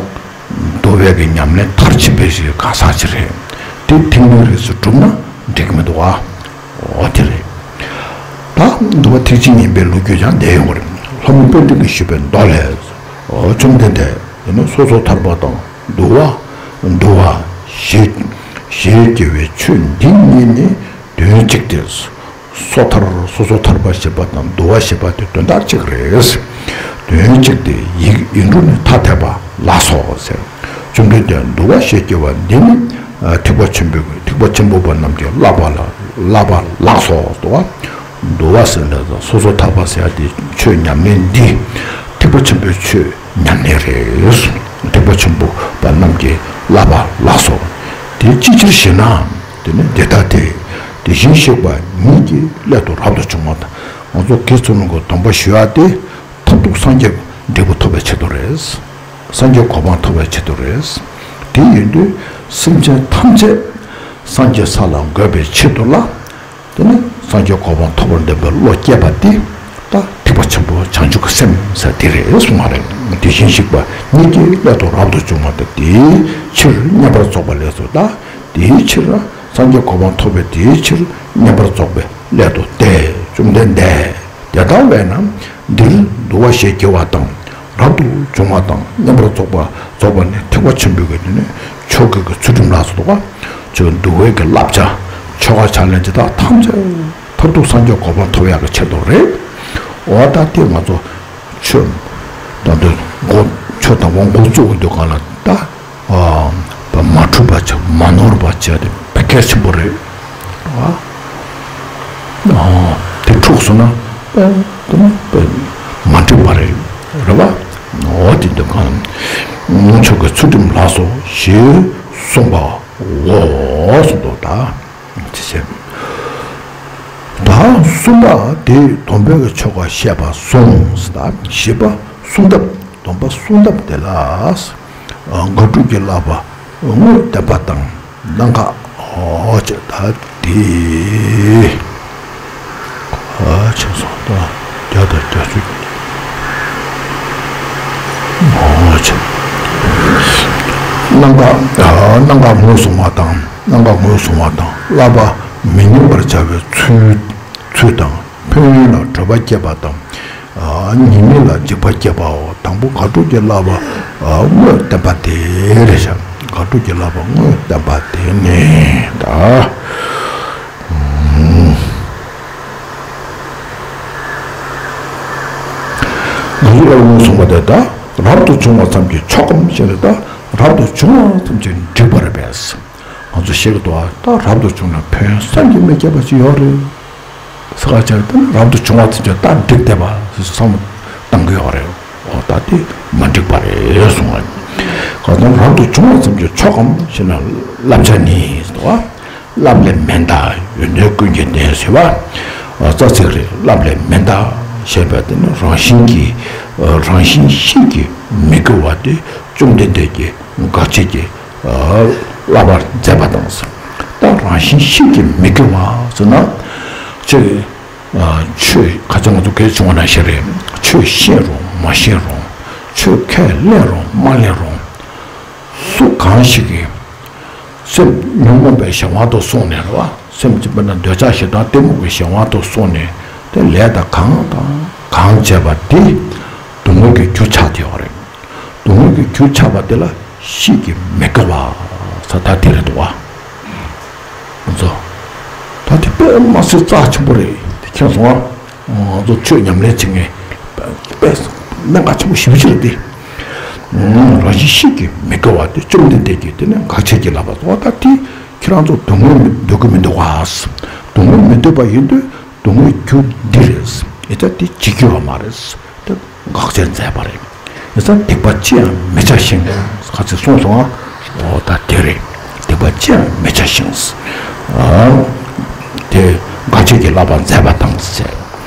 འདུལ་བའི་གི་ཉམས་ལེན་མཐར་ཕྱིན་པའི་ཞིག་ག་ས་ཅི་རེད། དེ་ཐེག་དམན་རེད་ཟེར་སྒྲུབ་ན་འགྲིག་གི་མི་འདུག་ཨ། འོ་དེ་རེད། ད་འདུལ་བ་ཐེག་ཆེན་ཡིན་པའི་ལོ་རྒྱུས་ཀྱང་བསྡད་ཡོང་གི་རེད། ལྷ་མོ་དཔལ་ལྡན་གྱིས་ཞུས་པའི་མདོ་ལས། འོ་བཅོམ་ལྡན་འདས་དེ་ནི་སོ་སོ་ཐར་པ་དང་འདུལ་བ། འདུལ་བ་ཞེས་ཞེས་བགྱི་བའི་ཆོས་འདི་གཉིས་ནི་དོན་གཅིག་སྟེ། སོ་ཐར། སོ་སོ་ཐར་པ་ཞེས་པ་དང་འདུལ་བ་ཞེས་པ་དེ་དོན་དག་གཅིག་རེད། དོན་གཅིག་སྟེ་ཡིན་ཡིན་འགྲོ་ནི་ཐ་དད་པ་ལགས་སོ་ཟེར། བཅོམ་ལྡན་འདས་འདུལ་བ་ཞེས་བགྱི་བ་འདི་ནི་ཐེག་པ་ཆེན་པོའི་ཐེག་པ་ཆེན་པོ་པ་རྣམས་ཀྱི་བསླབ་པ་ལ་བསླབ་པ་ལགས་སོ། འདུལ་བ། འདུལ་བ་ཟེར་ན་སོ་སོ་ཐར་པ་ཟེར་ཡ་དེ་ཆོས་ཉམས་ལེན་འདི་ཐེག་པ་ཆེན་པོའི་ཆོས་ཉམས་ལེན་རེད། ཐེག་པ་ཆེན་པོ་པ་རྣམས་ཀྱི་བསླབ་པ་ལགས་སོ། དེ་ཅི་ཕྱིར་ཞེ་ན། དེ་ནི་འདི་ལྟ་སྟེ། དེ་བཞིན་གཤེགས་པ་ཉིད་ཀྱི་སླད་དུ་རབ་ཏུ་བྱུང་བ་དང་། ང་ཚོ་དགེ་ཚུལ་སློང་གི་སྡོམ་པ་ཞུ་ཡ་དེ། མཐར་ཐུག་སངས་རྒྱས་འབྲས་བུ་ཐོབ་པའི་ཆེད་དུ་རེད། སངས་རྒྱས་གོ་འཕང་ཐོབ་པའི་ཆེད་དུ་རེད། དེ་ཡིན་དུས་སེམས་ཅན་ཐམས་ཅད་སངས་རྒྱས་ས་ལ་འགོད་པའི་ཆེད་དུ་ལ། དེ་ནི་སངས་རྒྱས་གོ་འཕང་ཐོབ་པར་འདོད་པའི་བློ་སྐྱེས་པ་དེ་ད་ཐེག་པ་ཆེན་པོ་བྱང་ཆུབ་ཀྱི་སེམས་ཟེར་དེ་རེད་གསུངས་པ་རེད། དེ་བཞིན་གཤེགས་པ་ཉིད་ཀྱི་སླད་དུ་རབ་ཏུ་བྱུང་བ་དང་། དེའི་ཕྱིར་བསྙེན་པར་རྫོགས་པ་ལས་སོ། ད་དེའི་ཕྱིར་སངས་རྒྱས་གོ་འཕང་ཐོབ་པའི་དེའི་ཕྱིར་བསྙེན་པར་རྫོགས་པའི་སླད་དུ་སྟེ། བཅོམ་ལྡན་འདས་དེ་ལྟ་བས་ན་འདིར་འདུལ་བ་ཞེས་བགྱི་བ་དང་། རབ་ཏུ་བྱུང་བ་དང་། བསྙེན་པར་རྫོགས་པ་རྫོགས་པ་ནི་ཐེག་པ་ཆེན་པོའི་གི་དེ་ནི་མཆོག་གི་གི་ཚུལ་ཁྲིམས་ལ་སོགས་པ། ཆོས་འདུལ་བའི་གི་བསླབ་བྱ་ཆོ་ག་ཕྱག་ལེན་དེ་དག་ཐམས་ཅད་མཐར་ཐུག་སངས་རྒྱས་གོ་འཕང་ཐོབ་ཡག་གི་ཆེད་དུ་རེད། འོ་ད་དེ་ང་ཚོ་ཆོས་དང་དེ་འགོ་ཆོས་དང་པོ་འགོ་བཙུགས་དུས་གང་ལ་ད། ཨ། མ་འཁྲུགས་པ་བྱ། མ་ནོར་བ་བྱ་དེ་དཔེ་གལ་ཆེན་པོ་རེད། ཨ། ཨ། དེ་འཁྲུགས་སོང་ན་དཔེ་དེ་ནི་དཔེ་མ་འགྲིག་པ་རེད། རེད་བ། འོ་དེ་འདི་གང་མཆོག་གི་ཚུལ་ཁྲིམས་ལགས་སོ་ཞེས་གསུངས་པའོ་གསུངས་འདུག་ད། དེ་བྱས། ད་གསུམ་པ་དེ་སྡོམ་པའི་ཆོ་ག་བཤད་པ་གསུངས། ད་བཞི་པ་གསུང་ཐབས། སྡོམ་པ་གསུང་ཐབས་དེ་ལ། དགག་སྒྲུབ་ཀྱི་བསླབ་པ་དངོས་བསྟན་པ་དང་། གནད་འགག་འོ་ཅེ་ད་དེ། ཨ་ཆེ་སོང་ད། བརྒྱ་དང་བརྒྱད་ཅུ། འོ་ཅེ། གནད་འགག་ཨ་གནད་འགག་ངོས་བཟུང་བ་དང་། གནད་འགག་ངོས་བཟུང་བ་དང་། བསླབ་པ་མི་ཉམས་པར་བྱ་བའི་ཚུལ། ཚུལ་དང་། ཕན་ཡོན་ལ་སྤྲོས་པ་བསྐྱེད་པ་དང་། ཨ་ཉེས་དམིགས་ལ་འཇིགས་པ་བསྐྱེད་པའོ། དང་པོ་དགག་སྒྲུབ་ཀྱི་བསླབ་པ་ཨ་དངོས་བསྟན་པ་དེ་རེད་ཤག་དགག་སྒྲུབ་ཀྱི་བསླབ་པ་དངོས་བསྟན་པ་དེ་ནི་ད། ཨུམ། དགག་སྒྲུབ་བསླབ་པ་དངོས་བཟུང་བ་དེ་ད་རབ་ཏུ་བྱུང་བ་ཙམ་གྱིས་ཆོག་གམ་ཞེ་ན། ད་རབ་ཏུ་བྱུང་བ་ཙམ་གྱིས་འགྲིག་པ་རེད་པས། ང་ཚོ་ཤེས་ཀྱི་འདུག་ད་རབ་ཏུ་བྱུང་ན་ཕན་ཡོན་བསམ་གྱིས་མི་ཁྱབ་པ་ཅིག་ཡོད་རེད། ས་ཁ་ཆག་དེ་ནི་རབ་ཏུ་བྱུང་བ་ཚོ་ད་འགྲིག་བསྡད་པ་ཞེས་བསམ་བློ་བཏང་གི་ཡོད་རེད། འོ་ད་དེ་མ་འགྲིག་པ་རེད་གསུངས་པ་རེད། གང་ལྟར་རབ་ཏུ་བྱུང་བ་ཙམ་གྱིས་ཆོག་གམ་ཞེ་ན། བསླབ་བྱ་ནི་ཟེར་བ། བསླབ་ལས་མེད་མཐའ་ཡོན་ཏན་ཀུན་གྱི་གནས་ཟེར་བ། རྩ་ཚིག་རེད། བསླབ་ལས་མེད་མཐའ་ཞེས་པ་དེ་ནི་རང་བཞིན་གྱིས་རང་བཞིན་གཤིས་ཀྱིས་མི་དགེ་བ་དེ་བཅོམ་ལྡན་འདས་ཀྱིས་དགག་བྱེད་ཀྱི་བསླབ་པར་མཛད་པ་དང་། ད་རང་བཞིན་གཤིས་ཀྱིས་མི་དགེ་བ་ཟེར་ན། ཆོས་ཆོས་ཁ་ཅིག་ང་ཚོ་གལ་ཆུང་བ་ནང་བཞིན་རེད། ཆོས་ཤེས་རུང་མ་ཤེས་རུང་། ཆོས་ཁས་ལེན་རུང་མ་ལེན་རུང་། སུ་གང་ཞིག་གིས་སེམས་ཉོན་མོངས་པའི་གཞན་དབང་དུ་སོང་ནས་རེད་བ། སེམས་ཀྱི་དཔེར་ན་འདོད་ཆགས་ཞེ་སྡང་གཏི་མུག་གི་གཞན་དབང་དུ་སོང་ནས་དེ་ལས་དང་གང་དང་གང་བྱས་པ་དེ་སྡུག་བསྔལ་གྱི་རྒྱུ་ཆགས་ཀྱི་ཡོད་རེད། སྡུག་བསྔལ་གྱི་རྒྱུ་ཆགས་པ་དེ་ལ་གཤིས་ཀྱིས་མི་དགའ་བ་ས་ད་དེ་རེད་འདུག་བ། ང་ཚོ་ད་དེ་དཔེ་མ་སྲིད་རྩ་ཆེན་པོ་རེད། དེ་མཁྱེན་སོང་ང་། ང་ཚོ་ཆོས་ཉམས་ལེན་བྱེད་མཁན་དཔེ་གནད་འགག་ཆེན་པོ་ཞེ་པོ་ཅིག་རེད་དེ། རང་བཞིན་གཤིས་ཀྱི་མི་དགེ་བ་དེ་བཅོམ་ལྡན་འདས་ཀྱིས་དེ་ནས་འགལ་བྱེད་ཀྱི་བསླབ་པ་སོགས། ད་དེ་ཁྱེད་རང་ཚོ་སྡུག་བསྔལ་མི་འདོད་ཀྱི་མི་འདུག་ག། སྡུག་བསྔལ་མི་འདོད་པ་ཡིན་དུས་སྡུག་བསྔལ་རྒྱུ་འདི་རེད། ཡིན་ཙང་དེ་བྱེད་རྒྱུ་ཡོད་མ་རེད། དེ་འགག་བྱེད་མཛད་པ་རེད། ཡིན་ཙང་སྡིག་པ་ཅི་ཡང་མི་བྱ་ཞིང་། ཁ་ཚིག་གསུངས་སོང་ང་། འོ་ད་དེ་རེད། སྡིག་པ་ཅི་ཡང་མི་བྱ་ཞིང་། ཨ། དེ་འགལ་བྱེད་ཀྱི་བསླབ་པ་མཛད་པ་དང་ཟེར།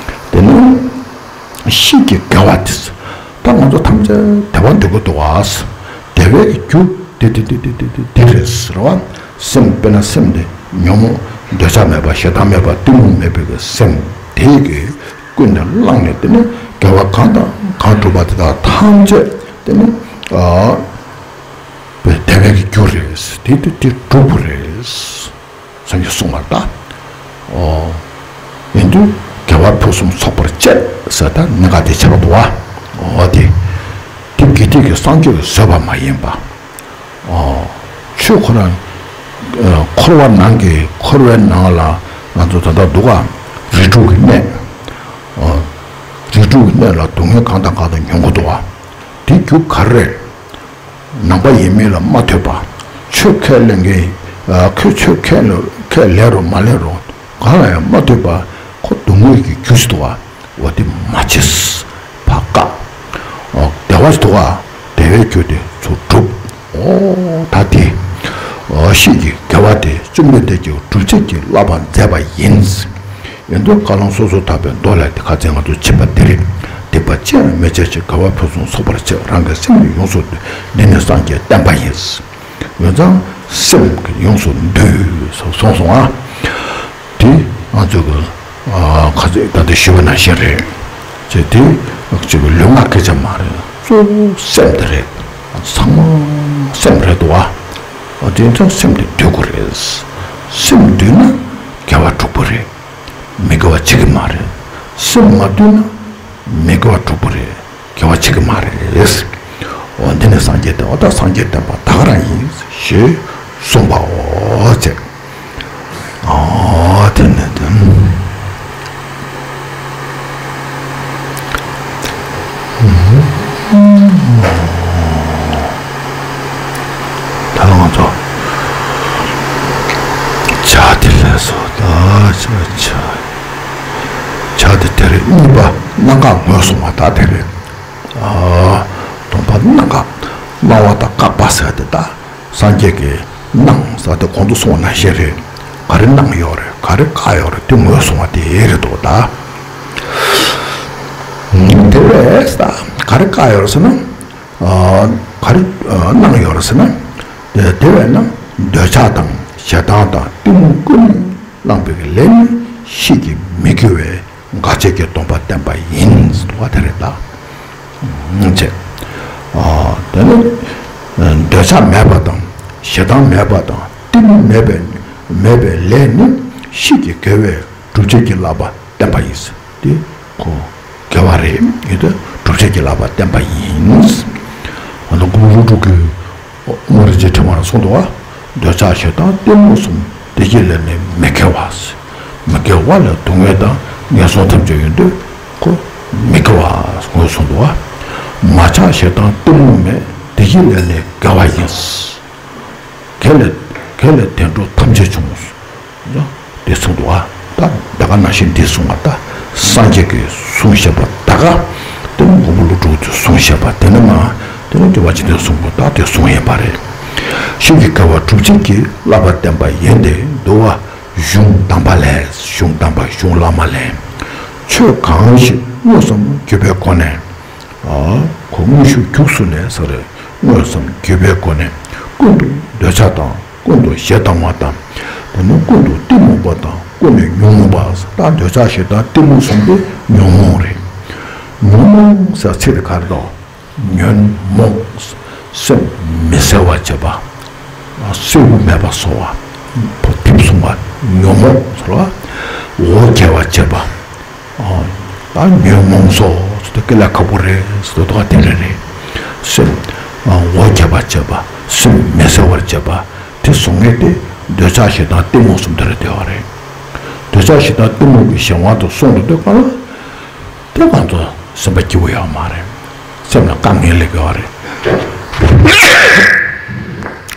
དེ་ནི་གཤིས་ཀྱི་དགེ་བ་དེ། ད་ང་ཚོ་ཐམས་ཅད་བདེ་བ་འདོད་ཀྱི་འདུག་ག། བདེ་བའི་རྒྱུ་དེ་དེ་དེ་དེ་དེ་དེ་དེ་རེད་ཟེར་བ། སེམས་དཔེར་ན་སེམས་དེ་ཉོན་མོངས་འདོད་ཆགས་མེད་པ་ཞེ་སྡང་མེད་པ་གཏི་མུག་མེད་པའི་གི་སེམས་དེ་གི་ཀུན་ནས་བསླངས་ནས། དེ་ནི་དགེ་བ་གང་དང་གང་བསྒྲུབས་པ་དེ་དག་ཐམས་ཅད་དེ་ནི་ཨ་བདེ་བའི་གི་རྒྱུ་རེད། དེ་དེ་དེ་འགྲུབ་པ་རེད། སངས་རྒྱས་གསུངས་པ་ལྟར། ཨོ། ཡིན་དུས་དགེ་བ་ཕུན་སུམ་ཚོགས་པར་སྤྱད་ཟེར། ད་གནད་འགག་དེ་ཆགས་འདུག་བ། ཨོ་དེ། དེ་དགེ་སྡིག་གི་སངས་རྒྱས་ཀྱིས་བཟོས་པ་མ་ཡིན་པ། ཨོ། ཆོས་ཁོ་རང་། ཨ། འཁོར་བ་ནང་གི་འཁོར་བའི་ནང་ལ་ང་ཚོ་ད་ལྟ་འདུག་ག། རིགས་དྲུག་གི་གནས། ཨོ། རིགས་དྲུག་གི་གནས་ལ་སྡུག་བསྔལ་གང་དང་གང་དུ་མྱོང་གི་འདུག་ག། དེ་རྒྱུ་ག་རེ་རེད། ནང་པ་ཡིན་མིན་ལ་མ་ལྟོས་པ། ཆོས་ཁས་ལེན་མཁན། ཨ། ཁོས་ཆོས་ཁས་ལེན། ཁས་ལེན་རུང་མ་ལེན་རུང་། གང་ལ་ཡང་མ་ལྟོས་པ། ཁོ་སྡུག་བསྔལ་གྱི་རྒྱུ་ཞིག་འདུག་ག། འོ་དེ་མ་བྱེད་པ་དཀའ། ཨ། བདེ་བ་ཞིག་འདུག་ག། བདེ་བའི་རྒྱུ་དེ་ཚུར་སྒྲུབ། ཨོ་ད་དེ། ཨ། གཤིས་ཀྱི་དགེ་བ་དེ་བཅོམ་ལྡན་འདས་ཀྱིས་སྒྲུབ་བྱེད་ཀྱི་བསླབ་པ་མཛད་པ་ཡིན། ཡིན་དུས་བཀའ་ལུང་སོ་སོར་བརྟགས་པའི་མདོ་ལས། དེ་ཁ་ཚིག་ང་ཚོ་ཕྱིན་པ་དེ་རེད། སྡིག་པ་ཅི་ཡང་མི་བྱ་ཞིང་། དགེ་བ་ཕུན་སུམ་ཚོགས་པར་སྤྱད། རང་གི་སེམས་ནི་ཡོངས་སུ་འདུལ། འདི་ནི་སངས་རྒྱས་བསྟན་པ་ཡིན། ཡོད་ཙང་སེམས་ཡོངས་སུ་འདུལ་སོགས་གསུངས་སོང་ང་། དེ་ང་ཚོ་གི། ཨ། ཁ་ཚིག་ད་ལྟ་ཞུས་པ་ནང་བཞིན་རེད། ཅེས་དེ་ཅིག་གི་ལུས་ངག་སྐད་ཆ་མ་རེད། གཙོ་བོ་སེམས་དེ་རེད། ཚང་མ་སེམས་རེད་འདུག་བ། དེ་ཡིན་ཙང་སེམས་དེ་འདུལ་དགོས་རེད། སེམས་འདུལ་ན་དགེ་བ་འགྲུབ་པ་རེད། མི་དགེ་བ་བྱེད་ཀྱི་མ་རེད། སེམས་མ་འདུལ་ན་མི་དགེ་བ་འགྲུབ་པ་རེད། དགེ་བ་བྱེད་ཀྱི་མ་རེད། འོ་འདི་ནི་སངས་རྒྱས་བསྟན་པ། ད་སངས་རྒྱས་བསྟན་པ་ད་ག་རང་ཡིན་ཞེས་གསུངས་པའོ་ཅེས། ཨོ་དེ་ནི་དེ། ད་ང་ཚོ་ཇ་དེ་ལས་སོ། ད་ཇ་ཇ་ཇ་དེ་དེ་རེད། གཉིས་པ་སྣང་ག་ངོས་བཟུང་བ་ད་དེ་རེད། ཨ། སྟོང་པ་སྣང་ག། སྣང་བ་དང་བཀག་པ་ཟེར་དེ་ད། སངས་རྒྱས་ཀྱིས་སྣང་ཟེར་དེ་གོང་དུ་སོང་བ་ནང་བཞིན་རེད། ག་རེ་སྣང་ཡོད་རེད། ག་རེ་བཀག་ཡོད་རེད། དེ་ངོས་བཟུང་བ་དེ་རེད་འདུག་ད། དེ་བས་ད་ག་རེ་བཀག་ཡོད་རེད་ཟེར་ན། ཨ། ག་རེ་སྣང་ཡོད་རེད་ཟེར་ན། དེ་དེ་བས་ན་འདོད་ཆགས་དང་ཞེ་སྡང་དང་གཏི་མུག་ཀུན་བསླངས་པའི་ལས་ནི་གཤིས་ཀྱི་མི་དགེ་བའི་འགལ་བྱེད་ཀྱི་སྡོམ་པ་བསྟན་པ་ཡིན་ཟེར་བ་དེ་རེད་ད། ཅེས། ཨ། དེ་ནི་འདོད་ཆགས་མེད་པ་དང་ཞེ་སྡང་མེད་པ་དང་གཏི་མུག་མེད་པའི་མེད་པའི་ལས་ནི་གཤིས་ཀྱི་དགེ་བའི་སྒྲུབ་བྱེད་ཀྱི་བསླབ་པ་བསྟན་པ་ཡིན། དེ་ཁོ་དགེ་བ་རེད། ཡིན་དུས་སྒྲུབ་བྱེད་ཀྱི་བསླབ་པ་བསྟན་པ་ཡིན། ཨ་ནི་མགོན་པོ་ཀླུ་སྒྲུབ་ཀྱིས། ཨོ། དབུ་མ་རིན་ཆེན་ཕྲེང་བ་ལ་གསུངས་འདུག་བ། འདོད་ཆགས་ཞེ་སྡང་གཏི་མུག་གསུམ། དེ་བཞིན་ལས་ནི་མི་དགེ་བ། མི་དགེ་བ་ལ་སྡུག་བསྔལ་དང་ངན་སོང་ཐམས་ཅད་ཡོད་དུས་ཁོ་མི་དགེ་བ་ངོས་བཟུང་འདུག་བ། མ་ཆགས་ཞེ་སྡང་གཏི་མུག་མེད། དེ་བཞིན་ལས་ནི་དགེ་བ་ཡིན། དགེ་ལས་དགེ་ལས་བདེ་འགྲོ་ཐམས་ཅད་འབྱུང་། དེ་གསུངས་འདུག་བ། ད་ད་ག་ནང་བཞིན་འདི་གསུངས་པ་ད་སངས་རྒྱས་ཀྱིས་གསུངས་བཞག་པ་ད་ག། དེ་ནི་མགོན་པོ་ཀླུ་སྒྲུབ་ཀྱིས་གསུངས་བཞག་པ་དེ་ནི་མ། དེ་ནི་སྐྱོབ་པ་འཇིག་རྟེན་གསུམ་པོ་ད་དེ་གསུངས་ཡོད་པ་རེད། གཤིས་ཀྱི་དགེ་བ་སྒྲུབ་བྱེད་ཀྱི་བསླབ་པ་བསྟན་པ་ཡིན་ཏེ་འདུལ་བ་གཞུང་དམ་པ་ལས། གཞུང་དམ་པ་གཞུང་བླ་མ་ལས། ཆོས་གང་ཞིག་དངོས་སམ་བརྒྱུད་པའི་སྒོ་ནས། ཨ། ཁོ་དངོས་ཤུགས་བརྒྱུད་གསུམ་ནས་ཟེར་རེད། དངོས་སམ་བརྒྱུད་པའི་སྒོ་ནས་ཀུན་ཏུ་འདོད་ཆགས་དང་ཀུན་ཏུ་ཞེ་སྡང་བ་དང་། དེ་ནས་ཀུན་ཏུ་གཏི་མུག་པ་དང་ཀུན་ནས་ཉོན་མོངས་པ། ད་འདོད་ཆགས་ཞེ་སྡང་གཏི་མུག་གསུམ་དེ་ཉོན་མོངས་རེད། ཉོན་མོངས་ཟེར་ཚིག་དེ་ག་རེ་དང་། ཉོན་མོངས། སེམས་མི་གསལ་བར་བྱེད་པ། གསལ་བོ་མེད་པ་བཟོ་བ། ཕོ་དེབ་སྲུང་བ། ཉོན་མོངས་ཟེར་བ། འོ་བརྒྱལ་བར་བྱེད་པ། ཨ། ད་ཉོན་མོངས་སོ་ཟེར་དུས་སྐད་ལ་ཁག་པོ་རེད་ཟེར་དུས་དོ་ག་དེ་རེད་རེད། སེམས། ཨ། འོ་བརྒྱལ་བར་བྱེད་པ། སེམས་མི་གསལ་བར་བྱེད་པ། དེ་བཟོ་མཁན་དེ་ འདོད་ཆགས་ཞེ་སྡང་གཏི་མུག་གསུམ་དེ་རུ་བསྡད་པ་རེད། འདོད་ཆགས་ཞེ་སྡང་གཏི་མུག་གི་གཞན་དབང་དུ་སོང་དུས་དེ་གང་ལ། དེ་གང་ཚོ་སེམས་པ་སྐྱིད་པོ་ཡོད་མ་རེད། སེམས་ལ་དཀའ་ངལ་སླེབས་ཀྱི་ཡོད་རེད།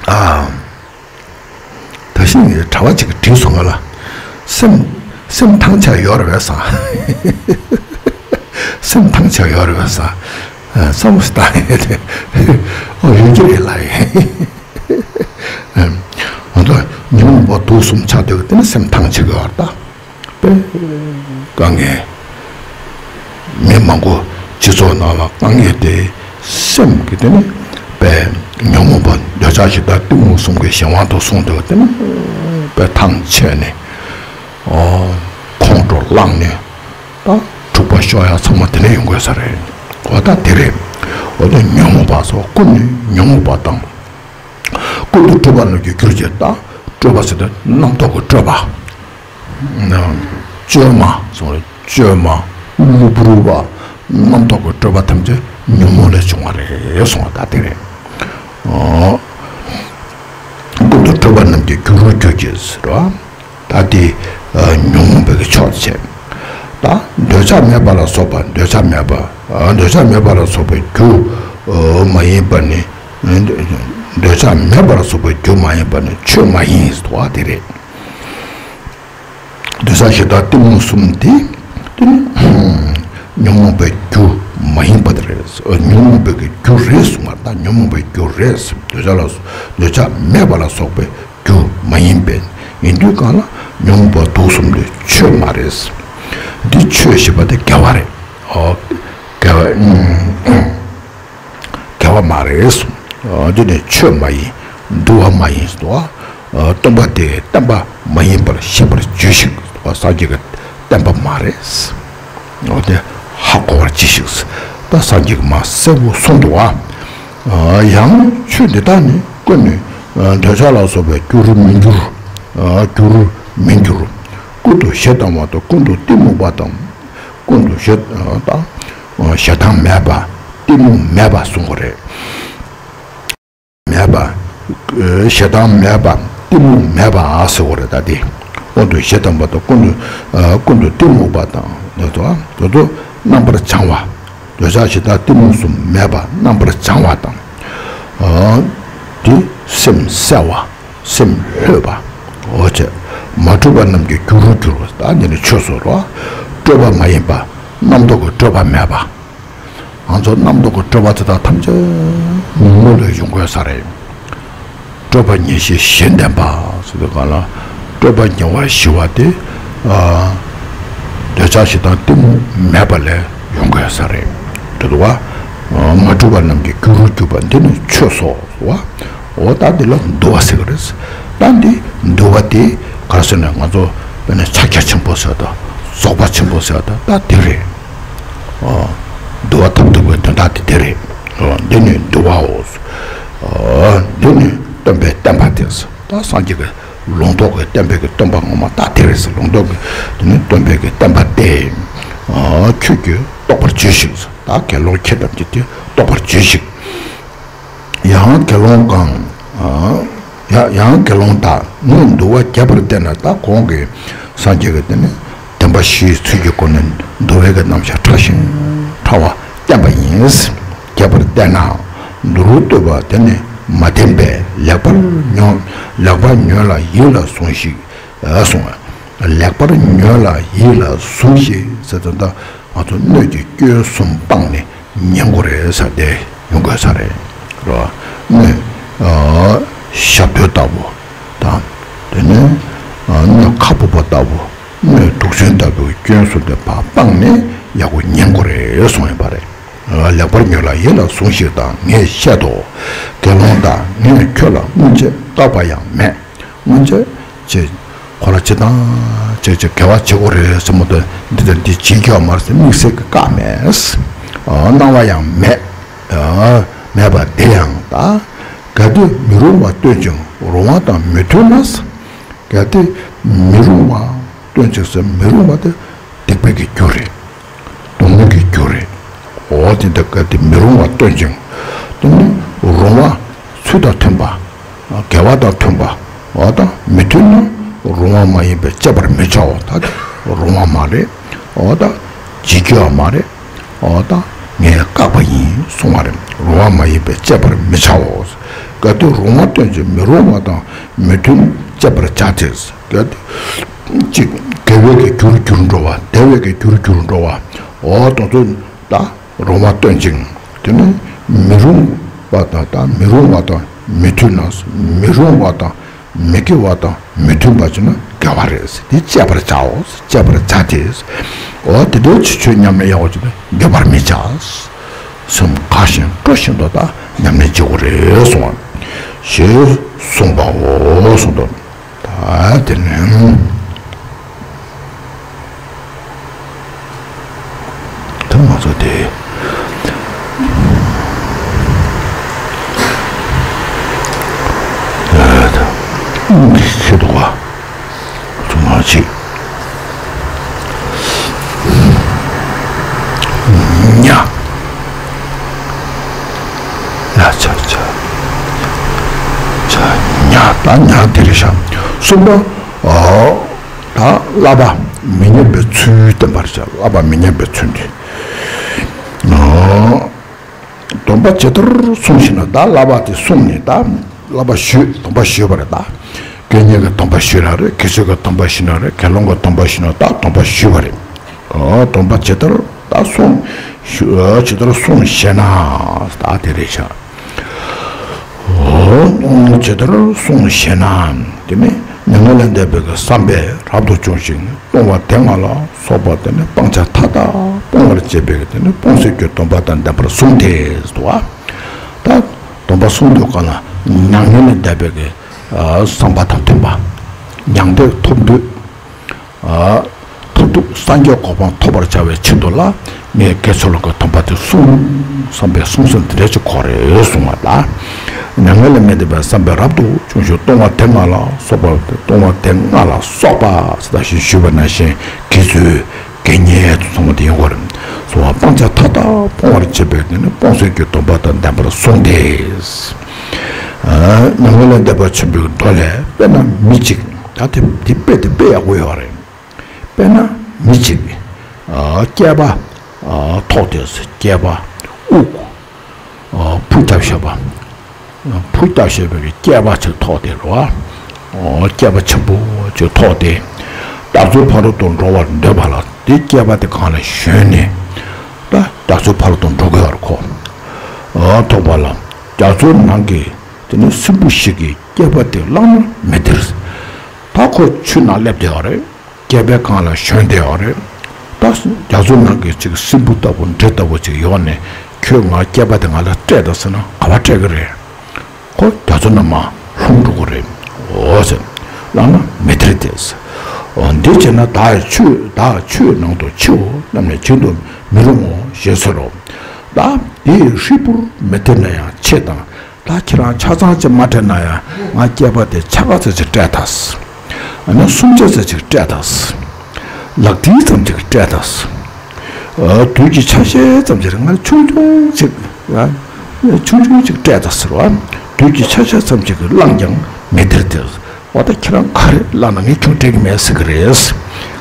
ཨ། ད་ཤིང་གི་གྲྭ་བ་ཅིག་གིས་དྲིས་སོང་ང་ལ། སེམས་སེམས་ཐང་ཆད་ཡོད་རེད་པས་ཟེར། སེམས་ཐང་ཆད་ཡོད་རེད་པས་ཟེར། ཨ། བསམ་བློ་ཞིག་བཏང་ཡས་དེ། ཨོ། ཡོད་ཀྱི་རེད་ལབ་ཡིན། ཨ། ང་ཚོ་ཉོན་མོངས་པ་དུག་གསུམ་ཆགས་དུས་དེ་ནི་སེམས་ཐང་ཆད་ཀྱི་ཡོད་རེད་ད། དཔེ་དཀའ་ངལ། མི་མང་པོ་སྤྱི་ཚོགས་ནང་ལ་དཀའ་ངལ་དེ་སེམས་ཀྱི་དེ་ནི་དཔེ་ཉོན་མོངས་པ་འདོད་ཆགས་ཞེ་སྡང་གཏི་མུག་གསུམ་གྱི་གཞན་དབང་དུ་སོང་དུས་དེ་ནི་དཔེ་ཐང་ཆད་ནས། ཨོ། ཁོང་ཁྲོ་ལངས་ནས། ད་འཁྲུག་པ་ཤོར་ཡ་ཚང་མ་དེ་ནས་ཡོང་དགོས་ས་རེད། འོ་ད་དེ་རེད། འོ་ད་ཉོན་མོངས་པ་སོགས་ཀུན་ནས་ཉོན་མོངས་པ་དང་། ཀུན་ཏུ་སྤྲོས་པ་རྣམས་ཀྱི་རྒྱུར་གྱུར་ཅིག་ད། སྤྲོས་པ་ཟེར་དུས་རྣམ་རྟོག་གི་སྤྲོས་པ། བཅོས་མ་སོགས་རེད། བཅོས་མ། གློ་བུར་བ། རྣམ་རྟོག་གི་སྤྲོས་པ་ཐམས་ཅད་ཉོན་མོངས་ལས་བྱུང་བ་རེད་གསུངས་པ་ད་དེ་རེད། ཨོ། ཀུན་ཏུ་སྤྲོས་པ་རྣམས་ཀྱི་རྒྱུར་གྱུར་ཅིག་ཟེར་བ། ད་དེ་ཨ་ཉོན་མོངས་པའི་གི་ཕྱོགས་བྱས། ད་འདོད་ཆགས་མེད་པ་ལ་སོགས་པ། འདོད་ཆགས་མེད་པ། ཨ། འདོད་ཆགས་མེད་པ་ལ་སོགས་པའི་རྒྱུ་ཨ་མ་ཡིན་པ་ནི། འདོད་ཆགས་མེད་པ་ལ་སོགས་པའི་རྒྱུ་མ་ཡིན་པ་ནི་ཆོས་མ་ཡིན་ཟེར་བ་དེ་རེད། འདོད་ཆགས་ཞེ་སྡང་གཏི་མུག་གསུམ་དེ། དེ་ནི་ཉོན་མོངས་པའི་རྒྱུ་མ་ཡིན་པ་དེ་རེད། ཨ། ཉོན་མོངས་པའི་གི་རྒྱུ་རེད་གསུངས་པ་ད། ཉོན་མོངས་པའི་རྒྱུ་རེད། འདོད་ཆགས་ལ་སོགས། འདོད་ཆགས་མེད་པ་ལ་སོགས་པའི་རྒྱུ་མ་ཡིན་པས། ཡིན་དུས་གང་ལ་ཉོན་མོངས་པ་དུག་གསུམ་དེ་ཆོས་མ་རེད། འདི་ཆོས་ཞེས་པ་དེ་དགེ་བ་རེད། ཨོ། དགེ་བ། ཨུམ། དགེ་བ་མ་རེད་གསུངས། ཨོ། འདི་ནི་ཆོས་མ་ཡིན། འདུལ་བ་མ་ཡིན་ཟེར་བ། ཨོ། སྟོན་པ་དེ་བསྟན་པ་མ་ཡིན་པར་ཤེས་པར་གྱིས་ཤིག། ཨོ། སངས་རྒྱས་ཀྱི་བསྟན་པ་མ་རེད། འོ་དེ་ཧ་གོ་བར་གྱིས་ཤིག། ད་སངས་རྒྱས་ཀྱིས་མ་གསལ་པོ་གསུངས་འདུག་བ། ཡང་ཆོས་འདི་དག་ནི་ཀུན་ནས་འདོད་ཆགས་ལ་སོགས་པའི་རྒྱུར་མི་འགྱུར། རྒྱུར་མི་འགྱུར། ཀུན་ཏུ་ཞེ་སྡང་བ་དང་། ཀུན་ཏུ་གཏི་མུག་པ་དང་། ཀུན་ཏུ་ཞེ་དང་ཞེ་སྡང་མེད་པ། གཏི་མུག་མེད་པ་གསུང་གི་རེད། མེད་པ། ཞེ་སྡང་མེད་པ། གཏི་མུག་མེད་པ་ཟེར་བ་རེད་ད་དེ། ཀུན་ཏུ་ཞེ་སྡང་པ་དང་། ཀུན་ཏུ་ཨ། ཀུན་ཏུ་གཏི་མུག་པ་དང་། དེ་ཚོ་དེ་ཚོ་རྣམ་པར་བྱང་བ། འདོད་ཆགས་ཞེ་སྡང་གཏི་མུག་གསུམ་མེད་པ་རྣམ་པར་བྱང་བ་དང་། ཨ། དེ་སེམས་གསལ་བ། སེམས་ལྷོད་པ། འོ་བྱས། མ་འཁྲུལ་པ་རྣམས་ཀྱི་རྒྱུར་གྱུར་པ། ད་འདི་ནི་ཆོས་སོ་རོ། སྤྲོས་པ་མ་ཡིན་པ། རྣམ་རྟོག་གི་སྤྲོས་པ་མེད་པ། ང་ཚོ་རྣམ་རྟོག་གི་སྤྲོས་པ་དེ་དག་ཐམས་ཅད་ཉོན་མོངས་ལས་ཡོང་དགོས་ས་རེད། སྤྲོས་པ་ཉེར་ཞི་བཞི་ལྡན་པ་ཟེར་དུས་གང་ལ། སྤྲོས་པ་ཉེ་བར་ཞི་བ་དེ། ཨ། འདོད་ཆགས་ཞེ་སྡང་གཏི་མུག་མེད་པ་ལས་ཡོང་དགོས་ས་རེད། དེ་འདུག་བ། ཨ། མ་འཁྲུལ་པ་རྣམས་ཀྱི་རྒྱུར་གྱུར་པ། འདི་ནི་ཆོས་སོ་བ། འོ་ད་འདི་ལ་འདུལ་བ་ཟེར་གི་རེད། ད་འདི་འདུལ་བ་དེ་ག་རེ་ཟེར་ན། ང་ཚོ་དཔེར་ན་ཕྱག་རྒྱ་ཆེན་པོ་ཟེར་དང་། རྫོགས་པ་ཆེན་པོ་ཟེར་དང་། ད་དེ་རེད། ཨ། འདུལ་བ་ཐོབ་ཐུབ་པའི་དོན་དག་དེ་དེ་རེད། ཨ། འདི་ནི་འདུལ་བའོ། ཨ། འདི་ནི་སྟོན་པའི་བསྟན་པ་སྟེ། ད་སངས་རྒྱས་ཀྱི་ལུང་རྟོགས་ཀྱི་བསྟན་པའི་གི་སྟོན་པ་ངོ་མ་ད་དེ་རེད་ཟེར། ལུང་རྟོགས་ཀྱི་དེ་ནི་སྟོན་པའི་གི་བསྟན་པ་སྟེ། ཨ། ཁྱོད་ཀྱིས་རྟོགས་པར་གྱིས་ཤིག། ད་དགེ་སློང་ཁྱེད་ཐམས་ཅད་ཀྱིས་རྟོགས་པར་གྱིས་ཤིག། ཡང་དགེ་སློང་གང་། ཡང་དགེ་སློང་དག་ངས་འདུལ་བ་རྒྱས་པར་བསྟན་ན། ད་གོང་གི་སངས་རྒྱས་ཀྱིས་དེ་ནི་བདེན་པ་བཞིའི་ཚུལ་གྱི་སྒོ་ནས་འདུལ་བའི་གི་རྣམ་གཞག་ཕྲ་ཞིང་ཕྲ་བ་བསྟན་པ་ཡིན། རྒྱས་པར་བསྟན་ནའང་མདོར་བསྡུས་པ་དེ་ནི་མ་བསྟན་པས། ལེགས་པར་ཉོན། ལེགས་པར་ཉོན་ལ་ཡིད་ལ་ཟུངས་ཤིག་གསུངས། ལེགས་པར་ཉོན་ལ་ཡིད་ལ་ཟུངས་ཤིག་ཟེར་དུས་ད། ང་ཚོ་སྣོད་ཀྱི་སྐྱོན་གསུམ་སྤངས་ནས་ཉན་དགོས་རེད་ཟེར་དེ་ཡོང་དགོས་ས་རེད། རོ། སྣོད། ཨ། ཞབས་རྡོལ་ལྟ་བུ་དང་། དེ་ནས་ཨ། སྣོད་ཁ་སྦུབ་པ་ལྟ་བུ། སྣོད་དུག་ཅན་ལྟ་བུའི་སྐྱོན་གསུམ་དེ་ཕར་སྤངས་ནས་ཡག་པོ་ཉན་དགོས་རེད་གསུངས་ཡོད་པ་རེད། ཨ། ལེགས་པར་ཉོན་ལ་ཡིད་ལ་ཟུངས་ཤིག་དང་ངས་བཤད་དོ། དགེ་སློང་དག་ངས་ཁྱོད་ལ་སྔོན་ཆད་བཀག་པ་ཡང་མེད། སྔོན་ཆད་ཅེས་ཁོ་ལ་ཅི་དང་ཅི་ཅི་དགེ་བ་བྱེད་དགོས་རེད་ཟེར་མོ་དེ། འདི་དང་འདི་བྱེད་རྒྱུ་མ་རེད་ཟེར་དམིགས་བསལ་གྱི་བཀག་མེད། ཨ། གནང་བ་ཡང་མེད། ཨ། མེད་པ་དེ་ཡང་ད། གལ་ཏེ་མི་རུང་བ་སྟོན་ཅིང་རུང་བ་དང་མི་མཐུན་ན། གལ་ཏེ་མི་རུང་བ་སྟོན་ཅིང་ཟེར། མི་རུང་བ་དེ་སྡིག་པའི་གི་རྒྱུ་རེད། སྡུག་བསྔལ་གྱི་རྒྱུ་རེད། འོ་དེ་འདྲ་གལ་ཏེ་མི་རུང་བ་སྟོན་ཅིང་། དེ་ནི་རུང་བ་ཚུལ་དང་མཐུན་པ། དགེ་བ་དང་མཐུན་པ། འོ་ད་མི་མཐུན་ན་རུང་བ་མ་ཡིན་པས་དཔྱད་པར་མི་བྱའོ། ད་རུང་བ་མ་རེད། འོ་ད་བྱེད་རྒྱུ་བ་མ་རེད། འོ་ད་ངས་བཀག་པ་ཡིན་གསུང་བ་རེད། རུང་བ་མ་ཡིན་པས་དཔྱད་པར་མི་བྱའོ། གལ་ཏེ་རུང་བ་སྟོན་ཅིང་མི་རུང་བ་དང་མི་མཐུན་དཔྱད་པར་བྱ་སྟེ། གལ་ཏེ་གཅིག་དགེ་བའི་གི་རྒྱུར་འགྱུར་འགྲོ་བ། བདེ་བའི་གི་རྒྱུར་འགྱུར་འགྲོ་བ། འོ་དེ་ཚོ་ད་རུང་བ་སྟོན་ཅིང་། དེ་ནི་མི་རུང་བ་དང་། ད་མི་རུང་བ་དང་མི་མཐུན་ན། མི་རུང་བ་དང་མི་དགེ་བ་དང་མི་མཐུན་པ་བྱུང་ན་དགེ་བ་རེད། དེ་དཔྱད་པར་བྱའོ། དཔྱད་པར་བྱ་སྟེ། འོ་དེ་འདྲའི་ཆོས་ཆོས་ཉམས་ལེན་ཡག་པོ་བྱས་ན་འགྱོད་པར་མི་བྱ། སེམས་དགའ་བཞིན་སྤྲོ་བཞིན་དུ་ད་ཉམས་ལེན་བྱེད་དགོས་རེད་གསུངས་པ་ཞེས་གསུངས་པའོ་གསུངས་འདུག་ད་དེ་ནས། ད་ང་ཚོ་དེ། ཤེས་འདུག་ག་ཚུར་མ་བྱེད། ཉ། ཉ་ཆ་ཆ། ཆ་ཉ། ད་ཉ་དེ་རེད་ཤག་གསུམ་པ། ཨོ། ད་བསླབ་པ་མི་ཉམས་པའི་ཚུལ་བསྟན་པར་བྱ། བསླབ་པ་མི་ཉམས་པའི་ཚུལ་འདི། ཨོ། སྡོམ་པ་ཇི་ལྟར་བསྲུང་ཞིང་ན། ད་བསླབ་པ་དེ་བསྲུངས་ནས། ད་བསླབ་པ་ཞུས། སྡོམ་པ་ཞུས་པ་རེད་ད། དགེ་བསྙེན་གྱི་སྡོམ་པ་ཞུས་ན་རེད། དགེ་ཚུལ་གྱི་སྡོམ་པ་ཞུས་ན་རེད། དགེ་སློང་གི་སྡོམ་པ་ཞུས་ན། ད་སྡོམ་པ་ཞུས་པ་རེད། ཨོ། སྡོམ་པ་ཇི་ལྟར་ད་བསྲུང་། ཞུ། ཇི་ལྟར་བསྲུང་ཞེ་ན། ད་དེ་རེད་ཤག་ཨོ། ཇི་ལྟར་བསྲུང་ཞེ་ན། དེ་ནི་མྱ་ངན་ལས་འདས་པའི་གི་བསམ་པས་རབ་ཏུ་བྱུང་ཞིང་། ལྟུང་བ་དེ་ལྔ་ལ་སོགས་པ་དེ་ནི་སྤང་བྱ་མཐའ་དག་སྤོང་བར་བྱེད་པའི་གི་དེ་ནི་སྤོང་སེམས་ཀྱི་སྡོམ་པ་དང་ལྡན་པར་བསྲུང་སྟེ་ཟེར་བ། ད་སྡོམ་པ་བསྲུང་དུས་གང་ལ་མྱ་ངན་ལས་འདས་པའི་གི་བསམ་པ་དང་མཐུན་པ། མྱང་འདས་ཐོབ་འདོད། ཐོབ་ཐུབ་སངས་རྒྱས་གོ་འཕང་ཐོབ་པར་བྱ་བའི་ཆེད་དུ་ལ་ངས་དགེ་ཚུལ་སློང་གི་སྡོམ་པ་དེ་བསྲུང་བསམ་པའི་བསྲུང་སེམས་དེ་འདྲ་ཅིག་དགོས་རེད་གསུངས་པ་ལ། མྱ་ངན་ལས་མི་འདའ་བའི་བསམ་པས་རབ་ཏུ་བྱུང་ཞིང་། ལྟུང་བ་དེ་ལྔ་ལ་སོགས་པ། ལྟུང་བ་དེ་ལྔ་ལ་སོགས་པ་ཟེར་ད་ཞེས་ཞུས་པ་ནང་བཞིན་དགེ་ཚུལ་དགེ་བསྙེན་དུ་ཚང་མ་དེ་ཡོང་དགོས་རེད། གསུངས་པ་སྤང་བྱ་མཐའ་དག་སྤོང་བར་བྱེད་པའི་དེ་ནི་སྤོང་སེམས་ཀྱི་སྡོམ་པ་དང་ལྡན་པར་བསྲུང་སྟེ། མྱ་ངན་ལས་འདས་པ་ཆེན་པོའི་མདོ་ལས། དཔེར་ན་མི་གཅིག་ད་དེ་དེ་དཔེ་དེ་དཔེ་ཡག་པོ་ཡོད་རེད། དཔེར་ན་མི་གཅིག་ཨ། སྐྱེས་པ། ཨ། ཐོགས་ཏེ། སྐྱེས་པ་དབུགས། ཨ། འཕུར་བཏབ་བཞག་པ། འཕུར་བཏབ་བཞག་པའི་སྐྱེས་པ་ཅིག་ཐོགས་ཏེ་རེད་བ། ཨ། སྐྱེས་པ་ཆེན་པོ་ཅིག་ཐོགས་ཏེ། རྒྱ་མཚོའི་ཕ་རོལ་ཏུ་འགྲོ་བར་འདོད་པ་ལ། དེ་སྐྱེས་པ་དེ་གང་ལ་ཞོན་ནས། ད་རྒྱ་མཚོའི་ཕ་རོལ་ཏུ་འགྲོ་གི་ཡོད་རེད་ཁོ། ཨ། ཐོགས་པ་ལ། རྒྱ་མཚོའི་ནང་གི་དེ་ནི་སྲིན་བུ་ཞིག་གིས་སྐྱེས་པ་དེ་བླངས་ན་མི་དེར། ད་ཁོ་ཆུ་ནང་སླེབས་བསྡད་ཡོད་རེད། སྐྱེས་པའི་སྒང་ལ་ཞོན་བསྡད་ཡོད་རེད། ད་རྒྱ་མཚོ་ནང་གི་ཅིག་སྲིན་བུ་ལྟ་བུ་འདྲེ་ལྟ་བུ་ཅིག་ཡོང་ནས་ཁྱོད་ང་སྐྱེས་པ་དེ་ང་ལ་སྤྲད་དང་ཟེར་ན་ག་པར་སྤྲད་ཀྱི་རེད། ཁོ་རྒྱ་མཚོ་ནང་མར་ལྷུང་འགྲོ་གི་རེད། འོ་ཟེར། བླངས་ན་མི་དེར་ཏེ། འོ་འདི་བྱས་ན་བདག་ཆོས། བདག་ཆོས་ནང་དུ་འཆིའོ། རྣམས་ནི་བྱིན་དུ་མི་རུང་ངོ་ཞེས་ཟེར་རོ། བདག་དེ་ཡི་ཧྲིལ་པོར་མི་སྟེར་ན་ཡང་ཆེ་དང་། ད་ཁྱེད་རང་ཆ་ཚང་ཅིག་མ་སྤྲད་ན་ཡང་ང་སྐྱེས་པ་དེ་ཆ་ག་ཚོད་ཅིག་སྤྲད་དང་། ཨ་ནི་སུམ་ཆ་ཚོད་ཅིག་སྤྲད་དང་། ལག་མཐིལ་ཙམ་ཅིག་སྤྲད་དང་། ཨ། དུས་ཀྱི་ཆ་ཤས་ཙམ་ཅིག་ང་ཆུང་ཆུང་ཅིག་ཨ། ཆུང་ཆུང་ཅིག་སྤྲད་དང་ཟེར་བ། དུས་ཀྱི་ཆ་ཤས་ཙམ་ཅིག་བླངས་ཀྱང་མི་དེར་ཏེ། འོ་ད་ཁྱེད་རང་ག་རེ་བླངས་ན་ངས་ཁྱོད་སྤྲད་ཀྱི་མེད་ཟེར་གི་རེད།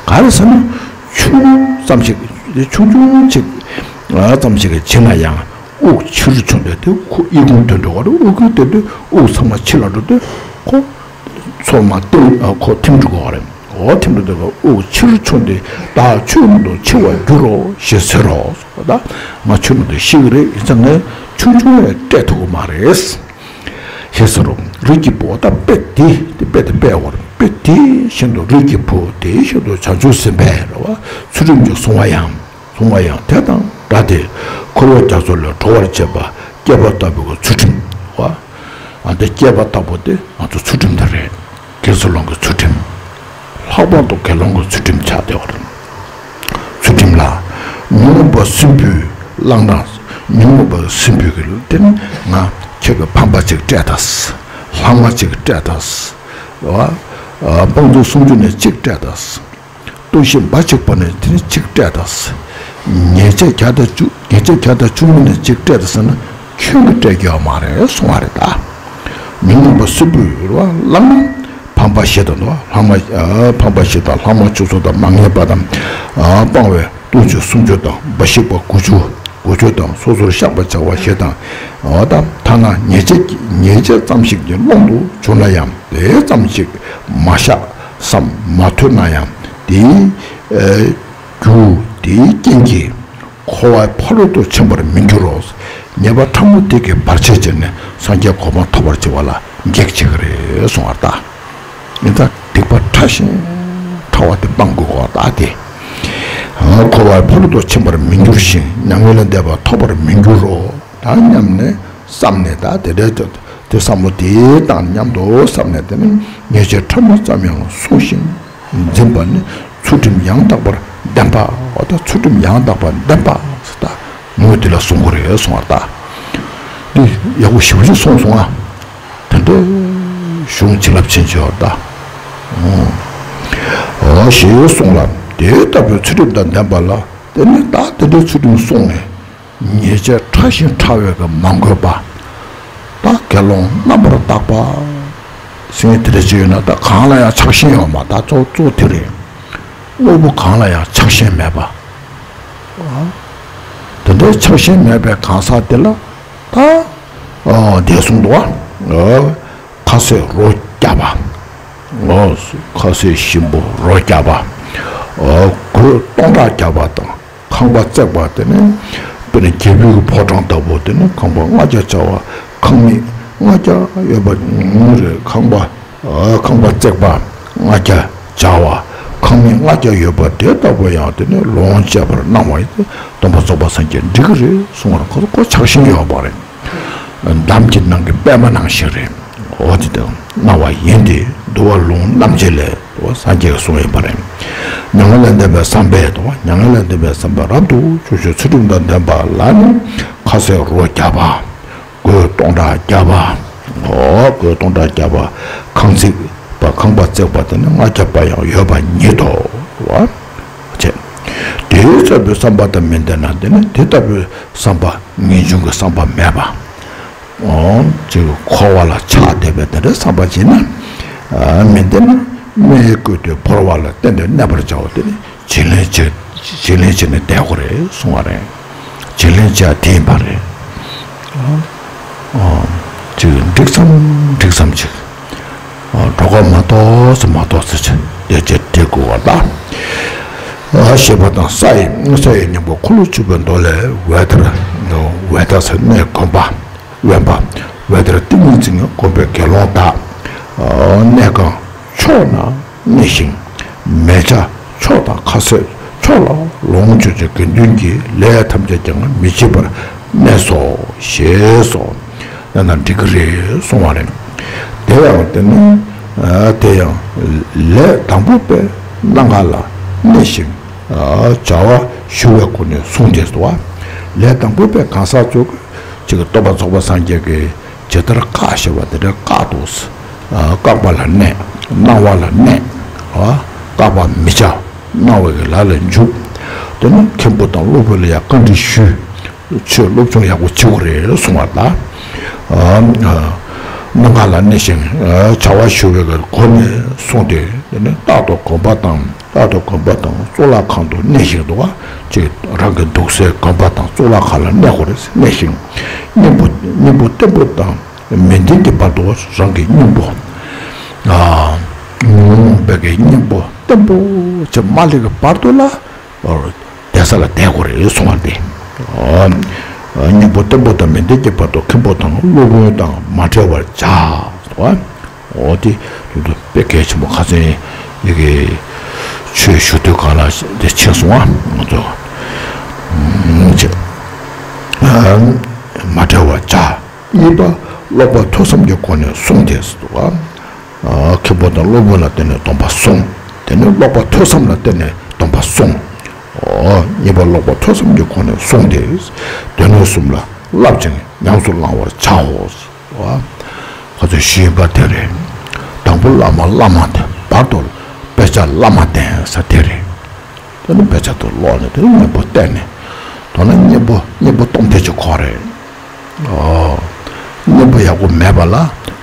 ག་རེ་ཟེར་ན་ཆུང་ཙམ་ཅིག་ཆུང་ཆུང་ཅིག་ཨ། ཙམ་ཅིག་བྱས་ན་ཡང་། དབུགས་ཕྱི་རུ་ཆུང་དུས་དེ་ཁོ་ཨི་ཁུང་དུ་འགྲོ་བ་རེད། དབུགས་ཁུང་དེ་དུས་དབུགས་ཚང་མ་ཕྱི་ལ་འགྲོ་དུས་ཁོ་ཚོར་མ་ཐིམ། ཨ། ཁོ་ཐིམ་འགྲོ་གི་རེད། འོ་ཐིམ་འགྲོ་དུས་དབུགས་ཕྱི་རུ་ཆུང་དུས་བདག་ཆོས་ནང་དུ་འཆི་བར་འགྱུར་རོ་ཞེས་ཟེར་རོ། ད་ང་ཆོས་ནང་དུ་ཤི་གི་རེད། ཡིན་ཙང་ངས་ཆུང་ཆུང་ཡང་སྤྲད་ཐུབ་ཀྱི་མ་རེད། ཞེས་ཟེར་རོ། རིགས་ཀྱི་བུ། ད་དཔེ་དེ་དེ་དཔེ་དེ་དཔེ་བར་དཔེ་དེ་བཞིན་དུ་རིགས་ཀྱི་བུ། དེ་བཞིན་དུ་བྱང་ཆུབ་སེམས་དཔའ་རེད་བ། ཚུལ་ཁྲིམས་ཀྱིས་བཟུང་བ་ཡང་། བཟུང་བ་ཡང་དེ་དང་འདྲ་སྟེ། འཁོར་བའི་རྒྱ་མཚོ་ལས་སྒྲོལ་བར་བྱེད་པ་སྐྱེས་པ་ལྟ་བུའི་ཚུལ་ཁྲིམས་བ། ཨ། འདི་སྐྱེས་པ་ལྟ་བུ་དེ་ང་ཚོ་ཚུལ་ཁྲིམས་དེ་རེད། དགེ་ཚུལ་སློང་གི་ཚུལ་ཁྲིམས། ལྷག་པར་དུ་དགེ་སློང་གི་ཚུལ་ཁྲིམས་ཆགས་བསྡད་པ་རེད། ཚུལ་ཁྲིམས་ལ། ཉོན་མོངས་པ་སྲིན་བུས་བསླངས་ན། ཉོན་མོངས་པ་སྲིན་བུ་གི་དེ་ནི་ང་ཁྱེད་ཀྱི་ཕམ་པ་གཅིག་སྤྲད་དང་། ལྷག་མ་གཅིག་སྤྲད་དང་། བ། ཨ། སྤང་ཚུལ་སུམ་ཅུ་ནས་གཅིག་སྤྲད་དང་། ལྟོགས་ཤི་འབའ་ཞིག་པོ་ནས་དེ་ནས་གཅིག་སྤྲད་དང་། ཉེས་བྱས་བརྒྱ་དང་བཅུ། ཉེས་བྱས་བརྒྱ་དང་བཅུ་གཉིས་ནས་གཅིག་སྤྲད་དང་ཟེར་ན་ཁྱོད་ཀྱིས་སྤྲད་རྒྱུ་ཡོད་མ་རེད་གསུང་བ་རེད་ད། ཉོན་མོངས་པ་སྲིན་བུས་བསླངས་ན། ཕམ་པ་བཞི་དང་དོ། ལྷག་མ་ཨ་ཕམ་པ་བཞི་དང་ལྷག་མ་བཅུ་ཚོ་དང་མ་ངེས་པ་དང་ཨ་སྤང་བའི་སྟོང་ཕྱིར་སུམ་ཅུ་དང་འབའ་ཞིག་པ་དགུ་ཅུ། དགུ་ཅུ་དང་སོ་སོར་བཤགས་པར་བྱ་བ་བཞི་དང་། འོ་ད་ཐ་ན་ཉེས་བྱས་ཉེས་བྱས་ཙམ་ཞིག་གི་ཀློང་དུ་གྱུར་ན་ཡང་དེ་ཙམ་ཞིག་མ་བཤགས་སམ་མ་ཐོས་ན་ཡང་དེའི་ཨ་རྒྱུ་དེའི་རྐྱེན་གྱིས་འཁོར་བའི་ཕ་རོལ་ཏུ་ཕྱིན་པར་མི་འགྱུར་རོ། ཉེས་པ་ཕྲ་མོ་དེ་གིས་བར་ཆད་བྱས་ནས་སངས་རྒྱས་གོ་འཕང་ཐོབ་པར་བྱེད་པ་ལ་གེགས་བྱེད་ཀྱི་རེད་གསུངས་པ་རེད་ད། ཡིན་ད་སྡིག་པ་ཕྲ་ཞིང་ཕྲ་བ་དེ་སྤང་དགོས་པ་ད་དེ། འཁོར་བའི་ཕ་རོལ་ཏུ་ཕྱིན་པར་མི་འགྱུར་ཞིང་མྱ་ངན་ལས་འདས་པ་ཐོབ་པར་མི་འགྱུར་རོ། ད་སྙམ་ནས་བསམ་ནས་ད་དེ་འདྲའི་དེ་བསམ་བློ་དེ་དང་མཉམ་དུ་བསམ་ནས་དེ་ནི་ཉེས་བྱས་ཕྲ་མོ་ཙམ་ཡང་བསྲུང་ཞིང་འཛིན་པ་ནི་ཚུལ་ཁྲིམས་ཡང་དག་པར་ལྡན་པ། འོ་ད་ཚུལ་ཁྲིམས་ཡང་དག་པར་ལྡན་པ་ཟེར་ད་ངོས་དེ་ལ་གསུང་དགོས་རེད་གསུང་བ་ད། འདི་ཡག་པོ་ཞེ་པོ་ཅིག་གསུངས་སོང་ཨ། དེ་འདྲའི་གཞུང་བྱིན་རླབས་ཆེན་བྱེད་པ་ད། འོ་ཞེས་གསུངས་ལ་དེ་ལྟ་བུའི་ཚུལ་ཁྲིམས་དང་ལྡན་པ་ལ་དེ་ནི་ད་དེ་འདྲའི་ཚུལ་ཁྲིམས་བསྲུངས་ནས། ཉེས་བྱས་ཕྲ་ཞིང་ཕྲ་བའི་གི་མ་འགོས་པ། ད་དགེ་སློང་རྣམ་པར་དག་པ། ཟེར་དེ་འདྲ་ཅིག་ཡོད་ན་ད་གང་ལ་ཡང་ཆགས་ཞེན་ཡོད་མ་ད་གཙོ་གཙོ་དེ་རེད། དངོས་པོ་གང་ལ་ཡང་ཆགས་ཞེན་མེད་པ། དེ་འདྲའི་ཆགས་ཞེན་མེད་པའི་གང་ཟག་དེ་ལ་ད་འདས་གསུངས་འདུག་བ། ཁ་ཟས་རོ་བརྒྱ་པ། ཁ་ཟས་ཞིམ་པོ་རོ་བརྒྱ་པ། གོས་སྟོང་ཕྲག་བརྒྱ་པ་དང་། ཁང་པ་བརྩེགས་པ་དེ་ནི། དཔེར་ན་རྒྱལ་པོའི་གི་ཕོ་བྲང་ལྟ་བུ་དེ་ནི་ཁང་པ་ལྔ་བརྒྱ་བྱ་བ། ཁང་མིག་ལྔ་བརྒྱ་ཡོད་པ་ངོ་རེ་ཁང་པ། ཁང་པ་བརྩེགས་པ་ལྔ་བརྒྱ་བྱ་བ། ཁང་མིག་ལྔ་བརྒྱ་ཡོད་པ་དེ་ལྟ་བུ་ཡང་དེ་ནི་ལོངས་སྤྱད་པར་སྣང་བ་ཡིན་ཏེ། སྟོན་པ་རྫོགས་པ་སངས་རྒྱས་འགྲིག་གི་རེད་གསུང་བར་ཁོ་ཁོ་ཆགས་ཞེན་ཡོད་པ་རེད། འདམ་གྱི་ནང་གི་པད་མ་ནང་བཞིན་རེད། འོ་དེ་དང་སྣང་བ་ཡིན་ཏེ། འདུལ་བ་ལུང་རྣམ་འབྱེད་ལས། འོ་སངས་རྒྱས་ཀྱིས་གསུངས་ཡོད་པ་རེད། མྱ་ངན་ལས་འདས་པའི་བསམ་པས་དང་མྱ་ངན་ལས་འདས་པའི་བསམ་པ་རབ་ཏུ་ཕྱོགས་ཆོས་ཚུལ་ཁྲིམས་དང་ལྡན་པ་ལ་ནི་ཁ་ཟས་རོ་བརྒྱ་པ། གོས་སྟོང་ཕྲག་བརྒྱ་པ། འོ་གོས་སྟོང་ཕྲག་བརྒྱ་པ། ཁང་བརྩེགས་པ་ཁང་པ་བརྩེགས་པ་དེ་ནི་ལྔ་བརྒྱ་པ་ཡང་ཡོད་པ་ཉིད་དོ། བ། བྱས། དེ་ལྟ་བུའི་བསམ་པ་དང་མི་ལྡན་ན་དེ་ནི་དེ་ལྟ་བུའི་བསམ་པ་ངེས་འབྱུང་གི་བསམ་པ་མེད་པ། འོ། ཅིག་འཁོར་བ་ལ་ཆགས་བསྡད་པའི་དེ་འདྲའི་བསམ་པ་བྱས་ན། ཨ་མི་འདི་ནི་མི་ཡི་བཀོད་དུ་བོར་བ་ལ་བརྟེན་ཏེ་གནས་པར་བྱའོ། དེ་ནི་བྱིན་ལེན་བྱེད། བྱིན་ལེན་བྱས་ནས་བསྡད་དགོས་རེད་གསུང་བ་རེད། བྱིན་ལེན་བྱ་དེ་ཡིན་པ་རེད། ཨ་ཅིག་འགྲིག་ཙམ་འགྲིག་ཙམ་ཅིག་ཨ་གྲོད་ཁོག་མ་ལྟོགས་ཙམ་མ་ལྟོགས་ཙམ་ཅིག་དེ་ཅིག་འགྲིག་དགོས་པ་ལ། ཨ་ཞེས་པ་དང་ས་ཡི་ས་ཡི་སྙིང་པོ་འཁོར་ལོ་བཅུ་པའི་མདོ་ལས། ཝེ་ཐར་ཝེ་ཐར་ཟེར་གནས་དགོན་པ། དབེན་པ། ཝེ་ཐར་ཏིང་ངེ་འཛིན་དགོན་པའི་དགེ་སློང་དག་གནས་ཁང་ཕྱོགས་ན་གནས་ཤིང་། མལ་ཆ་ཕྱོགས་དང་ཁ་ཟས་ཕྱོགས་ལ་ལོངས་སྤྱོད་ཀྱི་དགེ་འདུན་གྱི་ལས་ཐམས་ཅད་ཀྱང་མི་བྱེད་པར་གནས་སོ། ཞེས་སོ། ཡང་ན་འགྲིག་གི་རེད་གསུང་བ་རེད། དེ་ཡང་དེ་ནི་དེ་ཡང་ལས་དང་པོ་པའི་གནམ་ཁ་ལ་གནས་ཤིང་བྱ་བ་ཞུ་བའི་སྒོ་ནས་གསུངས་ཏེ་སོ། ལས་དང་པོ་པའི་གང་ཟག་ཚོ་ཅིག་སྟོན་པ་རྫོགས་པ་སངས་རྒྱས་ཀྱིས་ཇི་ལྟར་བཀག་ཞེས་པ་དེ་འདྲ་བཀག་འདུག་བཀག་པ་ལ་གནས། གནང་བ་ལ་གནས། བཀག་པ་མི་བྱ། གནང་བའི་ལ་ལ་འཇུག་དེ་ནི་མཁན་པོ་དང་སློབ་དཔོན་ལ་ཡང་བཀའ་འདྲི་ཞུས། ཆོས་སློབ་སྦྱོང་ཡག་པོ་བྱེད་དགོས་རེད་གསུང་བ་ལ། གནམ་ཁ་ལ་གནས་ཤིང་བྱ་བ་ཞུ་བའི་སྒོ་ནས་གསུངས་ཏེ། དེ་ནི་རྟག་ཏུ་དགོན་པ་དང་། རྟག་ཏུ་དགོན་པ་དང་གཙུག་ལག་ཁང་དུ་གནས་ཤིང་འདུག་བ། ཅེས་རང་གི་འདུག་སའི་དགོན་པ་དང་གཙུག་ལག་ཁང་ལ་གནས་དགོས་རེད། གནས་ཤིང་། སྙིང་པོ་སྙིང་པོ་བརྟན་པོ་དང་མི་ལྡན་གྱི་བར་དུ་རང་གི་སྙིང་པོ། ཉོན་མོངས་པའི་གི་སྙིང་པོ་བརྟན་པོ་ཅིག་མ་སླེབས་ཀྱི་བར་དུ་ལ་བསྡད་ས་ལ་བསྡད་དགོས་རེད་གསུང་བ་སྟེ། སྙིང་པོ་བརྟན་པོ་དང་མི་ལྡན་གྱི་བར་དུ་མཁན་པོ་དང་སློབ་དཔོན་དང་མ་བྲལ་བར་བྱ། འོ་དེ་དུས་དུ་དཔེ་གལ་ཆེན་པོ་ཁ་སང་ཡི་གེ་ཆོས་ཞུ་དུས་གང་ལ་དེ་ཕྱིན་སོང་བ་ང་ཚོ་མ་བྲལ་བར་བྱ། གཉིས་པ་ཀློག་པ་ཐོས་བསམ་གྱི་སྒོ་ནས་གསུངས་ཏེ་སོ། མཁན་པོ་དང་སློབ་དཔོན་ལ་བརྟེན་ནས་སྡོམ་པ་སྲུང་། དེ་ནས་ཀློག་པ་ཐོས་བསམ་ལ་བརྟེན་ནས་སྡོམ་པ་སྲུང་། གཉིས་པ་ཀློག་པ་ཐོས་བསམ་གྱི་སྒོ་ནས་གསུངས་ཏེ། སྡེ་སྣོད་གསུམ་ལ་བསླབ་ཅིང་ཉམས་སུ་བླང་བར་བྱའོ། ཁོ་ཚོས་ཞུས་པ་དེ་རེད། དང་པོ་བླ་མ་བླ་མ་དེ་བར་དུ་དཔེ་ཆ་བླ་མ་བསྟེན་ས་དེ་རེད། དེ་ནི་དཔེ་ཆ་དེ་ཀློག་ནས་དེ་ནི་གཉེན་པོ་བསྟེན་ནས། དོན་ལ་གཉེན་པོ་གཉེན་པོ་སྟོང་ཐལ་གྱི་ཁོག་རེད། ཨོ། གཉེན་པོ་ཡག་པོ་མེད་པ་ལ་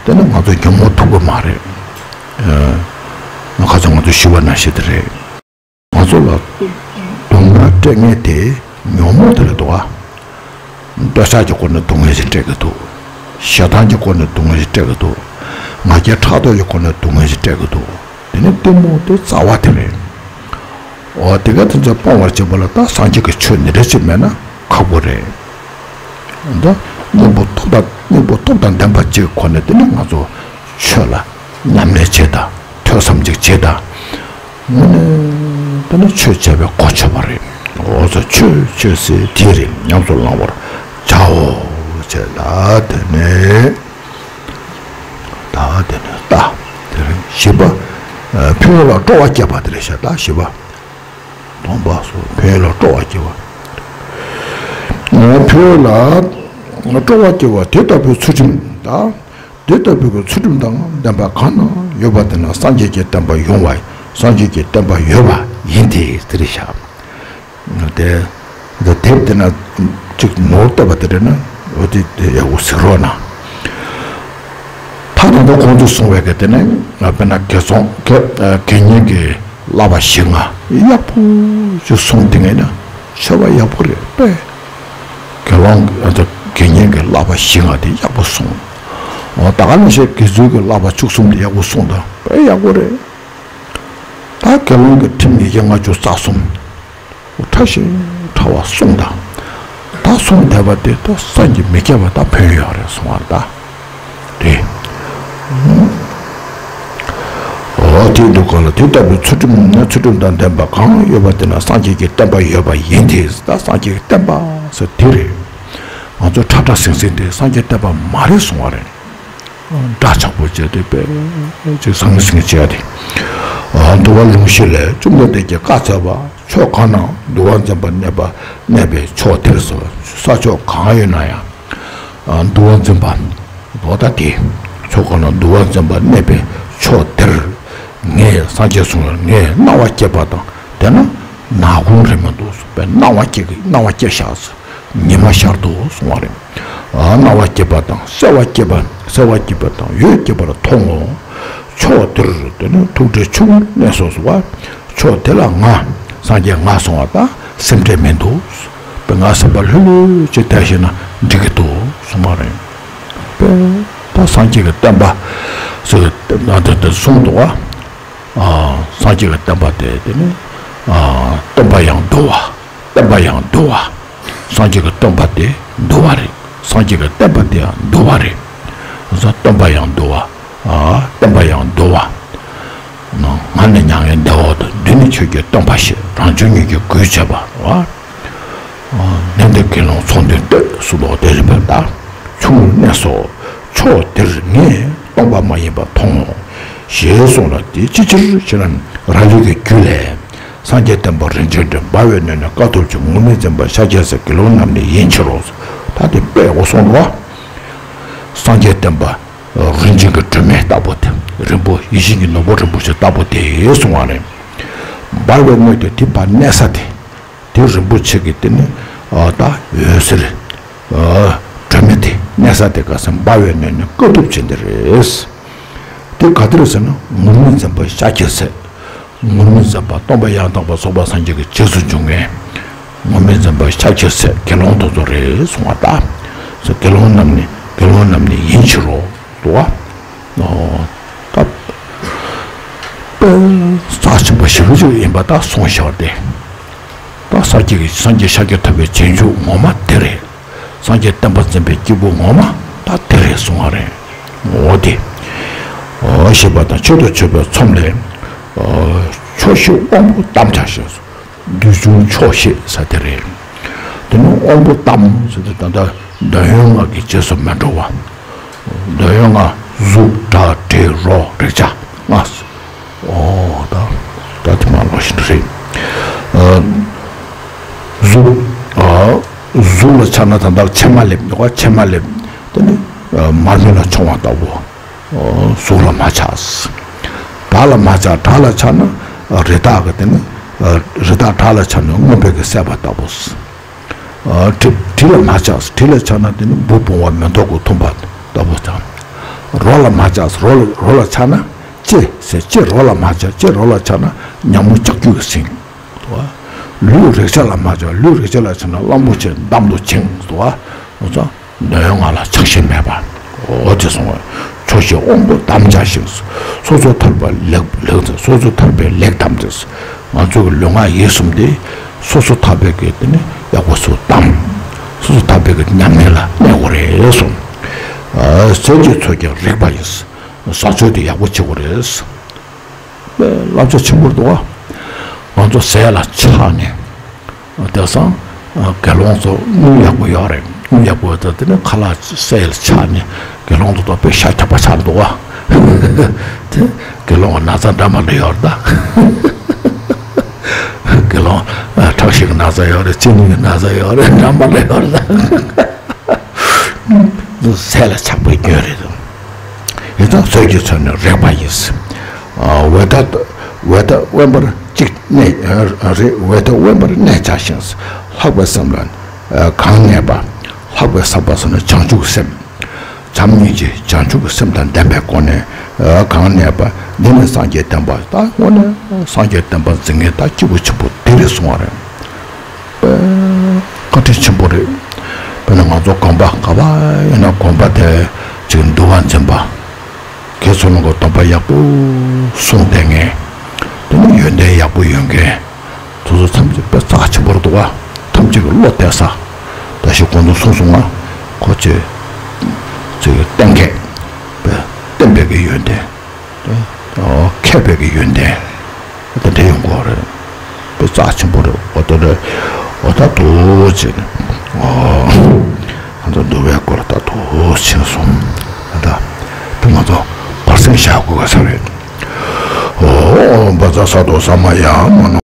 དེ་ནི་ང་ཚོ་ཉོན་མོངས་ཐུབ་ཀྱི་མ་རེད། ཁ་སང་ང་ཚོ་ཞུས་པ་ནང་བཞིན་དེ་རེད། ང་ཚོ་ལ་སྡུག་བསྔལ་སྤྲད་མཁན་དེ་ཉོན་མོངས་དེ་རེད་འདུག་ག་འདོད་ཆགས་ཀྱི་སྒོ་ནས་སྡུག་བསྔལ་ཞིག་སྤྲད་ཀྱི་འདུག་ཞེ་སྡང་གི་སྒོ་ནས་སྡུག་བསྔལ་ཞིག་སྤྲད་ཀྱི་འདུག་ང་རྒྱལ་ཕྲག་དོག་གི་སྒོ་ནས་སྡུག་བསྔལ་ཞིག་སྤྲད་ཀྱི་འདུག་དེ་ནི་གཏི་མུག་དེ་རྩ་བ་དེ་རེད། འོ་དེ་ག་དེ་ཚོ་སྤོང་བར་བྱེད་པ་ལ་ད་སངས་རྒྱས་ཀྱི་ཆོས་འདི་འདྲ་ཅིག་མེད་ན་ཁག་པོ་རེད། ད་སྙིང་པོ་སྟོབས་དང་སྙིང་པོ་སྟོབས་དང་ལྡན་པ་ཅིག་གི་སྒོ་ནས་དེ་ནི་ང་ཚོ་ཆོས་ལ་ཉམས་ལེན་བྱེད་དང་ཐོས་བསམ་ཅིག་བྱེད་དང་། དངོས་གནས་དེ་ནི་ཆོས་བྱས་པའི་གོ་ཆོད་པ་རེད། འོ་ཚོ་ཆོས་ཆོས་སེ་དེ་རེད། ཉམས་སུ་བླང་བར་བྱའོ། བྱས་ལ་དེ་ནས། ད་དེ་ནས་ད་དེ་རེད། བཞི་པ། ཕན་ཡོན་ལ་སྤྲོ་བ་སྐྱེད་པ་དེ་རེད་ཤག་ད་བཞི་པ། སྡོམ་པ་སོགས་ཕན་ཡོན་ལ་སྤྲོ་བ་སྐྱེ་བ། ཕན་ཡོན་ལ་སྤྲོ་བ་སྐྱེ་བ་དེ་ལྟ་བུའི་ཚུལ་ཁྲིམས་དང་། དེ་ལྟ་བུའི་ཚུལ་ཁྲིམས་དང་ལྡན་པ་གང་ན་ཡོད་པ་དེ་ན་སངས་རྒྱས་ཀྱི་བསྟན་པ་ཡོང་བ། སངས་རྒྱས་ཀྱི་བསྟན་པ་ཡོད་པ་ཡིན་ཏེ་དེ་རེད་ཤག་དེ་དེབ་དེ་ན་གཅིག་ནོར་བཏབ་པ་དེ་རེད་ན་འོ་དེ་དེ་ཡག་པོ་གཟིགས་རོགས་གནང་། ད་ད་ལྟ་ཁོང་ཚོས་གསུངས་པའི་གི་དེ་ནས་དཔེར་ན་དགེ་ཚོང་དགེ་དགེ་བསྙེན་གྱི་བསླབ་པ་བཞི་ལྔ་ཡག་པོ་ཅིག་གསུངས་བསྡད་ངེས་ན་ཤེས་པ་ཡག་པོ་རེད་པས། དགེ་སློང་དགེ་བསྙེན་གྱི་བསླབ་པ་བཞི་ལྔ་དེ་ཡག་པོ་གསུངས། འོ་ད་ག་ནང་བཞིན་དགེ་ཚུལ་གྱི་བསླབ་པ་བཅུ་གསུམ་དེ་ཡག་པོ་གསུངས་དང་དཔེ་ཡག་པོ་རེད། ད་དགེ་སློང་གི་ཁྲིམས་ཉིས་བརྒྱ་ལྔ་བཅུ་རྩ་གསུམ། ཕྲ་ཞིང་ཕྲ་བ་གསུངས་དང་། ད་གསུངས་བསྡད་པ་དེ་ད་བསམ་གྱིས་མི་ཁྱབ་པ་ད་ཕན་ཡོད་རེད་གསུང་བ་ད། རེད། འོ་དེ་འདུག་ག་ལ་དེ་ལྟ་བུའི་ཚུལ་ཁྲིམས་ནི་ཚུལ་ཁྲིམས་དང་ལྡན་པ་གང་ཡོད་པ་དེ་ན་སངས་རྒྱས་ཀྱི་བསྟན་པ་ཡོད་པ་ཡིན་ཏེ། ད་སངས་རྒྱས་ཀྱི་བསྟན་པ་ཟེར་དེ་རེད། ང་ཚོ་ཁྲ་ཁྲ་ཟིང་ཟིང་དེ་སངས་རྒྱས་བསྟན་པ་མ་རེད་གསུང་བ་རེད། འདྲ་ཆགས་པོ་བྱས་ཏེ་དཔེ་ཅིག་ཟང་ཟིང་བྱས་ཏེ། འདུལ་བ་ལུང་བཞི་ལས། བཅོམ་ལྡན་འདས་ཀྱིས་བཀའ་སྩལ་པ། ཕྱོགས་གང་ན་འདུལ་བ་འཛིན་པ་གནས་པ་གནས་པའི་ཕྱོགས་དེར་ཟེར། ས་ཕྱོགས་གང་ཡོད་ན་ཡང་འདུལ་བ་འཛིན་པ་འོ་ད་དེ་ཕྱོགས་གང་ན་འདུལ་བ་འཛིན་པ་གནས་པའི་ཕྱོགས་དེར་ངས་སངས་རྒྱས་གསུང་ལ་ངས་སྣང་བ་སྐྱེས་པ་དང་། དེ་ན་ནག་ཁུང་རེད་མི་འདུག་ཟེར་བའི་སྣང་བ་སྐྱེ་གི་སྣང་བ་སྐྱེ་བཞག་ཟེར། ཉི་མ་ཤར་དུ་གསུང་བ་རེད། སྣང་བ་སྐྱེས་པ་དང་གསལ་བ་སྐྱེས་པ་གསལ་བ་སྐྱེས་པ་དང་འོད་སྐྱེས་པར་མཐོང་ངོ་། ཕྱོགས་དེར་དེ་ནི་ཐུགས་བྲེལ་ཆུང་ངུ་གནས་སོ་ཟེར་བ། ཕྱོགས་དེ་ལ་ང་སངས་རྒྱས་ང་སོང་བ་དང་སེམས་ཁྲལ་མི་འདུག་དཔེ་ང་སེམས་པ་ལྷོད་ལྷོད་ཅིག་བསྡད་ཤེས་ན་འགྲིག་གི་འདུག་གསུང་བ་རེད། དཔེ་ད་སངས་རྒྱས་ཀྱི་བསྟན་པ་ཟེར་ན་དེ་དེ་གསུངས་འདུག་བ། སངས་རྒྱས་ཀྱི་བསྟན་པ་དེ་དེ་ནི་སྟོན་པ་ཡང་འདུལ་བ། བསྟན་པ་ཡང་འདུལ་བ། སངས་རྒྱས་ཀྱི་སྟོན་པ་དེ་འདུལ་བ་རེད། སངས་རྒྱས་ཀྱི་བསྟན་པ་དེ་ཡང་འདུལ་བ་རེད། སྟོན་པ་ཡང་འདུལ་བ། བསྟན་པ་ཡང་འདུལ་བ། ང་ནི་མྱ་ངན་འདས་འོག་ཏུ། འདི་ནི་ཆོས་ཀྱི་སྟོན་པ་ཞེས། རང་བྱུང་ཉིད་ཀྱི་སྒོས་བྱས་པ། ནན་ཏན་དགེ་སློང་ཚོགས་འདུས་བསྟོད་སུ་ལོག་དེ་རིམ་པར་བལྟ། ཆུང་ངུར་གནས་སོ། ཕྱོགས་དེར་ངས་སྟོང་པ་མ་ཡིན་པ་མཐོང་ངོ་། ཞེས་གསུངས་ལ། དེ་ཅིའི་ཕྱིར་ཞེ་ན། ར་ལུག་གི་རྒྱུད་ལས། སངས་རྒྱས་བསྟན་པ་རིན་ཆེན་འདྲ། འབར་བའི་སྣོད་ནི་དཀའ་ཐུབ་ཆེ། ངུར་སྨྲིག་འཛིན་པ་ཤཱཀྱ་སྲས། དགེ་སློང་རྣམས་ནི་ཡིན་ཕྱིར་རོ། ད་དེ་དཔེ་འོ་སོང་རོ། སངས་རྒྱས་བསྟན་པ་རིན་ཆེན་གྱི་སྒྲོན་མེ་ལྟ་བུ་དེ། རིན་པོ་ཡིད་བཞིན་གྱི་ནོར་བུ་རིན་པོ་ཆེ་ལྟ་བུ་དེ་གསུང་བ་རེད། འབར་བའི་སྣོད་དེ་དེ་བར་གནས་ས་དེ། དེ་རིན་པོ་ཆེ་གི་དེ་ནི་ད་འོད་ཟེར་སྒྲོན་མེ་དེ་གནས་ས་དེ་ག་ས་འབར་བའི་སྣོད་ནི་དཀའ་ཐུབ་ཆེ་འདི་རེད། དེ་ག་དེ་རེད་ཟེར་ན་ངུར་སྨྲིག་འཛིན་པ་ཤཱཀྱ་སྲས། ངུར་སྨྲིག་འཛིན་པ་སྟོན་པ་ཡང་དག་པར་རྫོགས་པར་སངས་རྒྱས་ཀྱི་རྗེས་སུ་འཇུག་མཁན། ངུར་སྨྲིག་འཛིན་པ་ཤཱཀྱ་སྲས་དགེ་སློང་དེ་ཚོ་རེད་གསུང་བ་ད། དགེ་སློང་རྣམས་ནི་དགེ་སློང་རྣམས་ནི་ཡིན་ཕྱིར་རོ། འདུག་བ། ད་དཔེ་རྩ་ཆེན་པོ་ཞེ་པོ་ཅིག་ཡིན་པ་ད་གསུངས་བཞག་སྟེ། ད་སངས་རྒྱས་ཀྱི་སངས་རྒྱས་ཤཱཀྱ་ཐུབ་པའི་རྗེས་འཇུག་ངོ་མ་དེ་རེད། སངས་རྒྱས་བསྟན་པ་འཛིན་པའི་སྐྱེས་བུ་ངོ་མ་ད་དེ་རེད་གསུང་བ་རེད། འོ་དེ། འོ་ཞེས་པ་དང་ཆོས་དང་མཆོད་པའི་ཚོམས་ལས། ཕྱོགས་བཞི་དབང་པོ་གཏམས་བྱ་ཞེས་སོ། བདུད་འཇོམས་ཕྱོགས་བཞི་ཟེར་དེ་རེད། དེ་ནི་དབང་པོ་གཏམས་ཟེར་དེ་ད་ལྟ་འདོད་ཡོན་ལྔ་གི་རྗེས་སུ་མི་འགྲོ་བ། འདོད་ཡོན་ལྔ་གཟུགས་སྒྲ་དྲི་རོ་རེག་བྱ་ལྔ། འོ་ད་ད་དེ་མ་ལོག་བཞིན་རེད། གཟུགས་གཟུགས་ལ་ཆ་ན་ད་ལྟ་ཕྱེ་མ་ལེབ་འདུག་ག་ཕྱེ་མ་ལེབ་དེ་ནི་མར་མེ་ལ་མཆོང་བ་ལྟ་བུ། གཟུགས་ལ་མ་ཆགས། སྒྲ་ལ་མ་ཆགས། སྒྲ་ལ་ཆགས་ན་རི་དྭགས་ཀྱི་དེ་ནི་རི་དྭགས་སྒྲ་ལ་ཆགས་ན་རྔོན་པའི་གི་བསད་པ་ལྟ་བུ། དྲི་དྲི་ལ་མ་ཆགས། དྲི་ལ་ཆགས་ན་དེ་ནི་འབུ་བུང་བ་མེ་ཏོག་གི་འཐུང་བ་ལྟ་བུ་དང་། རོ་ལ་མ་ཆགས། རོ་ལ་རོ་ལ་ཆགས་ན་ ལྕེ་ཟེར། ལྕེ་རོ་ལ་མ་ཆགས། ལྕེ་རོ་ལ་ཆགས་ན་ཉ་མོ་ལྕགས་ཀྱུ་གིས་ཟིན། ལུས་རེག་བྱ་ལ་མ་ཆགས། ལུས་རེག་བྱ་ལ་ཆགས་ན་གླང་པོ་ཆེ་འདམ་དུ་བྱིང་། འོ་ཙང་འདོད་ཡོན་ལྔ་ལ་ཆགས་ཞེན་མེད་པ། འོ་དེ་སོང་བས་ཕྱོགས་བཞིའི་དབང་པོ་དམ་བཅའ་ཞིང་། སོ་སོར་ཐར་པ་ལེགས་ལེགས་མཛད། སོ་སོར་ཐར་པའི་ལེགས་དམ་མཛད། ང་ཚོ་གི་ལུས་ངག་ཡིད་གསུམ་དེ་སོ་སོར་ཐར་པའི་གི་དེ་ནི་ཡག་པོ་སུ་དམ། སོ་སོར་ཐར་པའི་གི་ཉམས་ལེན་ལ་གནས་དགོས་རེད་གསུངས། ཟས་ཀྱི་ཚོད་ཀྱང་རིག་པ་ཡིས། བཟའ་ཚོད་དེ་ཡག་པོ་བྱེད་དགོས་རེད། བསླབ་བྱ་ཆེན་པོ་འདུག་བ། ང་ཚོ་ཟས་ལ་ཆགས་ནས། དེང་སང་དགེ་སློང་ཚོ་དངུལ་ཡག་པོ་ཡོད་རེད། དངུལ་ཡག་པོ་ཡོད་ཙང་དེ་ནི་ཁ་ལག་ཟས་ལ་ཆགས་ནས་དགེ་སློང་ཚོ་དང་དཔེ་ཤ་ཁྱབ་པ་ཆགས་འདུག་བ། དེ་དགེ་སློང་གི་ན་ཚ་འདྲ་མི་འདྲ་ཡོད་རེད་ད། དགེ་སློང་ཁྲག་ཤེད་ཀྱི་ན་ཚ་ཡོད་རེད། གཅིན་སྙི་གི་ན་ཚ་ཡོད་རེད། འདྲ་མི་འདྲ་ཡོད་རེད་ད། ཟས་ལ་ཆགས་པའི་སྐྱོན་རེད་དོ། ཡིན་ཙང་ཟས་ཀྱི་ཚོད་ནི་རེག་པ་ཡིས། འོད་མཐའ་འོད་མཐའ་དབེན་པར་གཅིག་གནས་རེ། འོད་མཐའ་དབེན་པར་གནས་བྱ་ཞིང་། ལྷག་པའི་སེམས་ལ་གང་གནས་པ། ལྷག་པའི་ཟབ་པ་ཟེར་ན་བྱང་ཆུབ་སེམས། བྱམས་སྙིང་རྗེ་བྱང་ཆུབ་ཀྱི་སེམས་དང་ལྡན་པའི་སྒོ་ནས་གང་གནས་པ། འདི་ནི་སངས་རྒྱས་བསྟན་པ། ད་དངོས་གནས་སངས་རྒྱས་བསྟན་པ་འཛིན་མཁན་ད་སྐྱེས་བུ་ཆེན་པོ་དེ་རེད་གསུང་བ་རེད། དཔེ་བཀའ་དྲིན་ཆེན་པོ་རེད། དཔེར་ན་ང་ཚོ་དགོན་པ་ག་པར་ཡིན་ན་དགོན་པ་དེ་ཅིག་འདུལ་བ་འཛིན་པ། དགེ་ཚུལ་སློང་གི་སྡོམ་པ་ཡག་པོ་སྲུང་བསྡད་མཁན། དེ་ནི་ཡོན་ཏན་ཡག་པོ་ཡོད་མཁན། དེ་ཚོ་ཐམས་ཅད་དཔེ་རྩ་ཆེན་པོ་རེད་འདུག་བ། ཐམས་ཅད་ཀྱི་བློ་གཏད་ས། ད་ཞིག་གོང་དུ་གསུངས་སོང་ང་། ཁོ་ཚོས་ཚོས་གཏན་འཁེལ། དཔེ་བསྟན་པའི་གི་ཡོན་ཏན། མཁས་པའི་གི་ཡོན་ཏན་དེ་འདྲ་ཡོང་གི་ཡོད་རེད། དཔེ་རྩ་ཆེན་པོ་རེད། འོ་ད་རེད། འོ་ད་འདུག་བྱས་ནས། ཨོ། ང་ཚོ་འདུལ་བའི་སྐོར་ད་འདུག་ཕྱིན་སོང་། ད་དཔེ་ང་ཚོ་བར་གསེང་བཞག་དགོས་ཀ་ས་རེད། ཨོ། བཛྲ་ས་ཏྭ་ས་མ་ཡ་མ་ནོ།